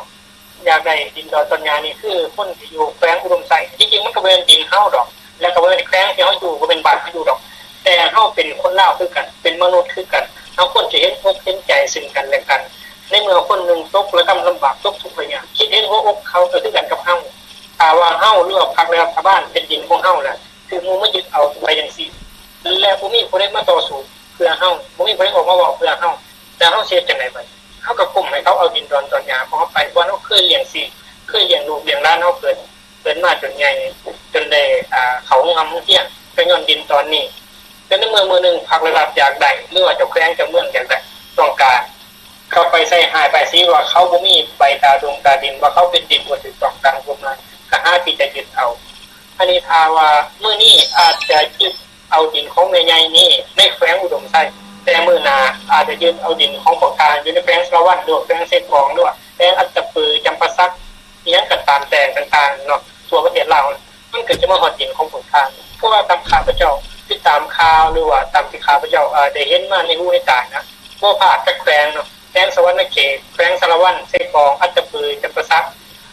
ຢາກໄດ້ດິນດອນຕອນຫຍ້ານີ້ຄືຄົນທີ່ຢູ່ແຂວງອຸດົມໄຊ ທີ່ຈິງມັນກໍບໍ່ແມ່ນດິນເຮົາດອກ ແລ້ວກໍບໍ່ແມ່ນແຂວງທີ່ເຮົາຢູ່ ບໍ່ແມ່ນບ້ານເຮົາຢູ່ດອກ ແຕ່ເຮົາເປັນຄົນລາວຄືກັນ ເປັນມະນຸດຄືກັນ ເຮົາຄວນຈະເຫັນອົກເຫັນໃຈຊຶ່ງກັນແລະກັນ. ໃນເມື່ອຄົນໜຶ່ງຕົກລະກຳລຳບາກ ຕົກທຸກໄລຍາກ ຄິດເຫັນຫົວອົກເຂົາກໍຄືກັນກັບເຮົາ. ຖ້າວ່າເຮົາ ຫຼືວ່າພັກແລະລັດຖະບານເປັນດິນຂອງເຮົາແລ້ວ ຖືກໝູ່ມາຍຶດເອົາໄປຈັ່ງຊີ້ ແລະ ບໍ່ມີຜູ້ໃດມາຕໍ່ສູ້ເພື່ອເຮົາ ບໍ່ມີຜູ້ໃດອອກມາເວົ້າເພື່ອເຮົາ ແລ້ວເຮົາຊິເຮັດຈັ່ງໃດບັດນີ້? ເຮົາກໍກົ້ມໃຫ້ເຂົາເອົາດິນດອນຕອນຫຍ້າຂອງເຮົາໄປ ບ່ອນເຮົາເຄີຍລ້ຽງຊີບ ເຄີຍລ້ຽງລູກລ້ຽງຫຼານເຮົາເກີດ ເກີດມາຈົນໃຫຍ່ ຈົນໄດ້ ອ່າ ເຂົ້າໂຮງຮ່ຳໂຮງຮຽນ ກໍ ຍ້ອນດິນຕອນນີ້. ແຕ່ໃນເມື່ອມື້ໜຶ່ງພັກແລະລັດຢາກໄດ້ ຫຼືວ່າເຈົ້າແຂວງເຈົ້າເມືອງຢາກໄດ້ ຕ້ອງການ ເຂົາໄປໃສ່ຮ້າຍປ້າຍສີວ່າເຂົາບໍ່ມີໃບຕາດົງຕາດິນ ວ່າເຂົາເປັນດິນບໍ່ຖືກຕ້ອງຕາມກົດໝາຍ ກໍຫາທີ່ຈະຍຶດເອົາ. ອັນນີ້ຖ້າວ່າມື້ນີ້ອາດຈະຍຶດເອົາດິນຂອງແມ່ໃຫຍ່ນີ້ໃນແຂວງອຸດົມໄຊ, ແຕ່ມື້ໜ້າອາດຈະຍຶດເອົາດິນຂອງພວກທ່ານຢູ່ໃນແຂວງສາລະວັນ ຫຼືວ່າແຂວງເຊກອງ ຫຼືວ່າແຂວງອັດຕະປື, ຈຳປາສັກ ອີ່ຫຍັງກໍຕາມແຕ່ຕ່າງໆເນາະ ທົ່ວປະເທດລາວ ມັນກໍຈະມາຮອດດິນຂອງພວກທ່ານ. ເພາະວ່າຕາມຂ້າພະເຈົ້າຕິດຕາມຂ່າວ ຫຼືວ່າຕາມທີ່ຂ້າພະເຈົ້າ ເອີ່ ໄດ້ເຫັນມາໃນຫູໃນຕານະ ບໍ່ພາດຈັກແຂວງເນາະ, ແຂວງສະຫວັນນະເຂດ, ແຂວງສາລະວັນ, ເຊກອງ, ອັດຕະປື, ຈຳປາສັກ,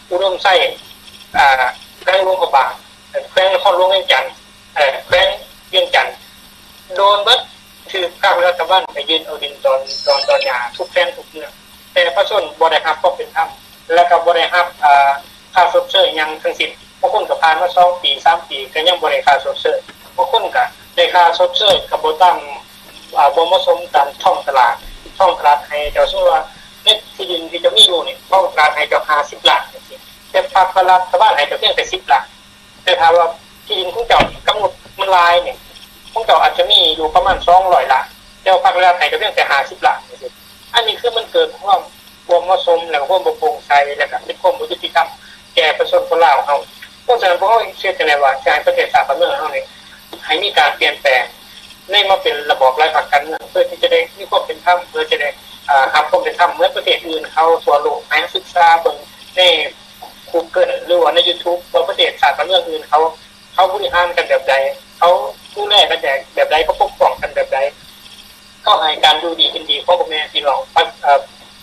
ອຸດົມໄຊ, ອາ ແຂວງຫຼວງພະບາງ, ແຂວງນະຄອນຫຼວງວຽງຈັນ, ເອີ່ ແຂວງວຽງຈັນ ໂດນເບິດ, ຖືກພາກລັດຖະບານໄປຍຶດເອົາດິນດອນ ດອນ ດອນຫຍ້າທຸກແຂວງທຸກເມືອງ, ແຕ່ປະຊາຊົນບໍ່ໄດ້ຮັບຄວາມເປັນທຳ ແລະກໍບໍ່ໄດ້ຮັບ ອາ ຄ່າຊົດເຊີຍຫຍັງທັງສິ້ນ. ບາງຄົນກໍຜ່ານມາສອງປີ ສາມປີ ກໍຍັງບໍ່ໄດ້ຄ່າຊົດເຊີຍ, ບາງຄົນກໍໄດ້ຄ່າຊົດເຊີຍກໍບໍ່ຕາມ ອາ ບໍ່ເໝາະສົມຕາມທ້ອງຕະຫຼາດ. ທ້ອງຕະຫຼາດໃຫ້ເຈົ້າ ສົມມຸດວ່າໃນທີ່ດິນທີ່ເຈົ້າມີຢູ່ນີ້ ທ້ອງຕະຫຼາດໃຫ້ເຈົ້າຫ້າສິບລ້ານຈັ່ງຊີ້ ແຕ່ພາກລັດຖະບານໃຫ້ເຈົ້າພຽງແຕ່ສິບລ້ານ. ແຕ່ຖ້າວ່າທີ່ດິນຂອງເຈົ້າກຳນົດມັນຫຼາຍນີ້ ຂອງເຈົ້າອາດຈະມີຢູ່ປະມານສອງຮ້ອຍລ້ານ ແຕ່ວ່າພາກລັດໃຫ້ກໍພຽງແຕ່ຫ້າສິບລ້ານຈັ່ງຊີ້. ອັນນີ້ຄືມັນເກີດຄວາມບໍ່ເໝາະສົມ ແລະກໍຄວາມບໍ່ໂປ່ງໃສ ແລະກໍເປັນຄວາມບໍ່ຍຸຕິທຳແກ່ປະຊາຊົນຄົນລາວເຮົາ. ເພາະສະນັ້ນ ພວກເຮົາເຮັດຈັ່ງໃດວ່າຈະໃຫ້ປະເທດຊາດບ້ານເມືອງເຮົານີ້ ໃຫ້ມີການປ່ຽນແປງໃນມາເປັນລະບອບຫຼາຍພັກການເມືອງ ເພື່ອທີ່ຈະໄດ້ມີຄວາມເປັນທຳ ເພື່ອຈະໄດ້ ອາ ຮັບຄວາມເປັນທຳເໝືອນປະເທດອື່ນເຂົາທົ່ວໂລກ. ໃຫ້ເຮົາສຶກສາເບິ່ງໃນ Google ຫຼືວ່າໃນ YouTube ວ່າປະເທດຊາດບ້ານເມືອງອື່ນເຂົາ ເຂົາບໍລິຫານກັນແບບໃດ, ເຂົາດູແລກັນແບບໃດ, ເຂົາປົກປ້ອງກັນແບບໃດ, ເຂົາໃຫ້ການຢູ່ດີກິນດີຂອງພໍ່ແມ່ພີ່ນ້ອງ ປະ ເອີ່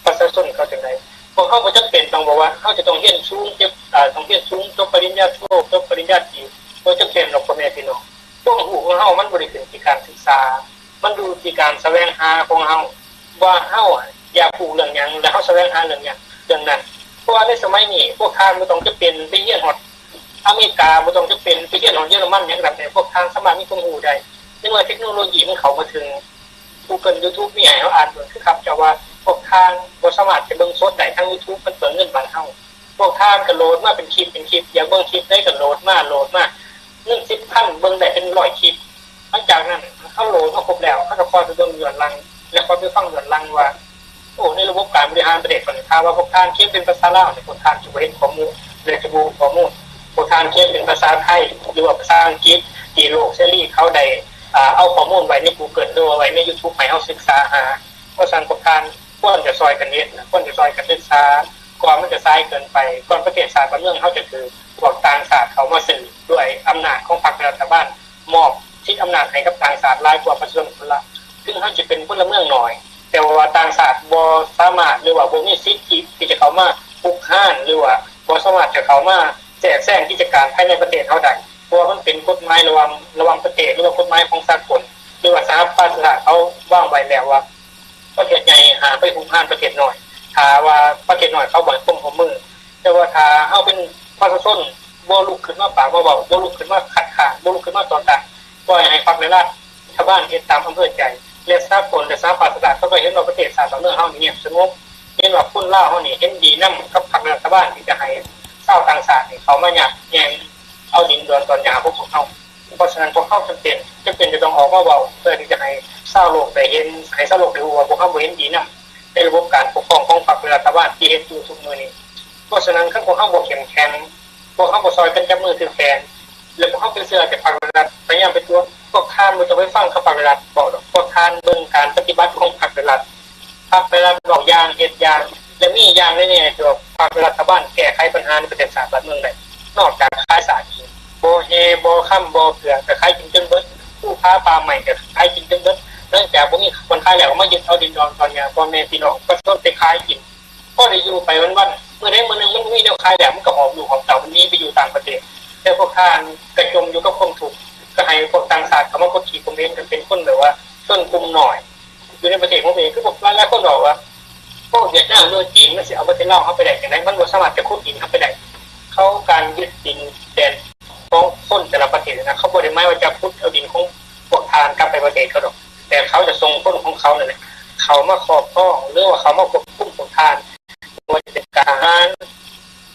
ປະຊາຊົນເຂົາຈັ່ງໃດ. ພວກເຮົາບໍ່ຈຳເປັນຕ້ອງບອກວ່າເຮົາຈະຕ້ອງຮຽນສູງ ເກັບ ເອີ່ ຕ້ອງຮຽນສູງ ຈົບປະລິນຍາໂທ ຈົບປະລິນຍາຕີ ບໍ່ຈຳເປັນດອກພໍ່ແມ່ພີ່ນ້ອງ. ຄວາມຮູ້ຂອງເຮົາມັນບໍ່ໄດ້ຂຶ້ນທີ່ການສຶກສາ, ມັນຢູ່ທີ່ການສະແຫວງຫາຂອງເຮົາ ວ່າເຮົາຢາກຮູ້ເລື່ອງຫຍັງ ແລະເຮົາສະແຫວງຫາເລື່ອງຫຍັງ ເລື່ອງນັ້ນ. ເພາະວ່າໃນສະໄໝນີ້ ພວກທ່ານບໍ່ຕ້ອງຈຳເປັນໄປຮຽນຮອດອາເມລິກາ, ບໍ່ຕ້ອງຈຳເປັນໄປຮຽນຮອດເຢຍລະມັນຫຍັງກໍແລ້ວແຕ່, ພວກທ່ານສາມາດມີຄວາມຮູ້ໄດ້ ໃນເມື່ອເທັກໂນໂລຢີມັນເຂົ້າມາເຖິງ Google YouTube ມີໃຫ້ເຮົາອ່ານເບິ່ງຄືຄຳເຈົ້າວ່າ ພວກທ່ານບໍ່ສາມາດຈະເບິ່ງສົດໄດ້ທາງ YouTube ມັນເປືອງເງິນບ້ານເຮົາ. ພວກທ່ານກໍໂຫຼດມາເປັນຄລິບເປັນຄລິບ, ຢາກເບິ່ງຄລິບໃດກໍໂຫຼດມາ ໂຫຼດມາ ເງິນສິບພັນເບິ່ງໄດ້ເປັນຮ້ອຍຄລິບ. ຫຼັງຈາກນັ້ນເຮົາໂຫຼດມາຄົບແລ້ວ ເຮົາກໍຄ່ອຍໄປເບິ່ງຍ້ອນຫຼັງ ແລະຄ່ອຍໄປຟັງຍ້ອນຫຼັງວ່າ ໂອ້ ໃນລະບົບການບໍລິຫານປະເທດເຮົານີ້ ຖ້າວ່າພວກທ່ານຂຽນເປັນພາສາລາວນີ້ ພວກທ່ານຈະບໍ່ເຫັນຂໍ້ມູນ ແລະຈະບໍ່ຮູ້ຂໍ້ມູນ. ພວກທ່ານຂຽນເປັນພາສາໄທ ຫຼືວ່າພາສາອັງກິດ ທີ່ໂລກເສລີເຂົາໄດ້ ອາ ເອົາຂໍ້ມູນໄວ້ໃນ Google ຫຼືວ່າໄວ້ໃນ YouTube ໃຫ້ເຮົາສຶກສາຫາ. ເພາະສະນັ້ນພວກທ່ານຄວນຈະຊ່ອຍກັນເຮັດ ຄວນຈະຊ່ອຍກັນສຶກສາ ກ່ອນມັນຈະສາຍເກີນໄປ, ກ່ອນປະເທດຊາດບ້ານເມືອງເຮົາຈະຖືກພວກຕ່າງຊາດເຂົ້າມາຊື້ດ້ວຍອຳນາດຂອງພັກ ແລະ ລັດຖະບານ ມອບສິດອຳນາດໃຫ້ກັບຕ່າງຊາດຫຼາຍກວ່າປະຊາຊົນຄົນລາວ. ເຖິງເຮົາຈະເປັນພົນລະເມືອງໜ້ອຍ ແຕ່ວ່າຕ່າງຊາດບໍ່ສາມາດ ຫຼືວ່າບໍ່ມີສິດທິທີ່ຈະເຂົ້າມາຮຸກຮານ ຫຼືວ່າບໍ່ສາມາດຈະເຂົ້າມາແຊກແຊງກິດຈະການພາຍໃນປະເທດເຮົາໄດ້ ເພາະວ່າມັນເປັນກົດໝາຍລະຫວ່າງ ລະຫວ່າງປະເທດ ຫຼືວ່າກົດໝາຍຂອງສາກົນ ຫຼືວ່າສະຫະປະຊາຊາດເຂົາວາງໄວ້ແລ້ວວ່າ ປະເທດໃຫຍ່ຫ້າມໄປຮຸກຮານປະເທດນ້ອຍ ຖ້າວ່າປະເທດນ້ອຍເຂົາບໍ່ໃຫ້ຄວາມຮ່ວມມື. ແຕ່ວ່າຖ້າເຮົາເປັນປະຊາຊົນ ບໍ່ລຸກຂຶ້ນມາປາກມາເວົ້າ ບໍ່ລຸກຂຶ້ນມາຄັດຄ້ານ ບໍ່ລຸກຂຶ້ນມາຕໍ່ຕ້ານ ປ່ອຍໃຫ້ພັກ ແລະ ລັດຖະບານເຮັດຕາມອຳເພີໃຈ ແລະ ສາກົນ ແລະ ສະຫະປະຊາຊາດເຂົາກໍເຫັນວ່າປະເທດຊາດບ້ານເມືອງເຮົານີ້ງຽບສະຫງົບ ເຫັນວ່າຄົນລາວເຮົານີ້ເຫັນດີນຳກັບພັກ ແລະ ລັດຖະບານທີ່ຈະໃຫ້ຊາວຕ່າງຊາດນີ້ເຂົ້າມາຍາດແຍ່ງເອົາດິນດອນຕອນຫຍ້າຂອງພວກເຮົາ. ເພາະສະນັ້ນພວກເຮົາຈຳເປັນ ຈຳເປັນຈະຕ້ອງອອກມາເວົ້າ ເພື່ອທີ່ຈະໃຫ້ຊາວໂລກໄດ້ເຫັນ ໃຫ້ຊາວໂລກໄດ້ຮູ້ວ່າພວກເຮົາບໍ່ເຫັນດີນຳໃນລະບົບການປົກຄອງຂອງພັກ ແລະ ລັດຖະບານທີ່ເຮັດຢູ່ທຸກມື້ນີ້. ເພາະສະນັ້ນຄັນພວກເຮົາບໍ່ເຂັ້ມແຂງ ພວກເຮົາບໍ່ຊ່ອຍກັນຈັບມືຖືກແຂນ ແລະ ພວກເຮົາໄປເຊື່ອແຕ່ພັກ ແລະ ລັດ ພະຍາຍາມໄປຕົວະ ພວກທ່ານບໍ່ຕ້ອງໄປຟັງຄຳພັກ ແລະ ລັດເວົ້າດອກ. ພວກທ່ານເບິ່ງການປະຕິບັດຂອງພັກ ແລະ ລັດ ພັກ ແລະ ລັດເວົ້າຢ່າງເຮັດຢ່າງ ແລະ ມີຢ່າງແນ່ໆ ທີ່ວ່າພັກ ແລະ ລັດຖະບານແກ້ໄຂບັນຫາໃນປະເທດຊາດບ້ານເມືອງໄດ້ ນອກຈາກຂາຍຊາດກິນ. ບໍ່ແຮ່ ບໍ່ຄຳ ບໍ່ເກືອ ກໍຂາຍກິນຈົນເບິດ, ພູຜາປ່າໄມ້ກໍຂາຍກິນຈົນເບິດ. ຫຼັງຈາກບໍ່ມີບ່ອນຂາຍແລ້ວ ກໍມາຍຶດເອົາດິນດອນຕອນຫຍ້າພໍ່ແມ່ພີ່ນ້ອງປະຊາຊົນໄປຂາຍກິນ ພໍໄດ້ຢູ່ໄປວັນໆ. ມື້ໃດມື້ໜຶ່ງມັນບໍ່ມີແນວຂາຍແລ້ວ ມັນກໍຫອບລູກຫອບເຕົ້າ ມັນໜີໄປຢູ່ຕ່າງປະເທດ. ແຕ່ພວກທ່ານກະຈົມຢູ່ກັບຄວາມທຸກ ກໍໃຫ້ພວກຕ່າງຊາດເຂົ້າມາກົດຂີ່ຂົ່ມເຫັງ ກໍເປັນຄົນແບບວ່າຊົນກຸ່ມນ້ອຍ ຢູ່ໃນປະເທດຂອງຕົວເອງ. ຄືພວກຫຼາຍໆຄົນເວົ້າວ່າ ໂອ້ ຫວຽດນາມ ຫຼື ຈີນ ມັນຊິເອົາປະເທດລາວເຮົາໄປໄດ້ຈັ່ງໃດ? ມັນບໍ່ສາມາດຈະຂຸດດິນເຮົາໄປໄດ້. ເຂົາ ການຍຶດດິນແດນຂອງຄົນແຕ່ລະປະເທດນະ ເຂົາບໍ່ໄດ້ໝາຍວ່າຈະຂຸດເອົາດິນຂອງພວກທ່ານກັບໄປປະເທດເຂົາດອກ, ແຕ່ເຂົາຈະສົ່ງຄົນຂອງເຂົານັ້ນແຫຼະ ເຂົ້າມາຄອບຄອງ ຫຼືວ່າເຂົ້າມາຄວບຄຸມພວກທ່ານ ບໍ່ວ່າຈະເປັນການທະຫານ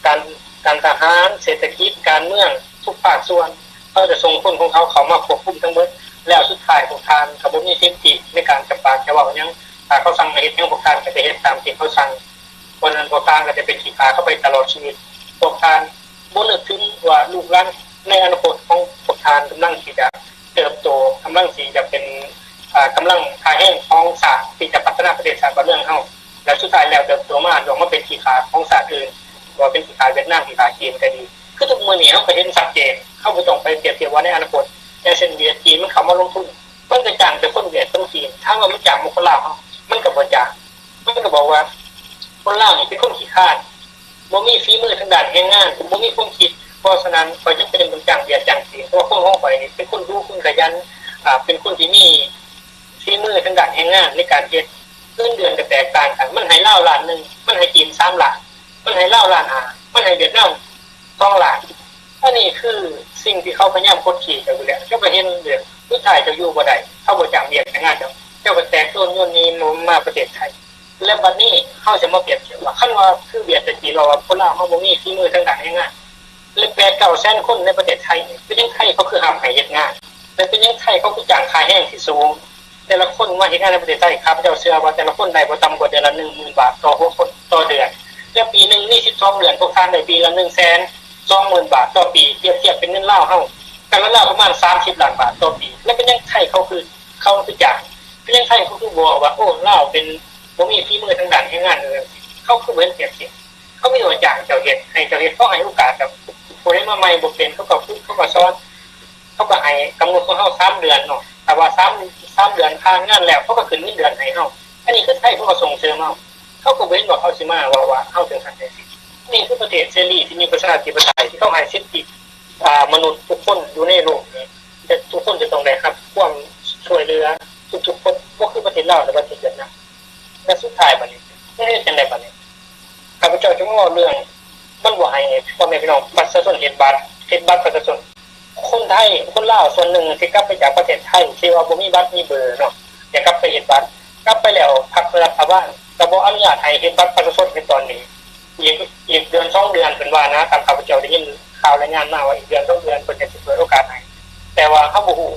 ການ ການທະຫານ, ເສດຖະກິດ, ການເມືອງ ທຸກພາກສ່ວນ. ເຂົາຈະສົ່ງຄົນຂອງເຂົາເຂົ້າມາຄວບຄຸມທັງໝົດ ແລ້ວສຸດທ້າຍພວກທ່ານກໍບໍ່ມີສິດທິໃນການຈະປາກຈະເວົ້າຫຍັງ. ຖ້າເຂົາສັ່ງໃຫ້ເຮັດຫຍັງ ພວກທ່ານກໍຈະເຮັດຕາມທີ່ເຂົາສັ່ງ. ເພາະນັ້ນພວກທ່ານກໍຈະເປັນຂີ້ຂ້າເຂົາໄປຕະຫຼອດຊີວິດ. ພວກທ່ານບໍ່ນຶກເຖິງວ່າລູກຫຼານໃນອະນາຄົດຂອງພວກທ່ານກຳລັງທີ່ຈະເຕີບໂຕ, ກຳລັງທີ່ຈະເປັນ ອາ ກຳລັງທ່າແຮງຂອງຊາດທີ່ຈະພັດທະນາປະເທດຊາດບ້ານເມືອງເຮົາ. ແລ້ວສຸດທ້າຍແລ້ວເຕີບໂຕມາ ລອງມາເປັນຂີ້ຂ້າຂອງຊາດອື່ນ, ບໍ່ວ່າເປັນຂີ້ຂ້າຫວຽດນາມ, ຂີ້ຂ້າຈີນກໍດີ. ຄືທຸກມື້ນີ້ເຮົາກໍເຫັນຊັດເຈນ, ເຮົາບໍ່ຕ້ອງໄປປຽບທຽບວ່າໃນອະນາຄົດ ຢ່າງເຊັ່ນຫວຽດຈີນມັນເຂົ້າມາລົງທຶນ, ມັນກໍຈ້າງແຕ່ຄົນຫວຽດຄົນຈີນ. ຖາມວ່າມັນຈ້າງບໍ່ຄົນລາວເຮົາ? ມັນກໍບໍ່ຈ້າງ. ມັນກໍບອກວ່າຄົນລາວນີ້ເປັນຄົນຂີ້ຄ້ານ, ບໍ່ມີຝີມືທາງດ້ານແຮງງານ, ບໍ່ມີຄວາມຄິດ. ເພາະສະນັ້ນ ຂ້ອຍຈຳເປັນຕ້ອງຈ້າງຫວຽດຈ້າງຈີນ, ເພາະວ່າຄົນຂອງຂ້ອຍນີ້ເປັນຄົນດຸ, ຄົນຂະຫຍັນ, ອາ ເປັນຄົນທີ່ມີ ຝີມືທາງດ້ານແຮງງານໃນການເຮັດ, ເງິນເດືອນກໍແຕກຕ່າງກັນ. ມັນໃຫ້ລາວລ້ານໜຶ່ງ, ມັນໃຫ້ຈີນສາມລ້ານ, ມັນໃຫ້ລາວລ້ານຫ້າ, ມັນໃຫ້ຫວຽດນາມສອງລ້ານ. ອັນນີ້ຄືສິ່ງທີ່ເຂົາພະຍາຍາມກົດຂີ່ເຈົ້າຢູ່ແລ້ວ. ເຈົ້າກໍເຫັນເລື່ອງ ສຸດທ້າຍເຈົ້າຢູ່ບໍ່ໄດ້, ເຂົາບໍ່ຈ້າງວຽກຈ້າງງານເຈົ້າ, ເຈົ້າກໍແຕກໂຕນໂຍນໜີມາປະເທດໄທ. ແລ້ວບັດນີ້ເຮົາຈະມາປຽບທຽບວ່າ ຄັນວ່າຄືຫວຽດກັບຈີນ ເວົ້າວ່າຄົນລາວເຮົາບໍ່ມີຝີມືທາງດ້ານແຮງງານ, ແລະ ແປດເກົ້າແສນຄົນໃນປະເທດໄທນີ້ ເປັນຫຍັງໄທເຂົາຄືຮັບໃຫ້ເຮັດງານ ແລະ ເປັນຫຍັງໄທເຂົາຄືຈ້າງຄ່າແຮງທີ່ສູງ? ແຕ່ລະຄົນມາເຮັດງານໃນປະເທດໄທ ຂ້າພະເຈົ້າເຊື່ອວ່າແຕ່ລະຄົນໄດ້ບໍ່ຕ່ຳກວ່າເດືອນລະໜຶ່ງໝື່ນບາດຕໍ່ຫົວຄົນຕໍ່ເດືອນ, ແລະ ປີໜຶ່ງມີສິບສອງເດືອນ, ພວກທ່ານໄດ້ປີລະໜຶ່ງແສນສອງໝື່ນບາດຕໍ່ປີ. ປຽບທຽບເປັນເງິນລາວເຮົາ ກັບເງິນລາວປະມານສາມສິບລ້ານບາດຕໍ່ປີ, ແລະ ເປັນຫຍັງໄທເຂົາຄື ເຂົາຄືຈ້າງ? ເປັນຫຍັງໄທເຂົາຄືບໍ່ເວົ້າວ່າ ໂອ້ ລາວເປັນ ບໍ່ມີຝີມືທາງດ້ານແຮງງານ? ເຂົາຄືບໍ່ເຫັນປຽບທຽບ? ເຂົາມີແຕ່ວ່າຈ້າງເຈົ້າເຮັດ, ໃຫ້ເຈົ້າເຮັດ, ເຂົາໃຫ້ໂອກາດກັບຜູ້ໃດມາໃໝ່ບໍ່ເປັນ ເຂົາກໍຝຶກ ເຂົາກໍສອນ, ເຂົາກໍໃຫ້ກຳນົດຂອງເຮົາສາມເດືອນເນາະ. ຖ້າວ່າສາມ ສາມເດືອນຜ່ານງານແລ້ວ ເຂົາກໍຂຶ້ນເງິນເດືອນໃຫ້ເຮົາ. ອັນນີ້ຄືໄທເຂົາກໍສົ່ງເສີມເຮົາ, ເຂົາກໍບໍ່ເຫັນວ່າເຂົາຊິມາເວົ້າວ່າເຮົາຈັ່ງຊັ້ນຈັ່ງຊີ້. ນີ້ຄືປະເທດເສລີທີ່ມີປະຊາທິປະໄຕ ທີ່ເຂົາໃຫ້ສິດທິ ອາ ມະນຸດທຸກຄົນຢູ່ໃນໂລກນີ້ ແລະ ທຸກຄົນຈະຕ້ອງໄດ້ຮັບຄວາມຊ່ວຍເຫຼືອທຸກໆຄົນ, ບໍ່ຄືປະເທດລາວ ຫຼື ປະເທດຫວຽດນາມ. ແລະ ສຸດທ້າຍບັດນີ້ ເຮັດຈັ່ງໃດບັດນີ້? ຂ້າພະເຈົ້າຈະມາເວົ້າເລື່ອງ ມັນບໍ່ໃຫ້ພໍ່ແມ່ພີ່ນ້ອງປະຊາຊົນເຮັດບັດ, ເຮັດບັດປະຊາຊົນ. ຄົນໄທ ຄົນລາວສ່ວນໜຶ່ງທີ່ກັບໄປຈາກປະເທດໄທ ທີ່ວ່າບໍ່ມີບັດມີເບີເນາະ, ຢາກກັບໄປເຮັດບັດ, ກັບໄປແລ້ວພັກລັດຖະບານກໍບໍ່ອະນຸຍາດໃຫ້ເຮັດບັດປະຊາຊົນໃນຕອນນີ້. ອີກ ອີກເດືອນສອງເດືອນ ເພິ່ນວ່ານະ, ຕາມຂ້າພະເຈົ້າໄດ້ຍິນຂ່າວລາຍງານມາວ່າ ອີກເດືອນສອງເດືອນ ເພິ່ນກໍຊິເປີດໂອກາດໃຫ້. ແຕ່ວ່າເຮົາບໍ່ຮູ້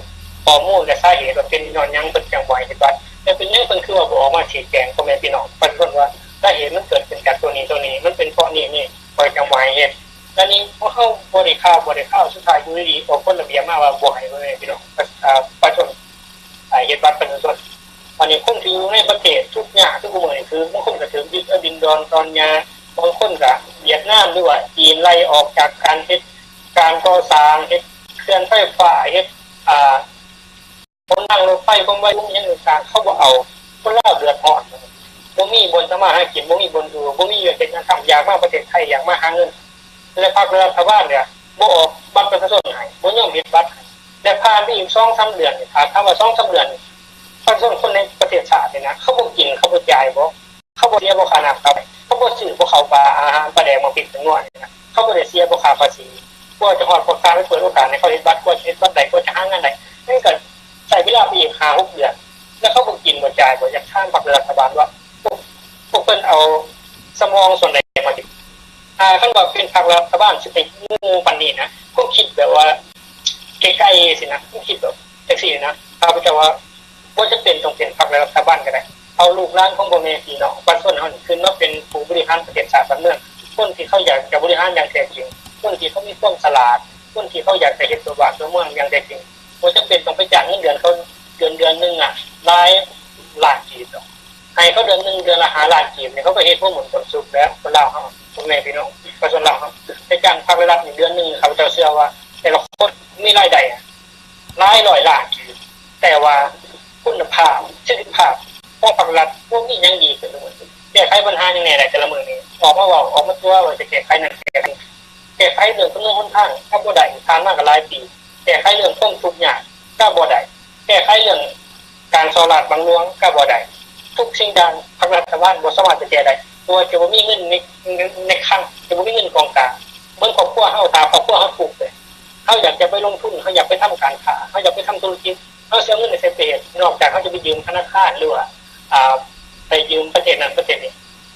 ຂໍ້ມູນ ແລະ ສາເຫດວ່າເປັນຍ້ອນຫຍັງເພິ່ນຈັ່ງບໍ່ໃຫ້ເຮັດບັດ, ແລະ ເປັນຫຍັງເພິ່ນຄືວ່າບໍ່ອອກມາຊີ້ແຈງພໍ່ແມ່ພີ່ນ້ອງປະຊາຊົນວ່າ ສາເຫດມັນເກີດຂຶ້ນຈາກຕົວນີ້ ຕົວນີ້, ມັນເປັນເພາະນີ້ ນີ້ ຂ້ອຍຈັ່ງບໍ່ໃຫ້ເຮັດ. ແລ້ວນີ້ພວກເຮົາບໍ່ໄດ້ຂ່າວ ບໍ່ໄດ້ຂ່າວ ສຸດທ້າຍຢູ່ດີໆອອກກົດລະບຽບມາວ່າບໍ່ໃຫ້ພໍ່ແມ່ພີ່ນ້ອງປະ ອາ ປະຊາຊົນ ອາ ເຮັດບັດປະຊາຊົນ. ອັນນີ້ຄົນທີ່ຢູ່ໃນປະເທດທຸກຍາກທຸກມື້ນີ້ ຄືບາງຄົນກໍຖືກຍຶດເອົາດິນດອນຕອນຫຍ້າ, ບາງຄົນກໍຫວຽດນາມ ຫຼືວ່າຈີນໄລ່ອອກຈາກການເຮັດການກໍ່ສ້າງ, ເຮັດເຂື່ອນໄຟຟ້າ, ເຮັດ ອາ ຫົນທາງລົດໄຟຄວາມໄວ ບໍ່ມີຫຍັງຕ່າງໆ ເຂົາບໍ່ເອົາ. ຄົນລາວເດືອດຮ້ອນ, ບໍ່ມີບ່ອນທຳມາຫາກິນ, ບໍ່ມີບ່ອນຢູ່, ບໍ່ມີວຽກເຮັດງານທຳ, ຢາກມາປະເທດໄທ, ຢາກມາຫາເງິນ. ແລະ ພັກ ແລະ ລັດຖະບານເນຍ ບໍ່ອອກບັດປະຊາຊົນໃຫ້, ບໍ່ຍອມເຮັດບັດໃຫ້. ແລະ ຜ່ານໄປອີກສອງສາມເດືອນນີ້, ຖ້າຖາມວ່າສອງສາມເດືອນນີ້ ປະຊາຊົນຄົນໃນປະເທດຊາດນີ້ນະ ເຂົາບໍ່ກິນ ເຂົາບໍ່ຈ່າຍບໍ? ເຂົາບໍ່ເສຍບໍ່ຄ່ານ້ຳຄ່າໄຟ? ເຂົາບໍ່ຊື້ບໍ່ເຂົ້າປາອາຫານປາແດກໝາກພິກແປ້ງນົວນີ້ນະ? ເຂົາບໍ່ໄດ້ເສຍບໍ່ຄ່າພາສີ? ກວ່າຈະຮອດພວກທ່ານໄປເປີດໂອກາດໃຫ້ເຂົາເຮັດບັດ, ກວ່າຈະເຮັດບັດໄດ້, ກວ່າຈະຫາງານໄດ້, ມັນກໍໃຊ້ເວລາໄປອີກຫ້າຫົກເດືອນ. ແລ້ວເຂົາບໍ່ກິນບໍ່ຈ່າຍບໍ? ຢາກຖາມພັກ ແລະ ລັດຖະບານວ່າ ພວກ ພວກເພິ່ນເອົາສະໝອງສ່ວນໃດມາເຮັດ? ຖ້າຄັນວ່າເປັນພັກ ແລະ ລັດຖະບານຊິໄປງູປານນີ້ນະ, ຄວາມຄິດແບບວ່າໄກໆຊີ້ນະ, ຄວາມຄິດແບບ ຈັ່ງຊີ້ນະ, ຂ້າພະເຈົ້າວ່າບໍ່ຈຳເປັນຕ້ອງເປັນພັກ ແລະ ລັດຖະບານກໍໄດ້. ເອົາລູກຫຼານຂອງພໍ່ແມ່ພີ່ນ້ອງປະຊາຊົນເຮົານີ້ ຂຶ້ນມາເປັນຜູ້ບໍລິຫານປະເທດຊາດບ້ານເມືອງ, ຄົນທີ່ເຂົາຢາກຈະບໍລິຫານຢ່າງແທ້ຈິງ, ຄົນທີ່ເຂົາມີຄວາມສະຫຼາດ, ຄົນທີ່ເຂົາຢາກຈະເຮັດຕົວບ້ານຕົວເມືອງຢ່າງແທ້ຈິງ. ບໍ່ຈຳເປັນຕ້ອງໄປຈ້າງເງິນເດືອນເຂົາເດືອນ ເດືອນໜຶ່ງອະ ຫຼາຍລ້ານກີບດອກ. ໃຫ້ເຂົາເດືອນໜຶ່ງ ເດືອນລະຫ້າລ້ານກີບນີ້ ເຂົາກໍເຮັດຫົວໝູນຂົວສຸກແລ້ວ. ຄົນລາວເຮົາ ພໍ່ແມ່ພີ່ນ້ອງປະຊາຊົນລາວເຮົາ ໄປຈ້າງພັກ ແລະ ລັດນີ້ເດືອນໜຶ່ງ ຂ້າພະເຈົ້າເຊື່ອວ່າແຕ່ລະຄົນມີລາຍໄດ້ ຫຼາຍຮ້ອຍລ້ານກີບ, ແຕ່ວ່າຄຸນນະພາບ ປະສິດທິພາບຂອງພັກລັດບໍ່ມີຫຍັງດີຂຶ້ນເລີຍ. ແກ້ໄຂບັນຫາຫຍັງແດ່ໄດ້ແຕ່ລະມື້ນີ້? ອອກມາເວົ້າ ອອກມາຕົວະວ່າຈະແກ້ໄຂນັ້ນແກ້ໄຂນີ້, ແກ້ໄຂເລື່ອງຖະໜົນຫົນທາງກໍບໍ່ໄດ້, ຜ່ານມາກໍຫຼາຍປີ, ແກ້ໄຂເລື່ອງຄວາມທຸກຍາກກໍບໍ່ໄດ້, ແກ້ໄຂເລື່ອງການສໍ້ລາດບັງຫຼວງກໍບໍ່ໄດ້. ທຸກສິ່ງຢ່າງພັກລັດຖະບານບໍ່ສາມາດຈະແກ້ໄດ້, ເພາະວ່າຈະບໍ່ມີເງິນໃນ ໃນຄັງ, ຈະບໍ່ມີເງິນກອງກາງ. ເບິ່ງຄອບຄົວເຮົາ, ຖ້າຄອບຄົວເຮົາທຸກເດ, ເຮົາຢາກຈະໄປລົງທຶນ, ເຮົາຢາກໄປທຳການຄ້າ, ເຮົາຢາກໄປທຳທຸລະກິດ, ເຮົາຊິເອົາເງິນໃນໃສໄປເຮັດ? ນອກຈາກເຮົາຈະໄປຢືມທະນາຄານ ຫຼືວ່າ ອາ ໄປຢືມປະເທດນັ້ນປະເທດນີ້.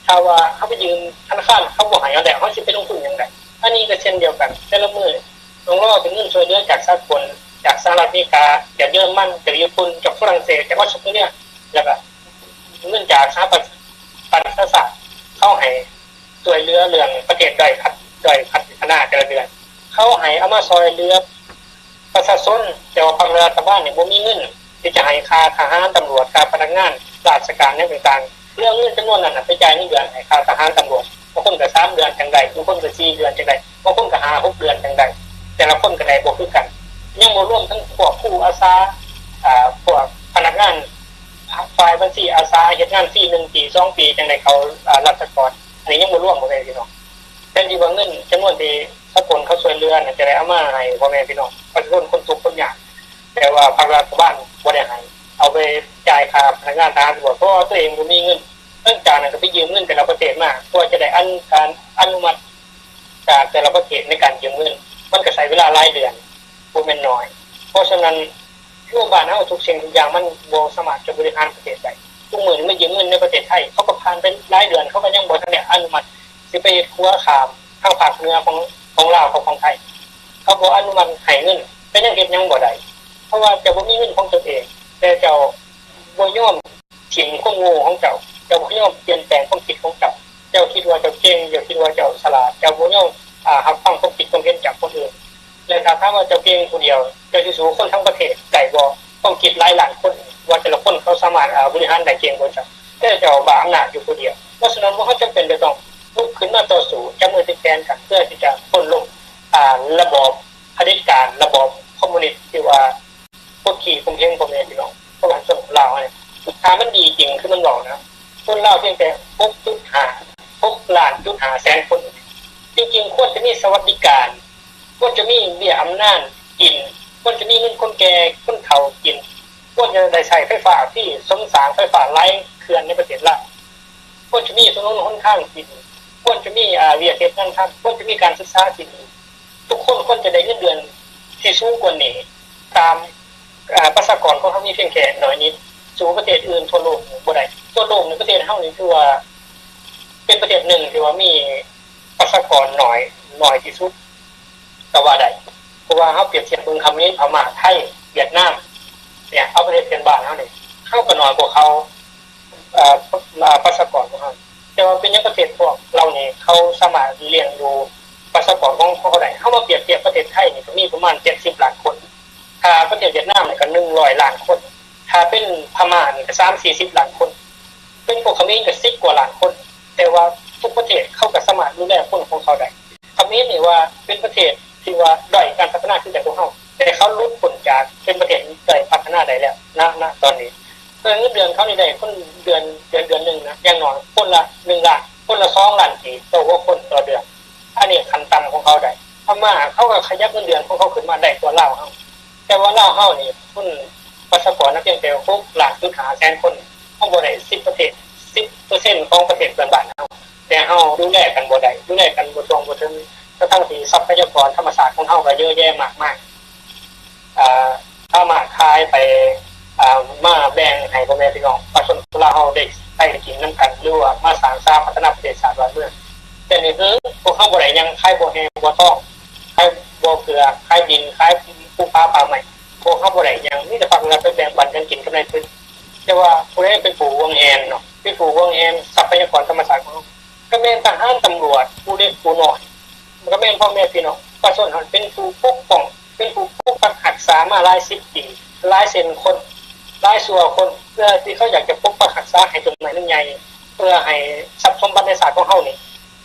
ຖ້າວ່າເຮົາໄປຢືມທະນາຄານ ເຂົາບໍ່ໃຫ້ເຮົາແລ້ວ ເຮົາຊິໄປລົງທຶນຫຍັງໄດ້? ອັນນີ້ກໍເຊັ່ນດຽວກັນ, ແຕ່ລະມື້ຕ້ອງລ ກໍເປັນເງິນຊ່ວຍເຫຼືອຈາກສາກົນ, ຈາກສະຫະລັດອາເມລິກາ, ຈາກເຢຍລະມັນ, ຈາກຍີ່ປຸ່ນ, ຈາກຝຣັ່ງເສດ, ຈາກອອສເຕຣເລຍ ແລ້ວກໍເງິນຈາກສະຫະປະຊາຊາດ ເຂົາໃຫ້ຊ່ວຍເຫຼືອເລື່ອງປະເທດດ້ອຍພັດ ດ້ອຍພັດພັດທະນາແຕ່ລະເດືອນ. ເຂົາໃຫ້ເອົາມາຊ່ວຍເຫຼືອ ປະຊາຊົນ, ແຕ່ວ່າພັກແລະລັດຖະບານນີ້ບໍ່ມີເງິນທີ່ຈະໃຫ້ຄ່າທະຫານ, ຕຳຫຼວດ, ຄ່າພະນັກງານລາຊະການຫຍັງຕ່າງໆ. ເລື່ອງເງິນຈຳນວນນັ້ນນະ ໄປຈ່າຍເງິນເດືອນໃຫ້ຄ່າທະຫານ, ຕຳຫຼວດ, ບາງຄົນກໍສາມເດືອນຈັ່ງໄດ້, ບາງຄົນກໍສີ່ເດືອນຈັ່ງໄດ້, ບາງຄົນກໍຫ້າຫົກເດືອນຈັ່ງໄດ້. ແຕ່ລະຄົນກໍໄດ້ບໍ່ຄືກັນ. ຍັງບໍ່ລວມເຖິງພວກຄູອາສາ, ອາ, ພວກພະນັກງານຝ່າຍບັນຊີອາສາ ເຮັດງານຟຣີໜຶ່ງປີ ສອງປີ ຈັ່ງໄດ້ເຂົ້າ, ອາ, ລັດຖະກອນ. ອັນນີ້ຍັງບໍ່ລວມ ພໍ່ແມ່ພີ່ນ້ອງ. ແທນທີ່ວ່າເງິນຈຳນວນທີ່ສາກົນເຂົາຊ່ວຍເຫຼືອນັ້ນ ຈະໄດ້ເອົາມາໃຫ້ພໍ່ແມ່ພີ່ນ້ອງປະຊາຊົນຄົນທຸກຄົນຍາກ, ແຕ່ວ່າພັກລັດຖະບານບໍ່ໄດ້ໃຫ້, ເອົາໄປຈ່າຍຄ່າພະນັກງານທະຫານຕຳຫຼວດ ເພາະວ່າຕົວເອງບໍ່ມີເງິນ. ຫຼັງຈາກນັ້ນກໍໄປຢືມເງິນແຕ່ລະປະເທດມາ ກວ່າຈະໄດ້ອັນ ການອະນຸມັດຈາກແຕ່ລະປະເທດໃນການຢືມເງິນ ມັນກໍໃຊ້ເວລາຫຼາຍເດືອນ ບໍ່ແມ່ນໜ້ອຍ. ເພາະສະນັ້ນ ຢູ່ບ້ານເຮົາທຸກສິ່ງທຸກຢ່າງມັນບໍ່ສາມາດຈະບໍລິຫານປະເທດໄດ້. ທຸກມື້ນີ້ມາຢືມເງິນໃນປະເທດໄທ ເຂົາກໍຜ່ານໄປຫຼາຍເດືອນ ເຂົາກໍຍັງບໍ່ທັນໄດ້ອະນຸມັດ ຊິໄປເຮັດຂົວຂ້າມທາງພາກເໜືອຂອງ ຂອງລາວກັບຂອງໄທ. ເຂົາບໍ່ອະນຸມັດໃຫ້ເງິນ ກໍຍັງເຮັດຫຍັງບໍ່ໄດ້ ເພາະວ່າເຈົ້າບໍ່ມີເງິນຂອງຕົນເອງ ແຕ່ເຈົ້າບໍ່ຍອມຖິ້ມຄວາມໂງ່ຂອງເຈົ້າ, ເຈົ້າບໍ່ຍອມປ່ຽນແປງຄວາມຄິດຂອງເຈົ້າ. ເຈົ້າຄິດວ່າເຈົ້າເກັ່ງ, ເຈົ້າຄິດວ່າເຈົ້າສະຫຼາດ, ເຈົ້າບໍ່ຍອມ, ອາ, ຮັບຟັງຄວາມຄິດຄວາມເຫັນຈາກຄົນອື່ນ. ແລະ ຖ້າຖາມວ່າເຈົ້າເກັ່ງຜູ້ດຽວ, ເຈົ້າຊິສູ້ຄົນທັງປະເທດໄດ້ບໍ່? ຄວາມຄິດຫຼາຍລ້ານຄົນ ວ່າແຕ່ລະຄົນເຂົາສາມາດ, ອາ, ບໍລິຫານໄດ້ເກັ່ງກວ່າເຈົ້າ, ແຕ່ເຈົ້າບ້າອຳນາດຢູ່ຜູ້ດຽວ. ເພາະສະນັ້ນ ພວກເຮົາຈຳເປັນຈະຕ້ອງລຸກຂຶ້ນມາຕໍ່ສູ້, ຈັບມືຕິດແຂນກັນ ເພື່ອທີ່ຈະໂຄ່ນລົ້ມ, ອາ, ລະບອບຜະເດັດການ, ລະບອບຄອມມູນິດທີ່ວ່າ ກົດຂີ່ຂົ່ມເຫງພໍ່ແມ່ພີ່ນ້ອງປະຊາຊົນຂອງລາວເຮົານີ້. ຖ້າມັນດີຈິງຄືມັນເວົ້ານະ, ຄົນລາວພຽງແຕ່ຫົກຈຸດຫ້າ ຫົກລ້ານຈຸດຫ້າແສນຄົນ. ຈິງໆ ຄວນຈະມີສະຫວັດດີການ, ຄວນຈະມີເບ້ຍອຳນານກິນ, ຄວນຈະມີເງິນຄົນແກ່ຄົນເຖົ້າກິນ, ຄວນຈະໄດ້ໃຊ້ໄຟຟ້າຟຣີ, ສົມສ້າງໄຟຟ້າຫຼາຍເຂື່ອນໃນປະເທດລາວ. ຄວນຈະມີຖະໜົນຫົນທາງທີ່ດີ, ຄວນຈະມີ, ອາ, ວຽກເຮັດງານທຳ, ຄວນຈະມີການສຶກສາທີ່ດີ. ທຸກຄົນຄວນຈະໄດ້ເງິນເດືອນທີ່ສູງກວ່ານີ້. ຕາມ, ອາ, ປະຊາກອນຂອງເຮົາມີພຽງແຄ່ໜ້ອຍນິດ, ສູ້ປະເທດອື່ນທົ່ວໂລກນີ້ບໍ່ໄດ້. ທົ່ວໂລກນີ້ປະເທດເຮົານີ້ຖືວ່າເປັນປະເທດໜຶ່ງທີ່ວ່າມີປະຊາກອນໜ້ອຍ, ໜ້ອຍທີ່ສຸດ ກໍວ່າໄດ້ ເພາະວ່າເຮົາປຽບທຽບເບິ່ງຂະເໝນ, ພະມ້າ, ໄທ, ຫວຽດນາມ ເນຍ, ເອົາປະເທດເພື່ອນບ້ານເຮົານີ້ ເຮົາກໍໜ້ອຍກວ່າເຂົາ, ເອີ, ປະຊາກອນຂອງເຮົາ. ແຕ່ວ່າເປັນຫຍັງປະເທດພວກເຫຼົ່ານີ້ເຂົາສາມາດລ້ຽງດູປະຊາກອນຂອງເຂົາໄດ້? ເຮົາມາປຽບທຽບປະເທດໄທນີ້ກໍມີປະມານເຈັດສິບລ້ານຄົນ, ຖ້າປະເທດຫວຽດນາມນີ້ກໍໜຶ່ງຮ້ອຍລ້ານຄົນ, ຖ້າເປັນພະມ້ານີ້ກໍສາມສີ່ສິບລ້ານຄົນ, ເປັນພວກຂະເໝນກໍສິບກວ່າລ້ານຄົນ. ແຕ່ວ່າທຸກປະເທດເຂົາກໍສາມາດດູແລຄົນຂອງເຂົາໄດ້. ຂະເໝນນີ້ວ່າເປັນປະເທດທີ່ວ່າດ້ອຍການພັດທະນາຄືກັນພວກເຮົາ, ແຕ່ເຂົາຫຼຸດພົ້ນຈາກເປັນປະເທດດ້ອຍພັດທະນາໄດ້ແລ້ວ ນະ ນະຕອນນີ້. ເງິນເດືອນເຂົານີ້ໄດ້ຄົນເດືອນ, ເດືອນ, ເດືອນໜຶ່ງນະ ຢ່າງໜ້ອຍຄົນລະໜຶ່ງລ້ານ, ຄົນລະສອງລ້ານກີບຕໍ່ຫົວຄົນຕໍ່ເດືອນ. ອັນນີ້ຂັ້ນຕ່ຳຂອງເຂົາໄດ້. ພະມ້າເຂົາກໍຂະຫຍັບເງິນເດືອນຂອງເຂົາຂຶ້ນມາໄດ້ກວ່າລາວເຮົາ. ແຕ່ວ່າລາວເຮົານີ້ຄົນປະຊາກອນນະພຽງແຕ່ຫົກລ້ານຈຸດຫ້າແສນຄົນ, ເຮົາບໍ່ໄດ້ສິບປະເທດ, ສິບເປີເຊັນຂອງປະເທດເພື່ອນບ້ານເຮົາ. ແຕ່ເຮົາດູແລກັນບໍ່ໄດ້, ດູແລກັນບໍ່ທົ່ວງບໍ່ເຖິງ, ທັງໆທີ່ຊັບພະຍາກອນທຳມະຊາດຂອງເຮົາກໍເຍອະແຍະມາກມາຍ, ອາ, ສາມາດຂາຍໄປ, ອາ, ມາແບ່ງໃຫ້ພໍ່ແມ່ພີ່ນ້ອງປະຊາຊົນລາວເຮົາໄດ້ໃຊ້ໄດ້ກິນນຳກັນ ຫຼືວ່າມາສ້າງສາພັດທະນາປະເທດຊາດບ້ານເມືອງ. ແຕ່ນີ້ຄືພວກເຮົາບໍ່ໄດ້ຫຍັງ, ຂາຍບໍ່ແຮ່ບໍ່ທອງ, ຂາຍບໍ່ເກືອ, ຂາຍດິນ, ຂາຍພູຜາປ່າໄມ້, ພວກເຮົາບໍ່ໄດ້ຫຍັງ, ມີແຕ່ພາກລັດໄປແບ່ງປັນກັນກິນກັບນາຍທຶນ. ແຕ່ວ່າຜູ້ໃດເປັນຜູ້ຫວງແຫນເນາະ, ເປັນຜູ້ຫວງແຫນຊັບພະຍາກອນທຳມະຊາດຂອງເຮົາ? ກໍແມ່ນທະຫານ, ຕຳຫຼວດ, ຜູ້ເລັກຜູ້ນ້ອຍ, ກໍແມ່ນພໍ່ແມ່ພີ່ນ້ອງປະຊາຊົນຫັ້ນເປັນຜູ້ປົກປ້ອງ, ເປັນຜູ້ປົກປັກຮັກສາມາຫຼາຍສິບປີ, ຫຼາຍເຊັ່ນຄົນ, ຫຼາຍຊົ່ວຄົນ, ເພື່ອທີ່ເຂົາຢາກຈະປົກປັກຮັກສາໃຫ້ຕົ້ນໄມ້ມັນໃຫຍ່, ເພື່ອໃຫ້ຊັບສົມບັດໃນຊາດຂອງເຮົານີ້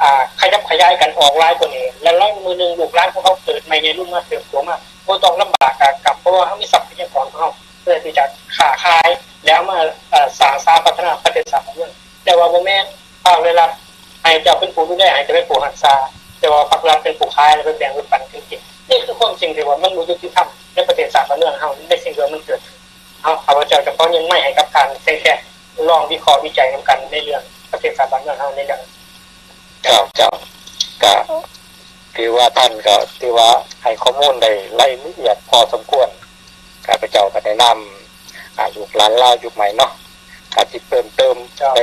ອາ, ຂະຫຍັບຂະຫຍາຍກັນອອກຫຼາຍກວ່ານີ້ ແລະ ລະມື້ໜຶ່ງລູກຫຼານຂອງເຮົາເກີດໃໝ່ໃຫຍ່ລຸນມາເຕີບໂຕມາ ບໍ່ຕ້ອງລຳບາກກາກກຳ ເພາະວ່າເຮົາມີຊັບພະຍາກອນຂອງເຮົາ ເພື່ອທີ່ຈະຄ້າຂາຍ ແລ້ວເອົາມາ, ເອີ, ສ້າງສາພັດທະນາປະເທດຊາດຂອງເຮົາ. ແຕ່ວ່າບໍ່ແມ່ນພາກລັດໃຫ້ເຈົ້າເປັນຜູ້ດູແລ, ໃຫ້ເຈົ້າເປັນຜູ້ຮັກສາ, ແຕ່ວ່າພັກລັດເປັນຜູ້ຂາຍ ແລ້ວໄປແບ່ງແບ່ງປັນກັນກິນ. ນີ້ຄືຄວາມຈິງທີ່ວ່າມັນບໍ່ຍຸຕິທຳໃນປະເທດຊາດບ້ານເມືອງເຮົາ ໃນສິ່ງທີ່ວ່າມັນເກີດຂຶ້ນ. ເອົາ, ຂ້າພະເຈົ້າຈະຂໍຍື່ນໄມໃຫ້ກັບທ່ານແສງແກ້ວ ລອງວິເຄາະວິໄຈນຳກັນໃນເລື່ອງປະເທດຊາດບ້ານເມືອງເຮົາໃນເລື່ອງ. ເຈົ້າ, ເຈົ້າ. ກະຖືວ່າທ່ານກໍຖືວ່າໃຫ້ຂໍ້ມູນໄດ້ລາຍລະອຽດພໍສົມຄວນ. ຂ້າພະເຈົ້າກໍໄດ້ນຳ, ອາ, ລູກຫຼານລາວຍຸກໃໝ່ເນາະ, ກໍຊິເພີ່ມເຕີມ, ເຈົ້າ, ໃນ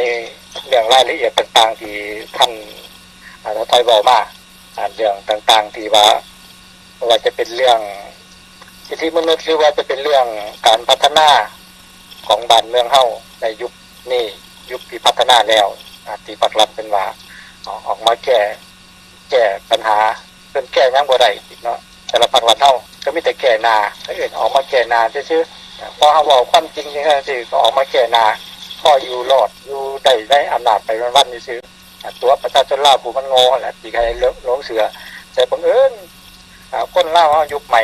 ເລື່ອງລາຍລະອຽດຕ່າງໆທີ່ທ່ານ, ອາ, ທອຍເວົ້າມາ, ອາ, ເລື່ອງຕ່າງໆທີ່ວ່າ ບໍ່ວ່າຈະເປັນເລື່ອງສິດທິມະນຸດ ຫຼືວ່າຈະເປັນເລື່ອງການພັດທະນາຂອງບ້ານເມືອງເຮົາໃນຍຸກນີ້ ຍຸກທີ່ພັດທະນາແລ້ວ ອາ ທີ່ພາກລັດເພິ່ນວ່າ ເອົາ ອອກມາແກ້ ແກ້ບັນຫາ ເພິ່ນແກ້ຫຍັງບໍ່ໄດ້ເນາະ. ແຕ່ລະພາກລັດເຮົາກໍມີແຕ່ແກ້ໜ້າ ເອີ້ນອອກມາແກ້ໜ້າຊື່ໆ. ພໍເຮົາເວົ້າຄວາມຈິງຈັ່ງຊີ້ ກໍອອກມາແກ້ໜ້າ ພໍຢູ່ລອດ ຢູ່ໄດ້ໃນອຳນາດໄປວັນໆ ຊື່ໆ. ຕົວະປະຊາຊົນລາວຜູ້ມັນໂງ່ຫັ້ນແຫຼະ ທີ່ໃຫ້ຫຼົງເຊື່ອ. ແຕ່ບັງເອີນ ອາ ຄົນລາວເຮົາຍຸກໃໝ່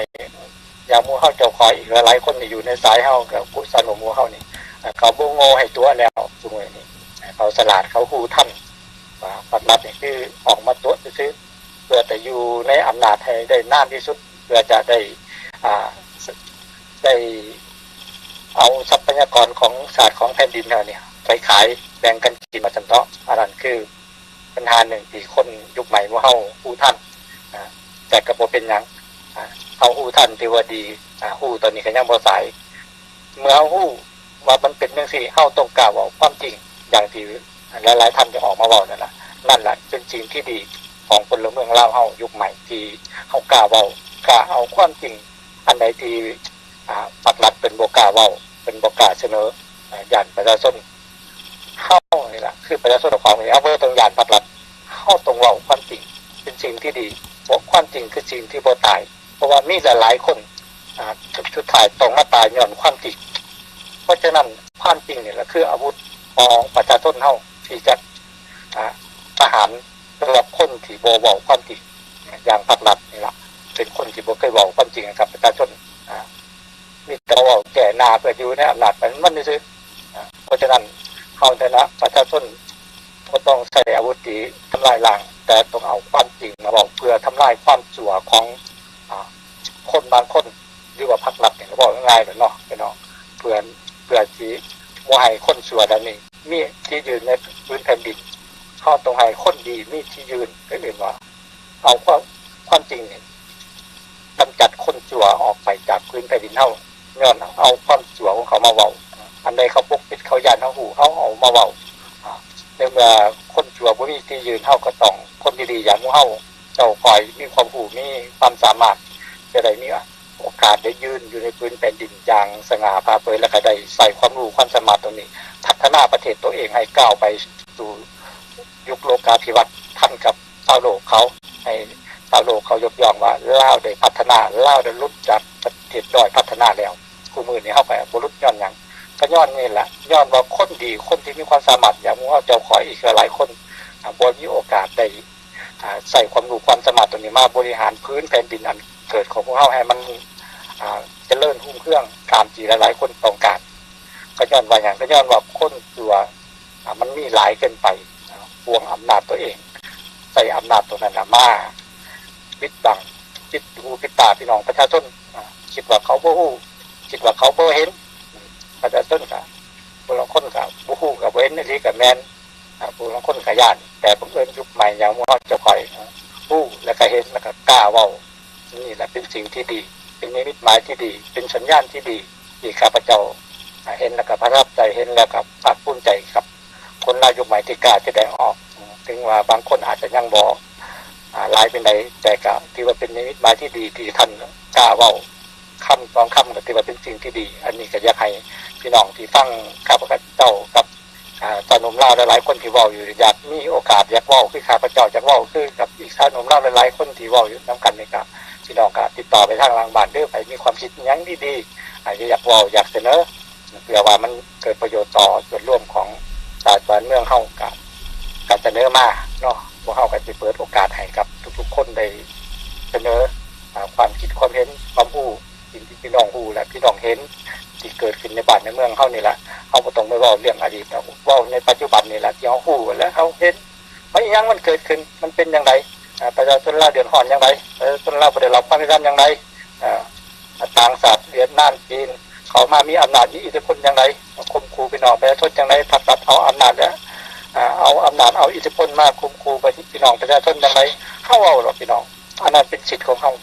ຢ່າງໝູ່ເຮົາເຈົ້າຂ້ອຍອີກຫຼາຍໆຄົນທີ່ຢູ່ໃນສາຍເຮົາ ກັບຜູ້ສານຸໝູ່ເຮົານີ້ ອາ ເຂົາບໍ່ໂງ່ໃຫ້ຕົວະແລ້ວ. ຊຸມື້ນີ້ ອາ ເຂົາສະຫຼາດ ເຂົາຮູ້ທັນວ່າພາກລັດນີ້ຄືອອກມາຕົວະຊື່ໆ ເພື່ອຈະຢູ່ໃນອຳນາດໃຫ້ໄດ້ນານທີ່ສຸດ ເພື່ອຈະໄດ້ ອາ ໄດ້ເອົາຊັບພະຍາກອນຂອງຊາດຂອງແຜ່ນດິນເຮົານີ້ໄປຂາຍແບ່ງກັນກິນວ່າຊັ້ນເຖາະ. ອັນນັ້ນຄື ບັນຫາໜຶ່ງທີ່ຄົນຍຸກໃໝ່ໝູ່ເຮົາຮູ້ທັນ ອາ ແຕ່ກໍບໍ່ເປັນຫຍັງ ອາ ເຮົາຮູ້ທັນຖືວ່າດີ ອາ ຮູ້ຕອນນີ້ກໍຍັງບໍ່ສາຍ. ເມື່ອເຮົາຮູ້ວ່າມັນເປັນຈັ່ງຊີ້ ເຮົາຕ້ອງກ້າເວົ້າຄວາມຈິງ ຢ່າງທີ່ຫຼາຍໆທ່ານໄດ້ອອກມາເວົ້ານັ້ນລະ. ນັ້ນລະເປັນສິ່ງທີ່ດີຂອງພົນລະເມືອງລາວເຮົາຍຸກໃໝ່ ທີ່ເຮົາກ້າເວົ້າ ກ້າເອົາຄວາມຈິງ ອັນໃດທີ່ ອາ ພາກລັດເພິ່ນບໍ່ກ້າເວົ້າ ເພິ່ນບໍ່ກ້າສະເໜີ ອາ ຢ້ານປະຊາຊົນ ເຮົານີ້ລະຄືປະຊາຊົນຂອງເຮົາ ບໍ່ຕ້ອງຢ້ານພາກລັດ ເຮົາຕ້ອງເວົ້າຄວາມຈິງ ເປັນສິ່ງທີ່ດີ ເພາະຄວາມຈິງຄືສິ່ງທີ່ບໍ່ຕາຍ. ເພາະວ່າມີຫຼາຍໆຄົນ ອາ ສຸດ ສຸດທ້າຍຕ້ອງມາຕາຍຍ້ອນຄວາມຈິງ. ເພາະສະນັ້ນ ຄວາມຈິງນີ້ລະຄືອາວຸດຂອງປະຊາຊົນເຮົາ ທີ່ຈະ ອາ ປະຫານສຳລັບຄົນທີ່ບໍ່ເວົ້າຄວາມຈິງ ຢ່າງພາກລັດນີ້ລະ ເປັນຄົນທີ່ບໍ່ເຄີຍເວົ້າຄວາມຈິງໃຫ້ກັບປະຊາຊົນ ອາ ມີແຕ່ເວົ້າແກ້ໜ້າເພື່ອຢູ່ໃນອຳນາດໄປວັນໆຊື່ໆ. ເພາະສະນັ້ນ ເຮົາໃນຖານະປະຊາຊົນບໍ່ຕ້ອງໃຊ້ອາວຸດທີ່ທຳລາຍລ້າງ ແຕ່ຕ້ອງເອົາຄວາມຈິງມາເວົ້າ ເພື່ອທຳລາຍຄວາມຊົ່ວຂອງ ອາ ຄົນບາງຄົນ ຫຼືວ່າພາກລັດນີ້ ເວົ້າງ່າຍໆແຫຼະເນາະ ເນາະ ເພື່ອ ເພື່ອຊິບໍ່ໃຫ້ຄົນຊົ່ວເຫຼົ່ານີ້ມີທີ່ຢືນໃນພື້ນແຜ່ນດິນ. ເຮົາຕ້ອງໃຫ້ຄົນດີມີທີ່ຢືນ ກໍເອີ້ນວ່າ ເອົາຄວາມ ຄວາມຈິງນີ້ ກຳຈັດຄົນຊົ່ວອອກໄປຈາກພື້ນແຜ່ນດິນເຮົາ ຍ້ອນເອົາຄວາມຊົ່ວຂອງເຂົາມາເວົ້າ. ອັນໃດເຂົາປົກປິດ ເຂົາຢ້ານເຮົາຮູ້ ເຮົາເອົາມາເວົ້າ. ໃນເມື່ອຄົນຊົ່ວບໍ່ມີທີ່ຢືນ ເຮົາກໍຕ້ອງ ຄົນດີໆຢ່າງໝູ່ເຮົາ ເຈົ້າຂ້ອຍມີຄວາມຮູ້ ມີຄວາມສາມາດ ຈະໄດ້ມີໂອກາດໄດ້ຢືນຢູ່ໃນພື້ນແຜ່ນດິນຢ່າງສະຫງ່າຜ່າເຜີຍ ແລະ ກໍໄດ້ໃຊ້ຄວາມຮູ້ຄວາມສາມາດຕົງນີ້ ພັດທະນາປະເທດຕົວເອງໃຫ້ກ້າວໄປສູ່ ຍຸກໂລກາພິວັດທັນກັບຊາວໂລກເຂົາ ໃຫ້ຊາວໂລກເຂົາຍົກຍ້ອງວ່າລາວໄດ້ພັດທະນາ ລາວໄດ້ຫຼຸດຈາກປະເທດດ້ອຍພັດທະນາແລ້ວ. ຄູ່ມື້ນີ້ເຮົາກໍບໍ່ຫຼຸດຍ້ອນຫຍັງ? ກໍຍ້ອນນີ້ແຫຼະ ຍ້ອນວ່າຄົນດີ ຄົນທີ່ມີຄວາມສາມາດຢ່າງໝູ່ເຮົາເຈົ້າຂ້ອຍອີກຫຼາຍໆຄົນ ອາ ບໍ່ມີໂອກາດໄດ້ ອາ ໃຊ້ຄວາມຮູ້ຄວາມສາມາດຕົງນີ້ມາບໍລິຫານພື້ນແຜ່ນດິນອັນເກີດຂອງພວກເຮົາໃຫ້ມັນ ອາ ຈະເລີນຮຸ່ງເຮືອງຕາມທີ່ຫຼາຍໆຄົນຕ້ອງການ. ກໍຍ້ອນວ່າຫຍັງ? ກໍຍ້ອນວ່າຄົນຊົ່ວ ອາ ມັນມີຫຼາຍເກີນໄປ ອາ ຫວງອຳນາດຕົວເອງ ໃຊ້ອຳນາດຕົງນັ້ນນະມາປິດບັງ ປິດຫູປິດຕາພີ່ນ້ອງປະຊາຊົນ ອາ ຄິດວ່າເຂົາບໍ່ຮູ້ ຄິດວ່າເຂົາບໍ່ເຫັນ. ປະຊາຊົນກະ ຜູ້ລາງຄົນກະບໍ່ຮູ້ ກະບໍ່ເຫັນອີ່ຫຼີກະແມ່ນ ອາ ຜູ້ລາງຄົນກະຢ້ານ ແຕ່ບັງເອີນຍຸກໃໝ່ຢ່າງໝູ່ເຮົາເຈົ້າຂ້ອຍ ອາ ຮູ້ ແລະກະເຫັນ ແລະກະກ້າເວົ້າ. ນີ້ແຫຼະເປັນສິ່ງທີ່ດີ ເປັນນິມິດໝາຍທີ່ດີ ເປັນສັນຍານທີ່ດີ ທີ່ຂ້າພະເຈົ້າ ອາ ເຫັນແລ້ວກໍປະທັບໃຈ ເຫັນແລ້ວກໍພາກພູມໃຈກັບຄົນລາວຍຸກໃໝ່ທີ່ກ້າສະແດງອອກ. ເຖິງວ່າບາງຄົນອາດຈະຍັງບໍ່ ອາ ຫຼາຍປານໃດ ແຕ່ກໍຖືວ່າເປັນນິມິດໝາຍທີ່ດີ ທີ່ທ່ານກ້າເວົ້າຄຳສອງຄຳ ກໍຖືວ່າເປັນສິ່ງທີ່ດີ. ອັນນີ້ກໍຢາກໃຫ້ພີ່ນ້ອງທີ່ຟັງຂ້າພະເຈົ້າກັບ ອາ ຊາວໜຸ່ມລາວຫຼາຍໆຄົນທີ່ເວົ້າຢູ່ ຢາກມີໂອກາດຢາກເວົ້າຄືຂ້າພະເຈົ້າ ຢາກເວົ້າຄືກັບອີກຊາວໜຸ່ມລາວຫຼາຍໆຄົນທີ່ເວົ້າຢູ່ນຳກັນນີ້ ກໍພີ່ນ້ອງກໍຕິດຕໍ່ໄປທາງຫຼັງບ້ານເດີ ໃຜມີຄວາມຄິດຫຍັງດີໆ ອາ ຢາກເວົ້າຢາກສະເໜີ ເພື່ອວ່າມັນເກີດປະໂຫຍດຕໍ່ສ່ວນລວມຂອງຊາດບ້ານເມືອງເຮົາ ກໍ ກໍສະເໜີມາເນາະ. ພວກເຮົາກໍຊິເປີດໂອກາດໃຫ້ກັບທຸກໆຄົນໄດ້ສະເໜີ ອາ ຄວາມຄິດຄວາມເຫັນ ຄວາມຮູ້ ສິ່ງທີ່ພີ່ນ້ອງຮູ້ ແລະ ພີ່ນ້ອງເຫັນ ທີ່ເກີດຂຶ້ນໃນບ້ານໃນເມືອງເຮົານີ້ລະ. ເຮົາບໍ່ຕ້ອງໄປເວົ້າເລື່ອງອະດີດດອກ ເວົ້າໃນປັດຈຸບັນນີ້ລະ ທີ່ເຮົາຮູ້ ແລະ ເຮົາເຫັນວ່າອີ່ຫຍັງມັນເກີດຂຶ້ນ ມັນເປັນຈັ່ງໃດ ອາ ປະຊາຊົນລາວເດືອດຮ້ອນຢ່າງໃດ ປະຊາຊົນລາວບໍ່ໄດ້ຮັບຄວາມເປັນທຳຢ່າງໃດ ອາ ຕ່າງຊາດ ຫວຽດນາມ ຈີນ ເຂົ້າມາມີອຳນາດ ມີອິດທິພົນຢ່າງໃດ ຂົ່ມຂູ່ພີ່ນ້ອງປະຊາຊົນຈັ່ງໃດ ພັກລັດເອົາອຳນາດ ແລະ ອາ ເອົາອຳນາດ ເອົາອິດທິພົນມາຂົ່ມຂູ່ໄປທີ່ພີ່ນ້ອງປະຊາຊົນຈັ່ງໃດ ເຮົາເວົ້າໂລດພີ່ນ້ອງ ອັນນັ້ນເປັນສິດຂອງເຮົາ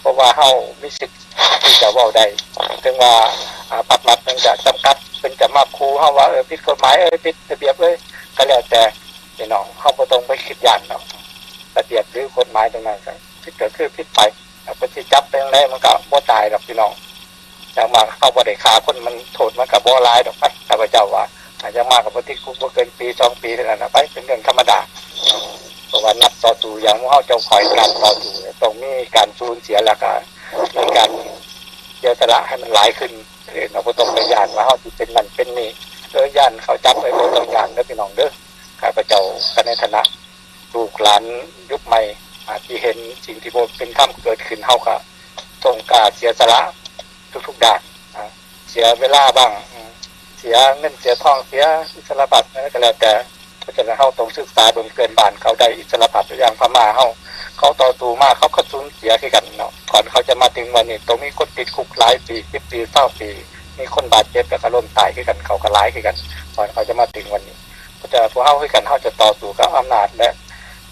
ເພາະວ່າເຮົາມີສິດທີ່ຈະເວົ້າໄດ້ ເຖິງວ່າ ອາ ພັກລັດເພິ່ນຈະຈຳກັດ ເພິ່ນຈະມາຂູ່ເຮົາວ່າ ເອີ ຜິດກົດໝາຍເອີຍ ຜິດລະບຽບເອີຍ ກໍແລ້ວແຕ່ພີ່ນ້ອງ ເຮົາບໍ່ຕ້ອງໄປຄິດຢ້ານດອກ ລະບຽບ ຫຼື ກົດໝາຍຕົງນັ້ນ ກໍຜິດກໍຄືຜິດໄປ ເພິ່ນຊິຈັບໄປຈັ່ງໃດມັນກໍບໍ່ຕາຍດອກພີ່ນ້ອງ. ຢ່າງມາກເຮົາບໍ່ໄດ້ຂ້າຄົນ ມັນໂທດມັນກໍບໍ່ຫຼາຍດອກ ຂ້າພະເຈົ້າວ່າ. ຢ່າງມາກກໍບໍ່ຕິດຄຸກ ບໍ່ເກີນປີສອງປີເທົ່ານັ້ນນະ ໄປ ເປັນເລື່ອງທຳມະດາ. ເພາະວ່ານັກຕໍ່ສູ້ຢ່າງໝູ່ເຮົາ ເຈົ້າຂ້ອຍ ການຕໍ່ສູ້ຕ້ອງມີການສູນເສຍ ແລ້ວກໍມີການເສຍສະຫຼະໃຫ້ມັນຫຼາຍຂຶ້ນ. ເອີ ເຮົາບໍ່ຕ້ອງໄປຢ້ານວ່າເຮົາຊິເປັນນັ້ນເປັນນີ້ ເອີ ຢ້ານເຂົາຈັບ ເອີ ບໍ່ຕ້ອງຢ້ານເດີພີ່ນ້ອງເດີ. ຂ້າພະເຈົ້າກໍໃນຖານະ ລູກຫຼານຍຸກໃໝ່ ອາ ທີ່ເຫັນສິ່ງທີ່ບໍ່ເປັນທຳເກີດຂຶ້ນ ເຮົາກໍຕ້ອງກ້າເສຍສະຫຼະທຸກໆດ້ານ ອາ ເສຍເວລາບ້າງ ເສຍເງິນເສຍທອງ ເສຍອິດສະຫຼະພາບຫຍັງກໍແລ້ວແຕ່. ເພາະສະນັ້ນ ເຮົາຕ້ອງສຶກສາເບິ່ງເພື່ອນບ້ານເຂົາໄດ້ອິດສະຫຼະພາບ ຢ່າງພະມ້າເຮົາ ເຂົາຕໍ່ສູ້ມາ ເຂົາກໍສູນເສຍຄືກັນເນາະ. ກ່ອນເຂົາຈະມາເຖິງວັນນີ້ ຕ້ອງມີຄົນຕິດຄຸກຫຼາຍປີ ສິບປີ ຊາວປີ ມີຄົນບາດເຈັບ ແລ້ວກໍລົ້ມຕາຍຄືກັນ ເຂົາກໍຫຼາຍຄືກັນ ກ່ອນເຂົາຈະມາເຖິງວັນນີ້. ເພາະສະນັ້ນ ພວກເຮົາຄືກັນ ເຮົາຈະຕໍ່ສູ້ກັບອຳນາດ ແລະ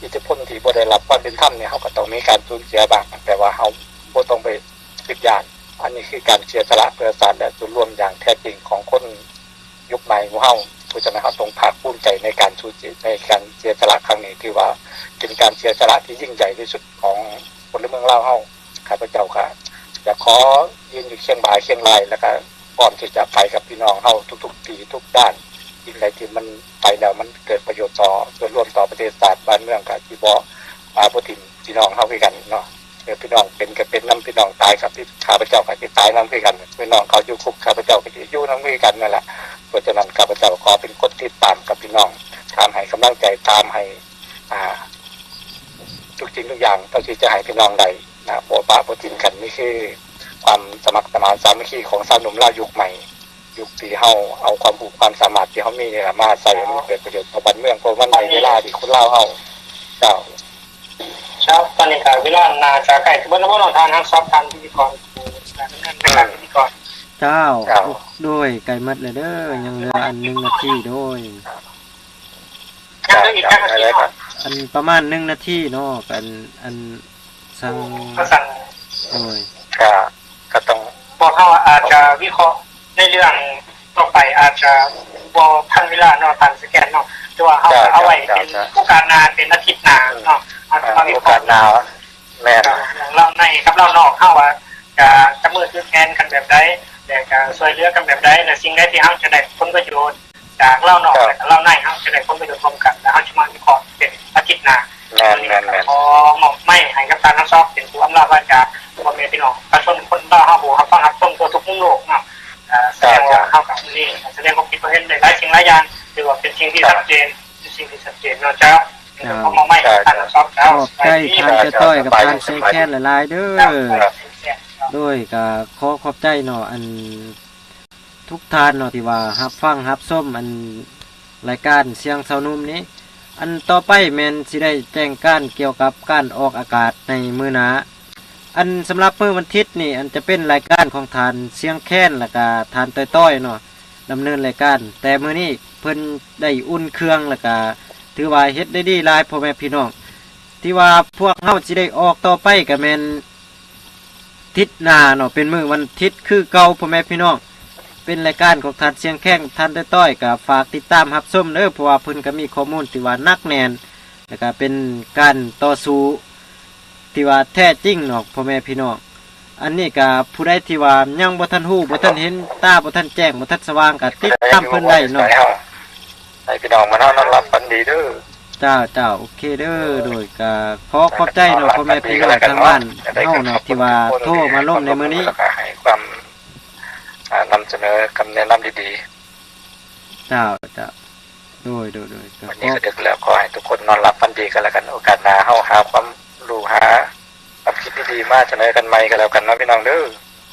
ອິດທິພົນທີ່ບໍ່ໄດ້ຮັບຄວາມເປັນທຳນີ້ ເຮົາກໍຕ້ອງມີການສູນເສຍບ້າງ ແຕ່ວ່າເຮົາບໍ່ຕ້ອງໄປຄິດຢ້ານ. ອັນນີ້ຄືການເສຍສະຫຼະເພື່ອຊາດ ແລະ ສ່ວນລວມຢ່າງແທ້ຈິງຂອງຄົນຍຸກໃໝ່ຂອງເຮົາ. ເພາະສະນັ້ນ ເຮົາຕ້ອງພາກພູມໃຈໃນການສູນເສຍ ໃນການເສຍສະຫຼະຄັ້ງນີ້ ຖືວ່າເປັນການເສຍສະຫຼະທີ່ຍິ່ງໃຫຍ່ທີ່ສຸດຂອງພົນລະເມືອງລາວເຮົາ. ຂ້າພະເຈົ້າກໍຢາກຂໍຢືນຢູ່ຄຽງບ່າຄຽງໄຫຼ່ ແລ້ວກໍພ້ອມທີ່ຈະໄປກັບພີ່ນ້ອງເຮົາທຸກໆທີ່ທຸກດ້ານ. ສິ່ງໃດທີ່ມັນໄປແລ້ວມັນເກີດປະໂຫຍດຕໍ່ສ່ວນລວມ ຕໍ່ປະເທດຊາດບ້ານເມືອງ ກໍຊິບໍ່ ອາ ບໍ່ຖິ້ມພີ່ນ້ອງເຮົາຄືກັນເນາະ. ເອີ ພີ່ນ້ອງເປັນກໍເປັນນຳ ພີ່ນ້ອງຕາຍກໍ ຂ້າພະເຈົ້າກໍຊິຕາຍນຳຄືກັນ. ພີ່ນ້ອງເຂົາຢູ່ຄຸກ ຂ້າພະເຈົ້າກໍຊິຢູ່ນຳຄືກັນນັ້ນແຫຼະ. ເພາະສະນັ້ນ ຂ້າພະເຈົ້າຂໍເປັນຄົນຕິດຕາມກັບພີ່ນ້ອງ ຖາມໃຫ້ກຳລັງໃຈ ຖາມໃຫ້ ອາ ທຸກສິ່ງທຸກຢ່າງເທົ່າທີ່ຈະໃຫ້ພີ່ນ້ອງໄດ້ນະ ບໍ່ປະບໍ່ຖິ້ມກັນ. ນີ້ຄືຄວາມສະໝັກສະໝານສາມັກຄີຂອງຊາວໜຸ່ມລາວຍຸກໃໝ່ ຍຸກທີ່ເຮົາເອົາຄວາມຮູ້ຄວາມສາມາດທີ່ເຮົາມີນີ້ລະ ມາໃຊ້ໃຫ້ມັນເກີດປະໂຫຍດຕໍ່ບ້ານເມືອງ ເພາະມັນໃນເວລາທີ່ຄົນລາວເຮົາ ເຈົ້າ. ເຈົ້າ ຕອນນີ້ກໍເວລາໜ້າຈະໃກ້ຊິເບິດແລ້ວບໍ່ເນາະ ທ່ານ ເຮົາສອບຖາມພິທີກອນ ຜູ້ດຳເນີນລາຍການພິທີກອນ. ເຈົ້າ ເຈົ້າ ໂດຍ ໃກ້ໝົດແລ້ວເດີ ຍັງເຫຼືອອັນໜຶ່ງນາທີ ໂດຍ ຍັງເຫຼືອອີກຈັກນາທີເນາະ ອັນປະມານໜຶ່ງນາທີເນາະ ອັນ ອັນ ສັ່ງ ກໍສັ່ງ ໂດຍ ກະ ກະຕ້ອງ ພວກເຮົາອາດຈະວິເຄາະໃນເລື່ອງຕໍ່ໄປ ອາດຈະບໍ່ທັນເວລາເນາະ ທ່ານສະແກນເນາະ ແຕ່ວ່າເຮົາ ເຈົ້າ ເອົາໄວ້ ເຈົ້າ ເປັນ ເຈົ້າ ໂອກາດໜ້າ ເປັນອາທິດໜ້າເນາະ ອືມ ເຮົາຈະມາວິເຄາະ ໂອກາດໜ້າ ແມ່ນ ເລື່ອງລາວໃນກັບລາວນອກ ເຮົາວ່າຈະຈັບມືຖືແຂນກັນແບບໃດ ແລະ ກະຊ່ວຍເຫຼືອກັນແບບໃດ ແລະ ສິ່ງໃດທີ່ເຮົາຈະໄດ້ຜົນປະໂຫຍດ ຈາກລາວນອກ ເຈົ້າ ແລະ ກະລາວໃນ ເຮົາຈະໄດ້ຜົນປະໂຫຍດຮ່ວມກັນ ແລະ ເຮົາຈະມາວິເຄາະເປັນອາທິດໜ້າ. ແມ່ນໆໆ ຂໍມອບໄມໃຫ້ກັບທ່ານທັງສອງ ເປັນຜູ້ອຳລາວາຈາ ພໍ່ແມ່ພີ່ນ້ອງປະຊາຊົນຄົນລາວເຮົາ ຜູ້ຮັບຟັງຮັບຊົມທົ່ວທຸກມຸມໂລກເນາະ. ເອີ ສະແດງວ່າ ເຈົ້າ ເຮົາກັບມື້ນີ້ສະແດງຄວາມຄິດຄວາມເຫັນໄດ້ຫຼາຍສິ່ງຫຼາຍຢ່າງ ຖືວ່າເປັນສິ່ງທີ່ ເຈົ້າ ຊັດເຈນ ເປັນສິ່ງທີ່ຊັດເຈນເນາະ. ເຈົ້າ ເຈົ້າ ຂໍມອບໄມໃຫ້ທ່ານທັງສອງ ເຈົ້າ. ຂອບໃຈທ່ານເຈົ້າຕ້ອຍກັບທ່ານແສງແຄນຫຼາຍໆເດີ. ໂດຍ ກະຂໍຂອບໃຈເນາະ ອັນ ທຸກທ່ານເນາະ ທີ່ວ່າຮັບຟັງຮັບຊົມອັນລາຍການສຽງຊາວໜຸ່ມນີ້. ອັນຕໍ່ໄປແມ່ນຊິໄດ້ແຈ້ງການກ່ຽວກັບການອອກອາກາດໃນມື້ໜ້າ. ອັນສຳລັບມື້ວັນທິດນີ້ ອັນຈະເປັນລາຍການຂອງທ່ານສຽງແຄນ ແລ້ວກະທ່ານຕ້ອຍໆເນາະ ດຳເນີນລາຍການ. ແຕ່ມື້ນີ້ເພິ່ນໄດ້ອຸ່ນເຄື່ອງ ແລ້ວກະຖືວ່າເຮັດໄດ້ດີຫຼາຍ ພໍ່ແມ່ພີ່ນ້ອງ. ທີ່ວ່າພວກເຮົາຊິໄດ້ອອກຕໍ່ໄປກະແມ່ນ ທິດໜ້າເນາະ ເປັນມື້ວັນທິດຄືເກົ່າ ພໍ່ແມ່ພີ່ນ້ອງ. ເປັນລາຍການຂອງທ່ານສຽງແຄນ ທ່ານຕ້ອຍໆ ກໍຝາກຕິດຕາມຮັບຊົມເດີ ເພາະວ່າເພິ່ນກໍມີຂໍ້ມູນທີ່ວ່າໜັກແໜ້ນ ແລ້ວກໍເປັນການຕໍ່ສູ້ທີ່ວ່າແທ້ຈິງເນາະ ພໍ່ແມ່ພີ່ນ້ອງ. ອັນນີ້ກໍຜູ້ໃດທີ່ວ່າຍັງບໍ່ທັນຮູ້ ບໍ່ທັນເຫັນ ຕາບໍ່ທັນແຈ້ງ ບໍ່ທັນສະຫວ່າງ ກໍຕິດຕາມເພິ່ນໄດ້ເນາະ. ໃຫ້ພີ່ນ້ອງມານອນຫຼັບຝັນດີເດີ. ເຈົ້າ ເຈົ້າ ໂອເຄເດີ. ໂດຍ ກໍຂໍຂອບໃຈເນາະ ພໍ່ແມ່ພີ່ນ້ອງທາງບ້ານເຮົາເນາະ ທີ່ວ່າໂທມາລົມໃນມື້ນີ້ ແລ້ວກໍໃຫ້ຄວາມ ອ່າ ນຳສະເໜີຄຳແນະນຳດີໆ. ເຈົ້າ ເຈົ້າ ໂດຍ ໂດຍ ໂດຍ ວັນນີ້ກໍດຶກແລ້ວ ຂໍໃຫ້ທຸກຄົນນອນຫຼັບຝັນດີກັນແລ້ວກັນ. ໂອກາດໜ້າເຮົາຫາຄວາມຮູ້ ຫາຄວາມຄິດດີໆມາສະເໜີກັນໃໝ່ກໍແລ້ວກັນເນາະ ພີ່ນ້ອງເດີ.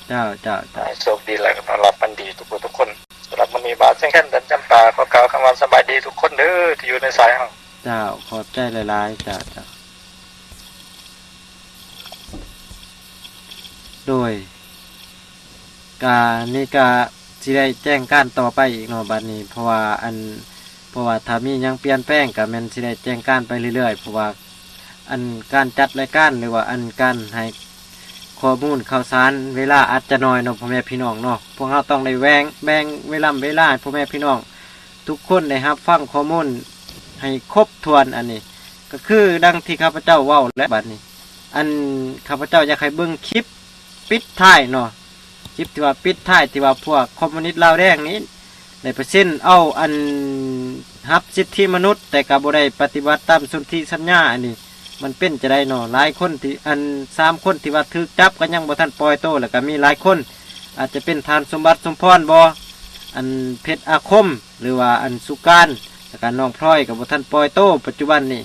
ເຈົ້າ ເຈົ້າ ເຈົ້າ ໃຫ້ໂຊກດີ ແລ້ວກໍນອນຫຼັບຝັນດີທຸກຜູ້ທຸກຄົນ. ສຳລັບມື້ນີ້ ບ່າວແສງແຄນ ແດນຈຳປາ ຂໍກ່າວຄຳວ່າສະບາຍດີທຸກຄົນເດີ ທີ່ຢູ່ໃນສາຍເຮົາ. ເຈົ້າ ຂອບໃຈຫຼາຍໆ ເຈົ້າ ເຈົ້າ. ໂດຍ ກະນີ້ກະຊິໄດ້ແຈ້ງການຕໍ່ໄປອີກເນາະ ບັດນີ້ ເພາະວ່າອັນ ເພາະວ່າຖ້າມີຫຍັງປ່ຽນແປງ ກະແມ່ນຊິໄດ້ແຈ້ງການໄປເລື້ອຍໆ ເພາະວ່າອັນການຈັດລາຍການ ຫຼືວ່າອັນການໃຫ້ ຂໍ້ມູນຂ່າວສານ ເວລາອາດຈະໜ້ອຍເນາະ ພໍ່ແມ່ພີ່ນ້ອງເນາະ. ພວກເຮົາຕ້ອງໄດ້ແຫວງ ແບ່ງເວລາ ເວລາໃຫ້ພໍ່ແມ່ພີ່ນ້ອງທຸກຄົນໄດ້ຮັບຟັງຂໍ້ມູນໃຫ້ຄົບຖ້ວນ. ອັນນີ້ກໍຄືດັ່ງທີ່ຂ້າພະເຈົ້າເວົ້າແຫຼະ ບັດນີ້ ອັນ ຂ້າພະເຈົ້າຢາກໃຫ້ເບິ່ງຄລິບປິດທ້າຍເນາະ, ຄລິບທີ່ວ່າປິດທ້າຍ ທີ່ວ່າພວກຄອມມູນິດລາວແດງນີ້ໄດ້ໄປເຊັນເອົາ ອັນ ຮັບສິດທິມະນຸດ ແຕ່ກໍບໍ່ໄດ້ປະຕິບັດຕາມສົນທິສັນຍາ. ອັນນີ້ມັນເປັນຈັ່ງໃດເນາະ? ຫຼາຍຄົນທີ່ ອັນ ສາມຄົນທີ່ວ່າຖືກຈັບກໍຍັງບໍ່ທັນປ່ອຍໂຕ, ແລ້ວກໍມີຫຼາຍຄົນ ອາດຈະເປັນທ່ານສົມບັດ ສົມພອນບໍ ອັນ ເພັດອາຄົມ ຫຼືວ່າ ອັນ ສຸການ ແລ້ວກໍນ້ອງພລອຍກໍບໍ່ທັນປ່ອຍໂຕປັດຈຸບັນນີ້.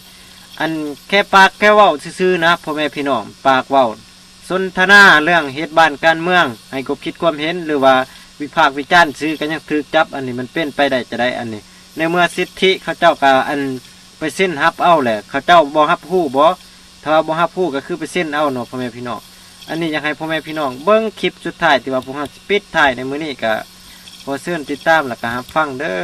ອັນ ແຄ່ປາກແຄ່ເວົ້າຊື່ໆນະ ພໍ່ແມ່ພີ່ນ້ອງ, ປາກເວົ້າ ສົນທະນາເລື່ອງເຮັດບ້ານການເມືອງ ໃຫ້ຄວາມຄິດຄວາມເຫັນ ຫຼືວ່າວິພາກວິຈານຊື່ ກໍຍັງຖືກຈັບ. ອັນນີ້ມັນເປັນໄປໄດ້ຈັ່ງໃດ? ອັນນີ້ໃນເມື່ອສິດທິເຂົາເຈົ້າກໍ ອັນ ໄປເຊັນຮັບເອົາແຫຼະ, ເຂົາເຈົ້າບໍ່ຮັບຮູ້ບໍ? ຖ້າວ່າບໍ່ຮັບຮູ້ກໍຄືໄປເຊັນເອົາເນາະ ພໍ່ແມ່ພີ່ນ້ອງ. ອັນນີ້ຢາກໃຫ້ພໍ່ແມ່ພີ່ນ້ອງເບິ່ງຄລິບສຸດທ້າຍ ທີ່ວ່າພວກເຮົາຊິປິດທ້າຍໃນມື້ນີ້, ກໍຂໍເຊີນຕິດຕາມ ແລ້ວກໍຮັບຟັງເດີ້.